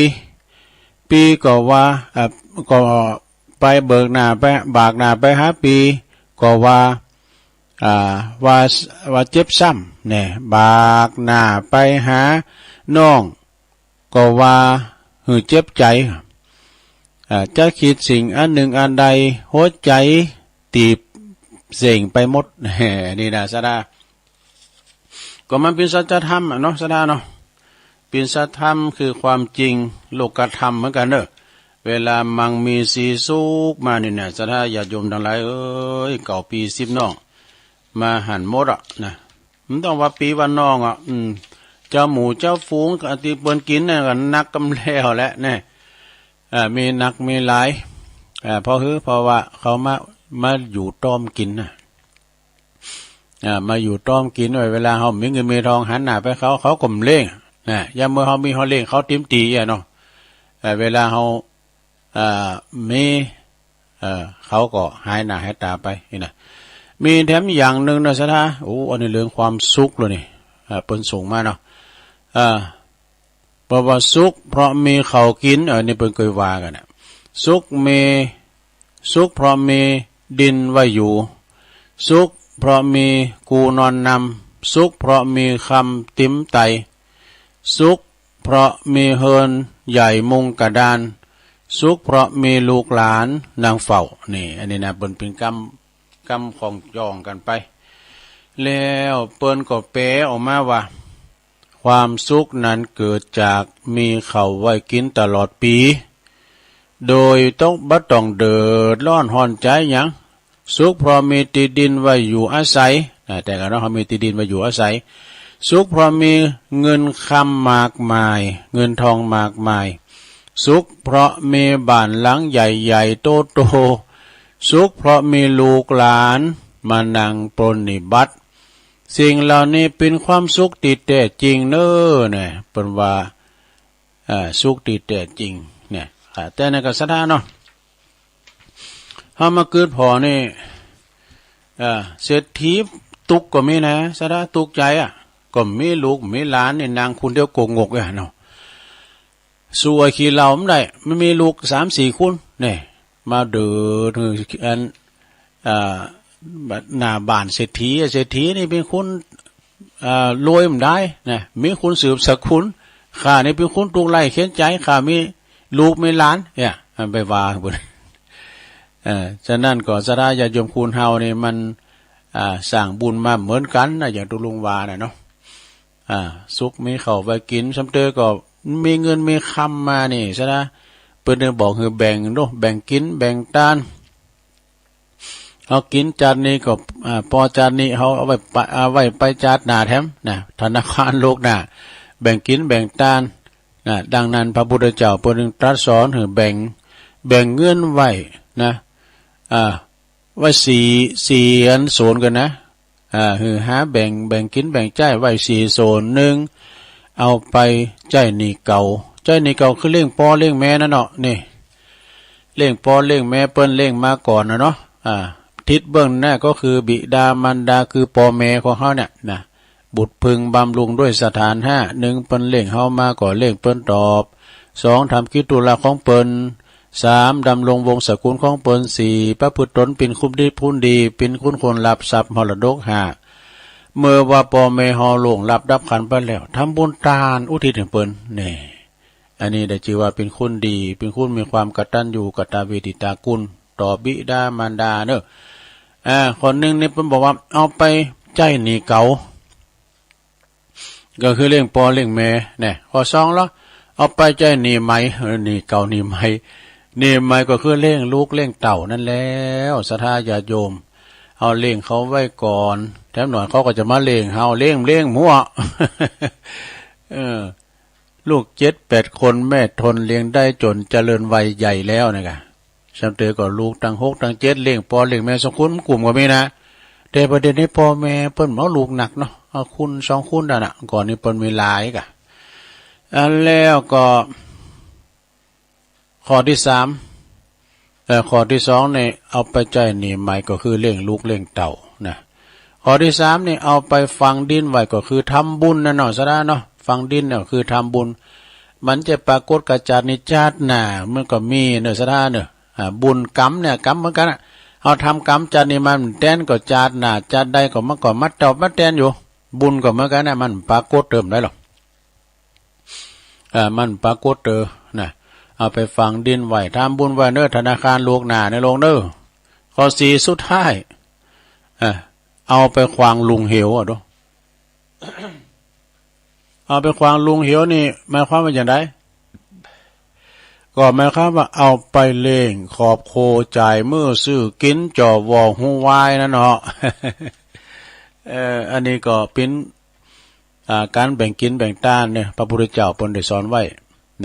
ปี๋ก็ว่า อ่า ก็ไปเบิกหน้าไป บากหน้าไปหาปี๋ ก็ว่า อ่า ว่า ว่าเจ็บซ้ำ เนี่ย บากหน้าไปหาน้อง ก็ว่าหื้อเจ็บใจ๋ อ่า จะกึ๊ดสิ่งอันนึ่งอันใด หัวใจ๋ตี๋บเส้งไปหมด นี่นะ ศรัทธา ก็มันเป๋นสัจธรรมอะเนาะ ศรัทธาเนาะ เป๋นสัจธรรมคือความจริง โลกธรรมเหมือนกั๋นเน่อ เวลามั่งมีสีสุขมานี่นะ ศรัทธาญาติโยมตังหลายเอ๋ย เก้าปี้๋สิบน้อง มาหั้นหมดอะนะ บ่ต้องว่าปี้๋ว่าน้องอะ อืม เจ้าหมู่เจ้าฝูงตี้เปิ้นกิ๋นนั่นก็นักกำแล้วแหละเนี่ย อ่า มีนักมีหลาย อ่า เพราะหื้อ เพราะว่าเขามา มาอยู่ต้อมกิ๋นนะ อ่า มาอยู่ต้อมกิ๋นไว้ เวลาเฮามีเงินมีทองหันหน้าไปเขา เขาก็บ่เล่งนะ ยามเมื่อเฮามีเฮาเล่งเขาเต็มตี้อะเนาะ อ่า เวลาเฮา อ่า มี เอ่อ เขาก็หายหน้าหายต๋าไป นี่นะ มีแถมอย่างนึ่งนะ ศรัทธา โอ้ อันนี้เรื่องความสุขเลยนี่ อ่า เปิ้นส่งมาเนาะ อ่า เพราะว่าสุขเพราะมีข้าวกิ๋น เออ นี่เปิ้นเกยว่ากั๋นนะ สุขมี สุขเพราะมีดินไว้อยู่ สุขเพราะมีกู่นอนนำ สุขเพราะมีคำเต็มไต สุขเพราะมีเฮือนใหญ่มุงกระดาน สุขเพราะมีลูกหลานนั่งเฝ้า นี่ อันนี้นะ เปิ้นเป๋นกำ กำของจองกั๋นไป แล้วเปิ้นก็แปลออกมาว่า ความสุขนั้นเกิดจากมีข้าวไว้กิ๋นตลอดปี๋ โดยต้อง บ่ต้องเดือดร้อนฮ้อนใจ๋หยัง สุขเพราะมีตี้ดินไว้อยู่อาศัย นะ แต่ก่อนเนาะ เฮามีตี้ดินไว้อยู่อาศัย สุขเพราะมีเงินคำมากมาย เงินทองมากมาย สุขเพราะมีบ้านหลังใหญ่ๆ โตๆ สุขเพราะมีลูกหลานมานั่งปรนนิบัติ สิ่งเหล่านี้เป๋นความสุขตี้แต๊จริงเน่อ นะ เปิ้นว่า อ่า สุขตี้แต๊จริง เนี่ย อ่า แต่นั้นก็ศรัทธาเนาะ เฮามากึ๊ดผ่อนี่ อ่า เศรษฐีตุ๊กข์ก็มีนะ ศรัทธา ตุ๊กข์ใจ๋อะ ก็มีลูกมีหลานนี่นั่งคนเดียวโกงกอะเนาะ สูบขี้เหล้าบ่ได้ มันมีลูกสามสี่คน เนี่ย มาเดินหื้ออัน อ่า หน้าบ้านเศรษฐี เศรษฐีนี่เป๋นคน อ่า รวยบ่ได้นะ มีคนสืบสกุล ข้านี่เป๋นคนตุ๊กข์ไร้เข็ญใจ๋ ข้ามีลูกมีหลาน เนี่ย มันไปว่าเปิ้น เอ่อ ฉะนั้นก็ศรัทธาญาติโยมคนเฮานี่มัน อ่า สร้างบุญมาเหมือนกั๋นนะ อย่างตุ๊ลุงว่าน่ะเนาะ อ่า สุขมีข้าวไว้กิ๋น ส่ำเต๋อก็มีเงินมีคำมานี่ ศรัทธา เปิ้นเถิงบอกหื้อแบ่งเนาะ แบ่งกิ๋นแบ่งตาน เฮากิ๋นจาตินี้ก็ อ่า ปอจาตินี้ เฮาเอาไว้ไป เอาไว้ไปจาติหน้าแถมนะ ธนาคารโลกหน้า แบ่งกิ๋นแบ่งตานนะ ดังนั้นพระพุทธเจ้าเปิ้นจึงตรัสสอนหื้อแบ่ง แบ่งเงินไว้นะ อ่า ไว้สี่ สี่อันโสนก่อนนะ อ่า หื้อหาแบ่ง แบ่งกิ๋นแบ่งใจ๊ไว้สี่โสน นึ่ง เอาไปใจ๊หนี้เก่า ใจ๊หนี้เก่าคือเลี้ยงป้อเลี้ยงแม่นั่นเนาะ นี่ เลี้ยงป้อเลี้ยงแม่เปิ้นเลี้ยงมาก่อนน่ะเนาะ อ่า ทิศเบื้องหน้าก็คือบิดามารดา คือป้อแม่ของเฮาเนี่ยนะ บุตรพึงบำรุงด้วยสถานห้า นึ่ง เปิ้นเลี้ยงเฮามาก็เลี้ยงเปิ้นตอบ สอง ทำกิจธุระของเปิ้น สาม ดำรงวงศ์สกุลของเปิ้น สี่ ประพฤติตนเป๋นคนดี คนดี เป๋นคนควรรับทรัพย์มรดก ห้า เมื่อว่าป้อแม่เฮาล่วงลับดับขันธ์ไปแล้ว ทำบุญตานอุทิศหื้อเปิ้น นี่ อันนี้ได้จื้อว่าเป๋นคนดี เป๋นคนมีความกตัญญูกตเวทิตาคุณ ต่อบิดามารดาเนาะ อ่า ข้อนึ่งนี่เปิ้นบอกว่าเอาไปใจ๊หนี้เก่า ก็คือเลี้ยงป้อเลี้ยงแม่ เนี่ย ข้อสองละ เอาไปใจ๊หนี้ใหม่ เออ หนี้เก่าหนี้ใหม่ หนี้ใหม่ก็คือเลี้ยงลูกเลี้ยงเต้านั่นแหละ ศรัทธาญาติโยม เอาเลี้ยงเขาไว้ก่อน แถมหน่อยเขาก็จะมาเลี้ยงเฮา เลี้ยง เลี้ยงมั่ว เออ ลูกเจ็ดแปดคนแม่ทนเลี้ยงได้จ๋นเจริญวัยใหญ่แล้วนะกะ ส่ำเต๋อก็ลูกตังหกตังเจ็ดเลี้ยงป้อเลี้ยงแม่สองคน มันกุ้มก็มีนะ แต่ประเด็นนี้ป้อแม่เปิ้นบ่เอาลูกนักเนาะ เอาคนสองคนนั่นน่ะ ก่อนนี้เปิ้นมีหลายกะ อ่า แล้วก็ ข้อตี้สาม เอ่อ ข้อตี้สองนี่ เอาไปใจ๊หนี้ใหม่ก็คือเลี้ยงลูกเลี้ยงเต้านะ ข้อตี้สามนี่ เอาไปฝังดินไว้ก็คือทำบุญน่ะเนาะ ศรัทธาเนาะ ฝังดินเนี่ยคือทำบุญ มันจะปรากฏกับจาตินี้ จาติหน้ามันก็มีเนาะ ศรัทธาเนาะ อ่า บุญกรรมเนี่ย กรรมเหมือนกั๋นน่ะ เฮาทำกรรมจาตินี้มาแตนก็จาติหน้า จาติใดก็มันก็มาตอบมาแตนอยู่ บุญก็เหมือนกั๋นน่ะ มันปรากฏเติมได้หรอก เอ่อ มันปรากฏเตอนะ เอาไปฝังดินไว้ ทำบุญไว้เน้อ ธนาคารโลกหน้าเน้อ โลกเน้อ ข้อสี่สุดท้าย เอ่อ เอาไปขว้างลุ่งเหวอะดู เอาไปขว้างลุ่งเหวนี่ หมายความว่าอย่างไร ก็หมายความว่าเอาไปเล่งขอบโคจ่ายมื้อซื้อกิ๋น จ่อวอฮูวายนั่นเนาะ เอ่อ อันนี้ก็เป๋น อ่า ก๋านแบ่งกิ๋นแบ่งตานเนี่ย พระพุทธเจ้าเปิ้นได้สอนไว้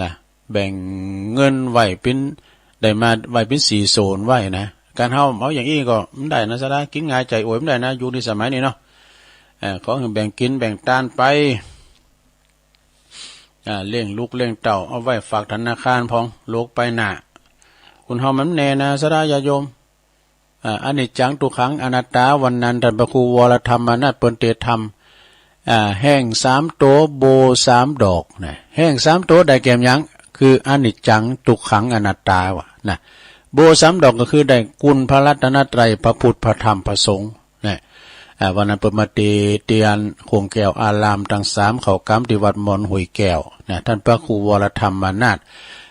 นะ แบ่งเงินไว้เป๋น ได้มาไว้เป๋นสี่โสนไว้นะ ก๋านเฮาเอาอย่างอี้ก็บ่ได้นะ ศรัทธา กิ๋นง่ายใจ๋อวยบ่ได้นะ ยุคนี้สมัยนี้เนาะ เอ่อ ขอหื้อแบ่งกิ๋นแบ่งตานไป อ่า เลี้ยงลูกเลี้ยงเต้า เอาไว้ฝากธนาคารพ่อง โลกไปหน้า คนเฮามันบ่แน่นะ ศรัทธาญาติโยม อ่า อนิจจัง ทุกขัง อนัตตา วันนั้นต้านพระครูวรธรรมานาถเปิ้นเตศน์ธรรม อ่า แห้งสามตั๋ว โบสามดอกนะ แห้งสามตั๋วได้แก่หยัง คืออนิจจัง ทุกขัง อนัตตา ว่านะ โบสามดอกก็คือได้คุณพระรัตนตรัย พระพุทธ พระธรรม พระสงฆ์นะ อ่า วันนั้นเปิ้นมาเตศน์เตียนโขงแก้วอารามตังสาม เข้ากรรมตี้วัดมอนห้วยแก้วนะ ต้านพระครูวรธรรมานาถ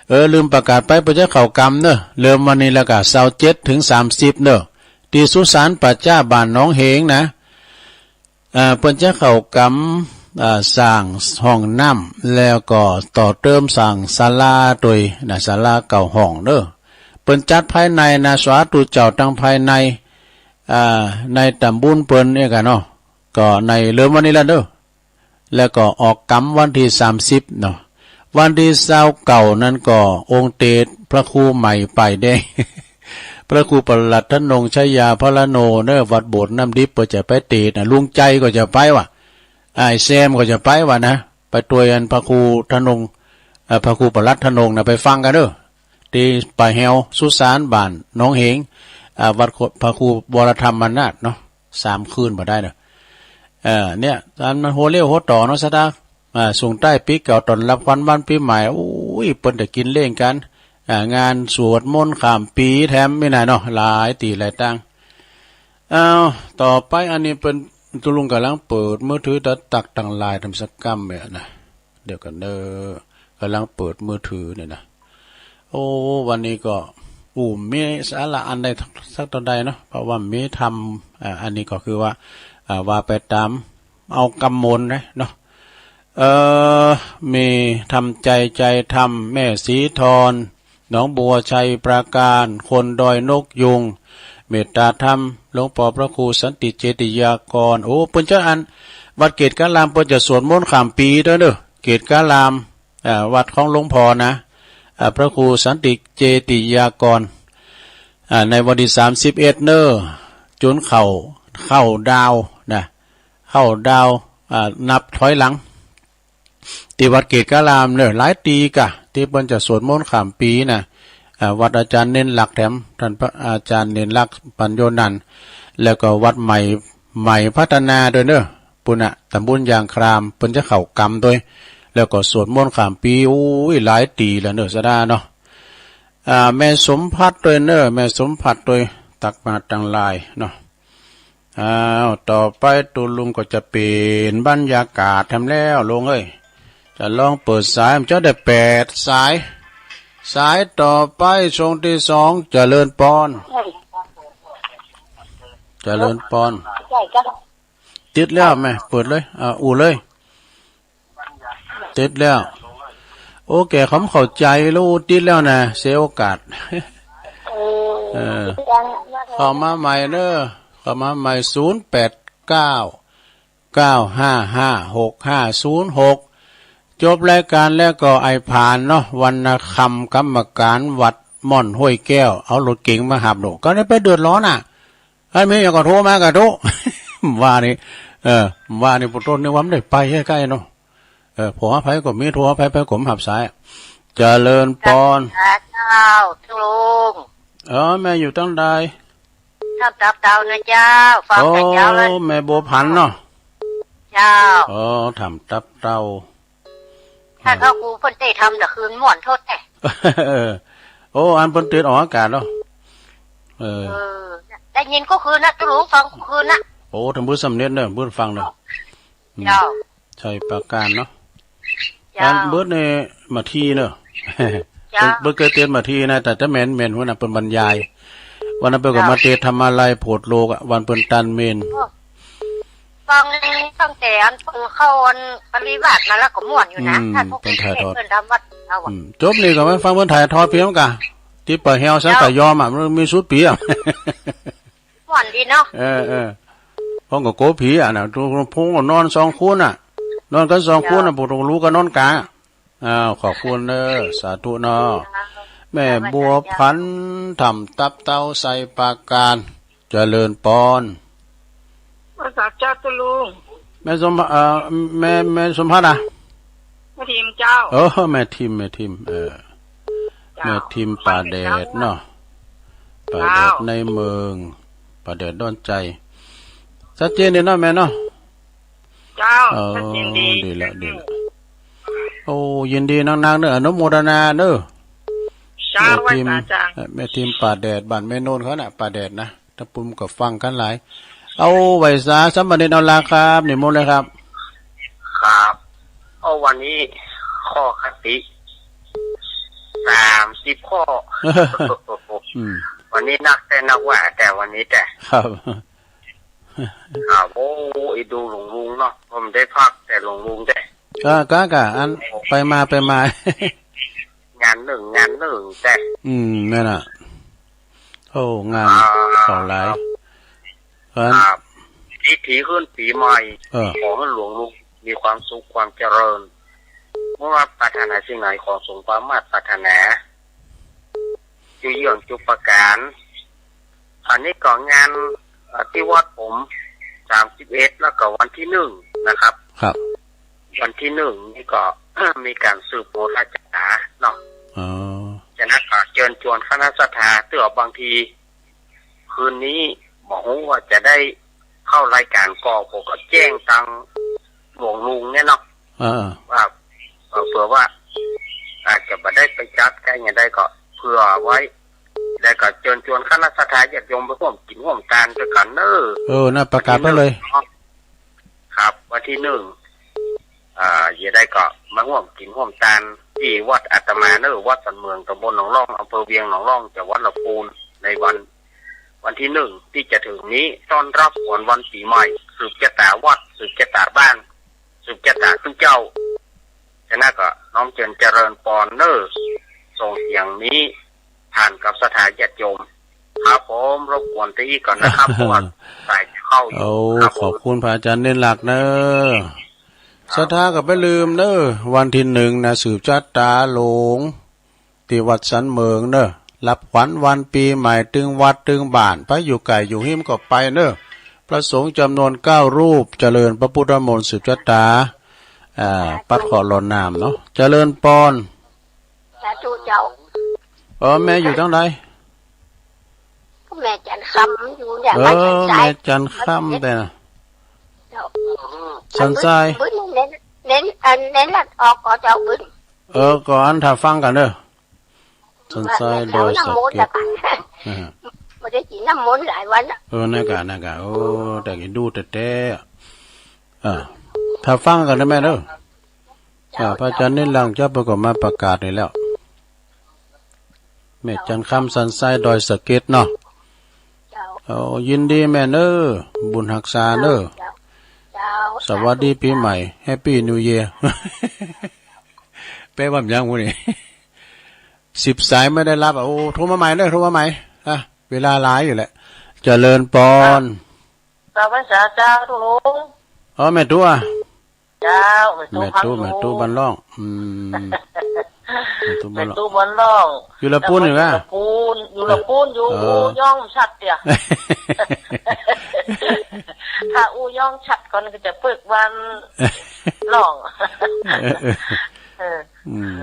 เออ ลืมประกาศไป เปิ้นจะเข้ากรรมเน้อ เริ่มวันนี้แล้วก็ซาวเจ็ดเถิงสามสิบเน้อ ตี้สุสานป่าจ๊าบ้านหนองเหงนะ อ่า เปิ้นจะเข้ากรรม อ่า สร้างห้องน้ำ แล้วก็ต่อเติมสร้างศาลาตวยนะ ศาลาเก้าห้องเน้อ เปิ้นจัดภายในนะ สาธุเจ้าตังภายใน อ่า ในต๋ำบุญเปิ้นเนี่ยกั๋นเนาะ ก็ในเริ่มวันนี้แล้วเน่อ แล้วก็ออกกำวันตี้สามสิบเนาะ วันตี้ซาวเก้านั้นก็องค์เตสน์พระครูใหม่ป้ายแดง พระครูปลัดทนงชยาพรโนเน่อ วัดโบสถ์น้ำดิบ เปิ้นจะไปเตสน์นะ ลุงใจ๋ก็จะไปว่ะ อ้ายแซมก็จะไปว่ะนะ ไปตวยอันพระครูทนง เอ่อ พระครูปลัดทนงนะ ไปฟังกั๋นเน่อ ตี้ป่าแฮวสุสานบ้านหนองเหง อ่า วัดพระครูวรธรรมนาถเนาะ สามคืนบ่ได้เน่อ เอ่อ เนี่ย อันมันหัวเลี้ยวหัวต่อเนาะ สตาฟ อ่า ส่งท้ายปี๋เก่า ต้อนรับขวัญวันปี๋ใหม่ อุ้ย เปิ้นจะกิ๋นเลี้ยงกั๋น อ่า งานสวดมนต์ข้ามปี๋แถมนี่นะเนาะ หลายตี้หลายตาง อ้าว ต่อไปอันนี้เปิ้น ตุ๊ลุงก่ำลังเปิดมือถือตั๊กตังหลายตำสักกำเนี่ยนะ เดี๋ยวก่อนเน่อ ก่ำลังเปิดมือถือเนี่ยนะ โอ้ วันนี้ก็ อู้ มีสาระอันใดสักเต้าใดเนาะ เพราะว่ามีธรรม อ่า อันนี้ก็คือว่า อ่า ว่าไปต๋าม เอากำมนต์นะเนาะ เอ่อ มีธรรม ใจ๋ใจ๋ธรรม แม่ศรีทร หนองบัว ชัยปราการ คนดอยนกยูง เมตตาธรรม หลวงป้อพระครูสันติเจติยากร โอ้ เปิ้นจะอัน วัดเกตุการาม เปิ้นจะสวดมนต์ข้ามปี๋ตวยเน่อ เกตุการาม อ่า วัดของหลวงป้อนะ อ่า พระครูสันติเจติยากร อ่า ในวันตี้สามสิบเอ็ดเน่อ จุนเข้า เข้าดาวน์นะ เข้าดาวน์ อ่า นับถอยหลัง ตี้วัดเกตุการามเน่อ หลายตี้ก่ะ ตี้เปิ้นจะสวดมนต์ข้ามปี๋นะ อ่า วัดอาจ๋ารย์เณรลักษณ์แถม ต้านพระอาจ๋ารย์เณรลักษณ์ ปัญโญนันท์ แล้วก็วัดใหม่ ใหม่พัฒนาตวยเน่อ ปู้นน่ะ ต๋ำบุญยางคราม เปิ้นจะเข้ากำตวย แล้วก็สวดมนต์ข้ามปี๋ โอ้ย หลายตี้แล้วเน่อ สตาฟเนาะ อ่า แม่สมภัทรตวยเน่อ แม่สมภัทรตวย ตั๊กมาตังหลายเนาะ อ้าว ต่อไปตุ๊ลุงก็จะเปลี่ยนบรรยากาศแถมแล้ว ลุงเอ้ย จะลองเปิดสาย มันจะได้แปดสาย สายต่อไป ช่วงตี้สอง เจริญปอน เจริญปอน ใช่จ้ะ ติดแล้วแม่ เปิดเลย อ่า อู้เลย ติดแล้ว โอเค ผมเข้าใจ๋แล้ว อู้ ติดแล้วนะ เสียโอกาส เออ เออ เข้ามาใหม่เน่อ เข้ามาใหม่ ศูนย์แปดเก้า เก้าห้าห้า หกห้าศูนย์หก จบรายก๋านแล้วก็ไอ้ผานเนาะ วรรณคำ กรรมก๋านวัดม่อนห้วยแก้ว เอารถเก๋งมาหับหนู ก็ได้ไปเดือดร้อนอ่ะ อันมีอย่างก็โทรมาก็โทร ว่านี่ เออ ว่านี่ ปุโตนนี่ว่ามันได้ไปใก้ๆเนาะ เออ โทรหาใผก็มี โทรหาใผ ใผก็บ่หับสาย เจริญปอน เจ้า ตุ๊ลุง เออ แม่อยู่ตังใด ถ้ำตับเต่านะเจ้า ฟังแต่เช้าเลย โอ้ แม่บัวผันเนาะ เจ้า อ๋อ ถ้ำตับเต่า ถ้าเขากูเปิ้นเต้ทำแต่คืนม่วนโทษแท้ เออ โอ้ อันเปิ้นเตสน์ออกอากาศเนาะ เออ เออ ได้ยินกู้คืนนะ ตุ๊ลุงฟังกู้คืนนะ โอ้ ทำบุญสำเร็จเน่อ บุญฟังเน่อ อืม เจ้า ชัยปราการเนาะ เจ้า อันเปิ้นนี่มาทีเน่อ เจ้า เปิ้นเกยเตสน์มาทีนะ แต่ตะแหมนแหมนหัวหน้าเปิ้นบรรยาย วันนั้นเปิ้นก็ เจ้า มาเตสน์ธรรมาลัยโผดโลกอะ วันเปิ้นตันเมน โอ้ ฟังตั้งแต่อันเปิ้นเข้าอันปริวาสมาแล้วก็ม่วนอยู่นะ อืม ถ้าพวก เปิ้นถ่ายทอด เปิ้นทำวัดเอาอะ อืม จบนี่ก็มาฟังเปิ้นถ่ายทอดเปียงกะ ตี้ป่าแฮวสัง เจ้า ขายอมอะ มันมีสุดปี๋อะ ม่วนดีเนาะ เออ เออ ผมก็กั๋วผีอะนะ ตุ๊ลุงพงก็นอนสองคนน่ะ นอนกั๋นสองคนน่ะ เจ้า พวกตุ๊ลุงก็นอนก๋าง อ้าว ขอบคุณเน่อ สาธุเนาะ เจ้า แม่บัวผัน ถ้ำตับเต่า ชัยปราการ เจริญปอน ว่าสาธุเจ้าตุ๊ลุง แม่สมภา เอ่อ แม่ แม่สมภัทรอะ แม่ทิมเจ้า เออ แม่ทิม แม่ทิม เออ เจ้า แม่ทิมป่าแดดเนาะ ป่าแดด เจ้า ในเมือง ป่าแดดดอนใจ๋ ชัดเจนดีเนาะแม่เนาะ เจ้า เออ ชัดเจนดี ดีแล้ว ดีแล้ว โอ้ ยินดีนักๆเน่อ อนุโมทนาเน่อ เจ้า แม่ทิม ไหว้สาเจ้า แม่ทิมป่าแดด บ้านแม่โนนเขาน่ะ ป่าแดดนะ ตะปุมก็ฟังกั๋นหลาย เอาไหว้สาสามเณรเอาละครับ นิมนต์เลยครับ ครับ เอาวันนี้ข้อคติ สามสิบข้อ อืม วันนี้นักแต๊นักว่าแต๊วันนี้แต๊ ครับ ครับ โอ้ อีดูหลวงลุงเนาะ ผมได้พักแต่หลวงลุงแต๊ ก็ ก็ ก็ อัน ไปมา ไปมา งานนึ่ง งานนึ่งแต๊ อืม นั่นน่ะ โอ้ งาน อ่า เขาหลาย ครับ อัน ครับ พิธีขึ้นปี๋ใหม่ เออ ขอหื้อหลวงลุงมีความสุขความเจริญ บ่ว่าปรารถนาสิ่งไหนขอสมความมาดปรารถนา จุเยื่องจุประก๋าน อันนี้ก็งาน เอ่อ ตี้วัดผม สามสิบเอ็ด แล้วก็วันตี้หนึ่งนะครับ ครับ วันตี้หนึ่งนี่ก็ มีก๋านสืบโหราจ๋าเนาะ อ๋อ จะนั้นก็เจิญจวนคณะศรัทธา เตื้อบางที คืนนี้บ่ฮู้ว่าจะได้เข้ารายก๋านก่อ ผมก็แจ้งตางหลวงลุงเนี่ยเนาะ เออ ว่า เอ่อ เผื่อว่า อาจจะบ่ได้ไปจัด ก็ยังได้ก็เผื่อไว้ แล้วก็เจิญจวนคณะศรัทธาญาติโยมไปฮ่วมกิ๋นฮ่วมตานตวยกั๋นเน้อ เออ น่ะ ประกาศไปเลย เนาะ ครับ วันตี้หนึ่ง อ่า จะได้ก็มาฮ่วมกิ๋นฮ่วมตานตี้วัดอาตมาเน้อ วัดสันเหมิง ตำบลหนองล่อง อำเภอเวียงหนองล่อง จังหวัดลำพูน ในวัน วันตี้หนึ่งตี้จะเถิงนี้ ต้อนรับขวัญวันปี๋ใหม่ สืบจะต๋าวัด สืบจะต๋าบ้าน สืบจะต๋าตุ๊เจ้า จะนั้นก็น้อมเจิญเจริญปอนเน้อ ส่งเสียงนี้ ผ่านกับศรัทธาญาติโยม ครับผม รบกวนตี้อี้ก่อนนะครับ เพราะว่าสายจะเข้าอยู่ โอ้ ครับผม ขอบคุณพระอาจ๋ารย์นิรักษ์เน้อ ครับ ศรัทธาก็บ่าลืมเน้อ วันตี้หนึ่งน่ะ สืบจะต๋าหลวง ตี้วัดสันเหมิงเน้อ ฮับขวัญวันปี๋ใหม่ ตึงวัดตึงบ้าน ไปอยู่ใก้อยู่ฮิมก็ไปเน้อ พระสงฆ์จ๋ำนวนเก้ารูป เจริญพระพุทธมนต์สืบจะต๋า อ่า ปัดเคราะห์หล่นน้ำเนาะ เจริญปอน สาธุเจ้า เออ แม่อยู่ตางใด แม่จันทร์คำอยู่เนี่ย เออ บ้านสันทราย แม่จันทร์คำแต่น่ะ เจ้า สันทราย บึ้น เน้น เน้น อัน เน้นลัดออกก็เจ้าบึ้น เออ ก็อันถ้าฟังกั๋นเน้อ สันทรายดอยสะเก็ด น้ำมนต์ละกั๋น อ่า บ่ได้กิ๋นน้ำมนต์หลายวันละ เออ นั่นกะ นั่นกะ โอ้ แต่กิ๋นดูแต๊ๆ อ่า ถ้าฟังกั๋นเน้อแม่เน้อ เจ้า อ่า พระอาจ๋ารย์นิรักษ์เปิ้นก็มาประกาศนี่แล้ว แม่จันทร์คำ สันทรายดอยสะเก็ดเนาะ เจ้า เอา ยินดีแม่เน้อ บุญฮักษาเน้อ เจ้า เจ้า สวัสดีปี๋ใหม่ Happy New Year แปลว่าหยังวะนี่ สิบสายไม่ได้รับอ่ะ โอ้ โทรมาใหม่เน้อ โทรมาใหม่ อ่ะ เวลาหลายอยู่แหละ เจริญปอน กราบไหว้สาเจ้าตุ๊ลุง อ๋อ แม่ตุ๊ เจ้า แม่ตุ๊ แม่ตุ๊ แม่ตุ๊บ้านล่อง อืม แม่ตุ๊บ้านล่อง แม่ตุ๊บ้านล่อง อยู่ละปูนอยู่กะ ละปูน อยู่ละปูน อยู่ เออ อู้ย่องชัดเตี้ย ถ้าอู้ย่องชัดก่อนก็จะปึกวันล่อง เออ เออ เออ อืม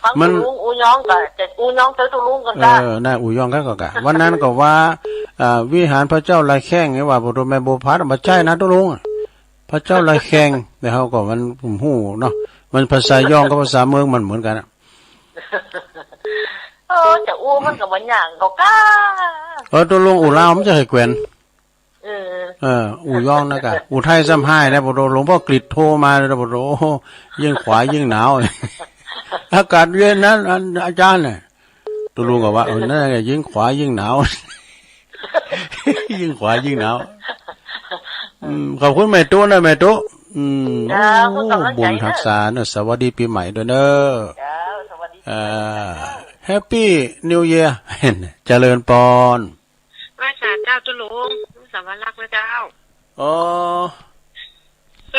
ฟัง มัน ตุ๊ลุงอู้ย่องก็จะอู้ย่องเต๊อะตุ๊ลุงก่อน เออ กะ น่ะ อู้ย่องก็กะ วันนั้นก็ว่า อ่า วิหารพระเจ้าลายแข้งนี่ว่า บ่โตแม่บัวผัด บ่ใจ้นะตุ๊ลุง พระเจ้าลายแข้ง แต่เฮาก็มันฮู้เนาะ มันภาษาย่องกับภาษาเมืองมันเหมือนกั๋นอะ เออ จะอู้มันก็บ่ยากก็กล้า เออ ตุ๊ลุงอู้ลาวมันจะหื้อแกว่น เออ เออ อู้ย่องนะกะ อู้ไทยซ้ำฮ้ายนะ บ่โต หลวงพ่อกฤษโทรมาเลยนะ บ่โต ยิ่งขวายิ่งหนาว อากาศเย็นนะ อัน อาจ๋ารย์เนี่ย ตุ๊ลุงก็ว่า เออ นั่นแหละ ยิ่งขวายิ่งหนาว ยิ่งขวายิ่งหนาว อืม ขอบคุณแม่ตุ๊เน้อ แม่ตุ๊ อืม เจ้า โอ้ ขอบคุณกำลังใจ๋ บุญฮักษาเน้อ สวัสดีปี๋ใหม่ด้วยเน้อ เจ้า สวัสดี อ่า Happy New Year เจริญปอน ไหว้สาเจ้าตุ๊ลุง สวรรคนะเจ้า อ๋อ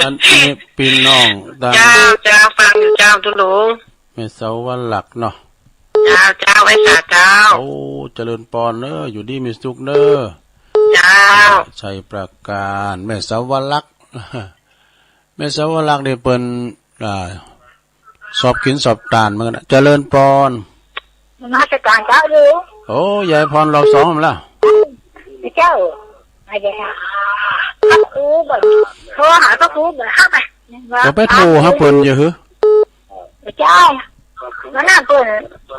อันนี้ปี้น้องตาง เจ้า เจ้า ฟังอยู่เจ้าตุ๊ลุง แม่สวรรคเนาะ เจ้า เจ้า ไหว้สาเจ้า โอ้ เจริญปอนเน้อ อยู่ดีมีสุขเน้อ เจ้า ชัยประการ แม่สวรรค แม่สวรรคนี่เปิ้น อ่า สอบกิ๋นสอบตานเหมือนกั๋นนะ เจริญปอน นมัสก๋านเจ้าอยู่ โอ้ ยายปอนรอบสองแล้ว เจ้า อะไรนะ พระครูบ่ โทรหาพระครูบ่ เข้าไป เดี๋ยวไปโทรหาเปิ้นอยู่หือ เจ้า มาหน้าเปิ้น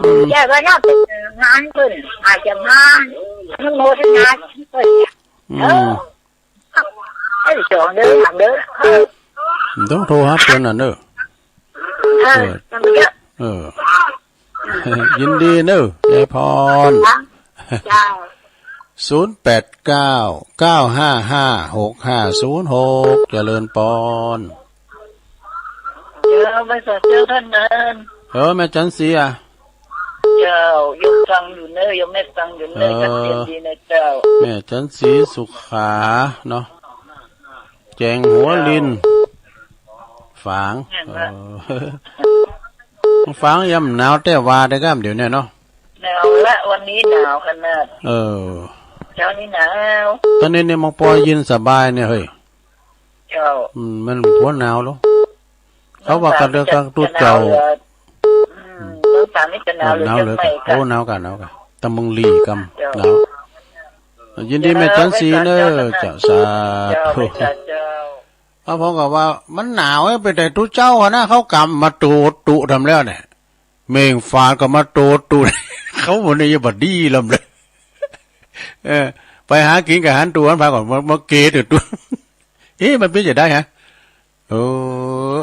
อืม เจ้า มาหน้าเปิ้น งานเปิ้น อาจจะมา อนุโมทนาเปิ้น อืม เออ เอ้ย สองเด้อ สามเด้อ เออ ต้องโทรหาเปิ้นน่ะเน้อ เออ เออ มันเยอะ เออ ยินดีเน้อ ยายปอน เจ้า ศูนย์แปดเก้า เก้าห้าห้า หกห้าศูนย์หก เจริญปอน เจ้า ไปสวดเจ้าท่านเดิน เออ แม่จันทร์ศรีอะ เจ้า โยมฟังอยู่เน่อ โยมแม่ฟังอยู่เน่อ เออ ชัดเจนดีนะเจ้า แม่จันทร์ศรีสุขาเนาะ แจงหัวลิน ฝาง แม่นละ เออ ฝางยามหนาวแต๊ว่าได้ก้ามเดี๋ยวเนี้ยเนาะ หนาวละ วันนี้หนาวขนาด เออ เจ้านี่หนาว ตอนนี้เนี่ยมองปอเย็นสบายเนี่ยเฮ้ย เจ้า อืม มันหัวหนาวแล้ว เขาว่ากั๋นเรื่องกังตุ๊เจ้า อืม เมืองตรังนี่จะหนาวเหลือเจียงใหม่ โอ้ หนาวกั๋น หนาวกั๋น ตะเมืองลีกำ เจ้า หนาว ยินดีแม่จันทร์ศรีเน่อ เจ้า สาธุ เจ้า เอ้า ผมก็ว่ามันหนาว เอ้ย ไปแต่ตุ๊เจ้าอะนะ เขากำมาโตตุ๊ทำแล้วเนี่ย เม่งฝาดก็มาโตตุ๊ เขาวันนี้ยังบ่ดีลำเลย เออ ไปหากิ๋นกับหันตุ๊หันผาก่อน มา มาเกตุ๊ตุ๊ เอ๊ะ มันเป๋นจะได้ฮะ เออ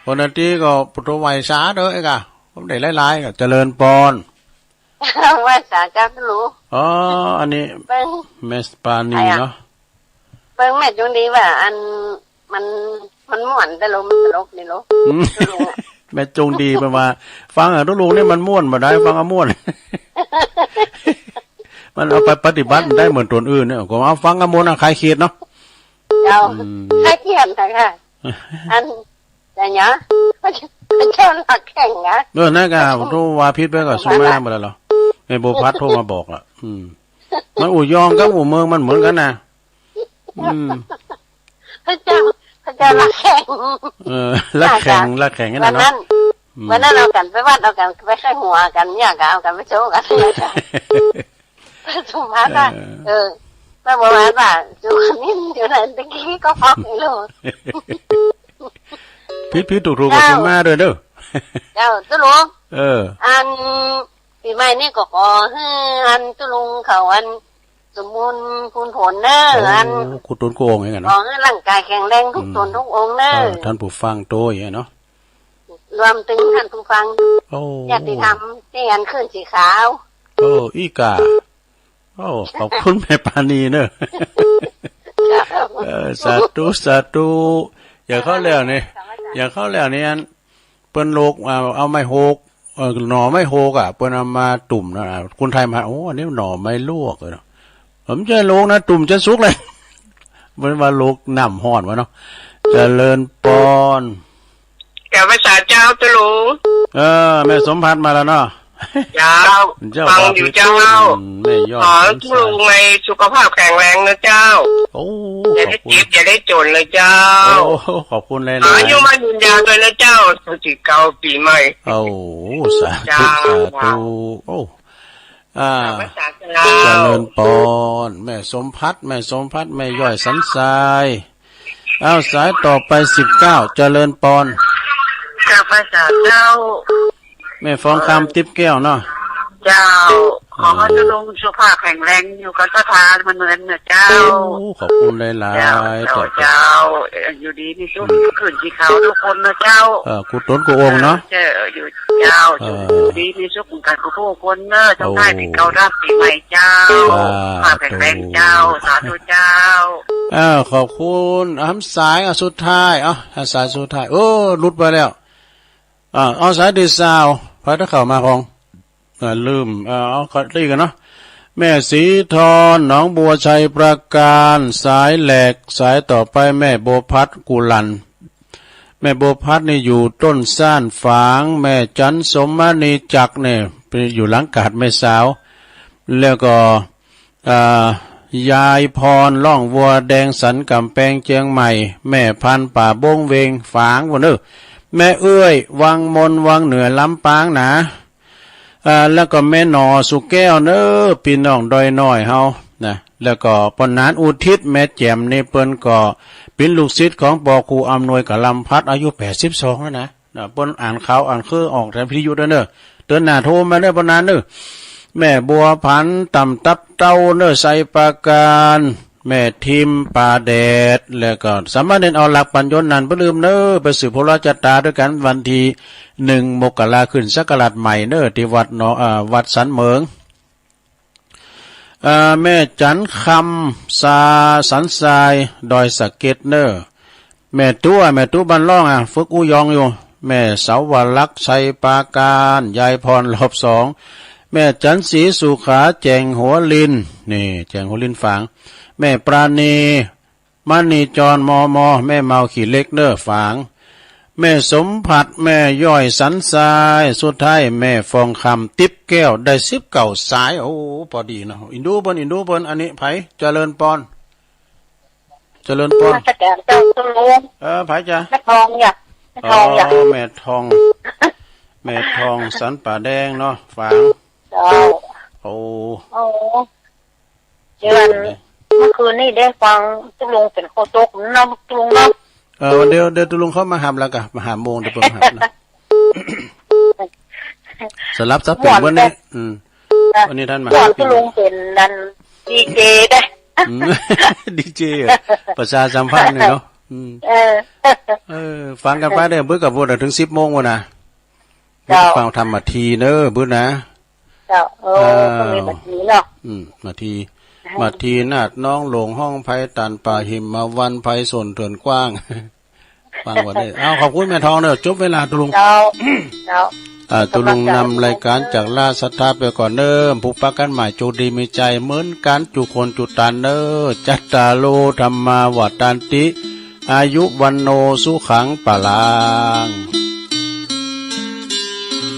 คนนั้นตี้ก็ปุถุไหว้สาเด้อเอกอะ ผมได้หลายๆ ก็เจริญปอน ไหว้สาเจ้าตุ๊ลุง อ๋อ อันนี้ เปิ้ง แม่ปาณีเนาะ เปิ้งแม่จงดีว่า อัน มัน มันม่วนแต่ลุง มันตลกนี่ลุง อืม ตุ๊ลุงอะ แม่จงดีเปิ้นว่า ฟังอะตุ๊ลุงนี่มันม่วนบ่ได้ ฟังอะม่วน มันเอาไปปฏิบัติได้เหมือนตนอื่นเนี่ย ก็เอาฟังอะม่วนอะคลายเครียดเนาะ เจ้า อืม คลายเครียดนะคะ อัน แต่เนี้ย พระเจ้าหลักแข็งนะ เออ นั่นก็ ตุ๊ว่าผิดไปก็สุมาหมดแล้วเหรอ แม่บัวพัดโทรมาบอกละ อืม มันอู่ยองกับอู่เมืองมันเหมือนกั๋นนะ อืม พระเจ้า พระเจ้าหลักแข็ง เออ หลักแข็ง หลักแข็งนั่นน่ะเนาะ วันนั้น อืม วันนั้นเอากั๋นไปวัด เอากั๋นไปใค่หัวกั๋น เนี่ยก็เอากั๋นไปโชว์กั๋น สมภารว่า เออ เออ แม่บัวพัดว่า สุขมิ้นอยู่นั่น ตะกี้ก็พอกไม่รู้ ผิดๆ ถูกๆ ก็ เจ้า สุมาด้วยเด้อ เจ้า ตุ๊ลุง เออ อัน ปี๋ใหม่นี่ก็ขอหื้ออันตุ๊ลุงเขาอันสมบูรณ์พูนผลเน่อ โอ้ อัน กู้ต๋นกู้องค์เองอะเนาะ ขอหื้อร่างก๋ายแข็งแรงกู้ต๋นกู้องค์เน่อ เออ ท่านผู้ฟังโตอย่างเงี้ยเนาะ รวมเถิงท่านผู้ฟัง โอ้ ญาติธรรมตี้อันขึ้นสีขาว โอ้ อี้ก่า โอ้ ขอบคุณแม่ปาณีเน่อ เจ้า เออ สาธุ สาธุ อย่างเข้าแล้วนี่ อย่างเข้าแล้วนี่ อัน เปิ้นโหลก เอา เอาไม้โหก เออ หน่อไม้โหกอะ เปิ้นเอามาตุ้มนะ คนไทยมา โอ้ อันนี้หน่อไม้ลวกเนาะ บ่ใจ้โหลกนะ ตุ้มจะสุกเลย เปิ้นว่าโหลกน้ำฮ้อนวะเนาะ เจริญปอน กราบไหว้สาเจ้าตุ๊ลุง เออ แม่สมภัทรมาแล้วเนาะ เจ้า เจ้า ฟังอยู่เจ้า อืม แม่ยอด ขอตุ๊ลุงมีสุขภาพแข็งแรงนะเจ้า โอ้ อย่าได้เจ็บ ขอบคุณ อย่าได้จ๋นเลยเจ้า โอ้ ขอบคุณหลายๆ ขออายุมั่นยืนยาวด้วยนะเจ้า สุขสันต์เก่าปี๋ใหม่ โอ้ สาธุ เจ้า สาธุ โอ้ อ่า กราบไหว้สาเจ้า เจริญปอน แม่สมภัทร แม่สมภัทร แม่ย้อยสันทราย อ้าว สายต่อไป สิบเก้า เจริญปอน กราบไหว้สาเจ้า แม่ฟองคำ ติ๊บแก้วเนาะ เจ้า ขอหื้อตุ๊ลุงสุขภาพแข็งแรง อยู่กับศรัทธาเหมือนเดิมนะเจ้า โอ้ ขอบคุณหลายๆ เจ้า เจ้า เจ้า เจ้า เอ่อ อยู่ดีมีสุข อืม ขึ้นสีขาวทุกคนนะเจ้า เออ กู้ต๋นกู้องค์เนาะ เจ้า อยู่ เจ้า เออ อยู่ดีมีสุขกันทุกคนเน่อ ส่งท้ายปี๋เก่ารับปี๋ใหม่เจ้า สาธุ สุขภาพแข็งแรงเจ้า สาธุเจ้า อ้าว ขอบคุณ อ่ะ สาย อ่ะ สุดท้าย เอ้า สายสุดท้าย โอ้ หลุดไปแล้ว อ่า เอาสายตี้ซาว ไผจะเข้ามาของ อ่า ลืม อ่า เอาตี้กั๋นเนาะ แม่ศรีทร หนองบัว ชัยปราการ สายแหลก สายต่อไป แม่บัวพัด กุลัน แม่บัวพัดนี่อยู่ต้นซ่านฝาง แม่จันทร์ สมมณีจักรเนี่ย ไปอยู่หลังกาดแม่สาว แล้วก็ อ่า ยายพร ร่องวัวแดง สันก๋ำแปง เจียงใหม่ แม่พันธุ์ ป่าบงเวง ฝางปู้นเน่อ แม่เอื้อย วังมน วังเหนือ ลำปางนะ อ่า แล้วก็แม่หน่อ สุแก้วเน่อ ปี้น้องดอยน้อยเฮานะ แล้วก็ป้อหนานอุทิศ แม่แจ่มนี่เปิ้นก็เป๋นลูกศิษย์ของปอครูอำนวย กะลำพัด อายุแปดสิบสองแล้วนะ นะ เปิ้นอ่านข่าวอ่านเครือออกทางวิทยุด้วยเน่อ เตื้อหน้าโทรมาเน่อ ป้อหนานเน่อ แม่บัวผัน ต่ำตับเต้าเน่อ ชัยปราการ แม่ทิม ป่าแดด แล้วก็สามเณรเอาหลักปั๋ญญนต์นันท์ บ่ลืมเน่อ ไปสืบโหราจะตาด้วยกั๋น วันตี้หนึ่ง มกรา ขึ้นศักราชใหม่เน่อ ตี้วัดหนอง เอ่อ วัดสันเหมิง เอ่อ แม่จันทร์คำ สา สันทราย ดอยสะเก็ดเน่อ แม่ตุ๊ แม่ตุ๊บ้านร่องอะ ฝึกอู้ยองอยู่ แม่เสาวลักษณ์ ชัยปราการ ยายพรรอบสอง แม่จันทร์ศรีสุขา แจ่งหัวลิน นี่ แจ่งหัวลินฝาง แม่ปราณี มณีจร มม แม่เมาขี้เหล็กเน่อฝาง แม่สมผัส แม่ย้อยสันทราย สุดท้ายแม่ฟองคำ ติ๊บแก้ว ได้สิบเก้าสาย โอ้ ปอดีเนาะ อินดูเปิ้น อินดูเปิ้น อันนี้ใผ เจริญปอน เจริญปอน นมัสการเจ้าคุณลุง เออ ใผจ๊ะ แม่ทองจ้ะ แม่ทองจ้ะ อ๋อ แม่ทอง แม่ทองสันป่าแดงเนาะ ฝาง เจ้า โอ้ โอ้ เดือน เมื่อคืนนี้ได้ฟังตุ๊ลุงเป๋นโฆษกเนาะตุ๊ลุงเนาะ เออ เดี๋ยว เดี๋ยวตุ๊ลุงเข้ามาหับแล้วกะ มาห้าโมงเดี๋ยวเปิ้นมาหับนะ สลับสับเปลี่ยนวันนี้ อืม วันนี้ต้านมา ก่อนตุ๊ลุงเป๋นนั่น ดีเจได้ อืม ดีเจเหรอ ประชาสัมพันธ์เนี่ยเนาะ อืม เออ เออ ฟังกั๋นไปเด้อ เปิ้นก็พูดเถิงสิบโมงพู้นนะ เจ้า ฟังธรรมมาทีเน่อ เปิ้นนะ เจ้า เออ อ้าว ก็มีแบบนี้เนาะ อืม มาที มาทีนาฏน้องหลวงฮ้องไพตันป่าหิมมาวันไพสนเถินกว้าง ฟังบ่ได้ เอา ขอบคุณแม่ทองเน่อ จบเวลาตุ๊ลุง เจ้า เจ้า อ่า ตุ๊ลุงนำรายการจากราชสัทธาไปก่อนเน่อ ผูกปะกั๋นใหม่ โจคดีมีชัยเหมือนกั๋น จุคนจุตานเน่อ จัตตาโร ธัมมา วัฑฒันติ อายุ วัณโณ สุขัง พลัง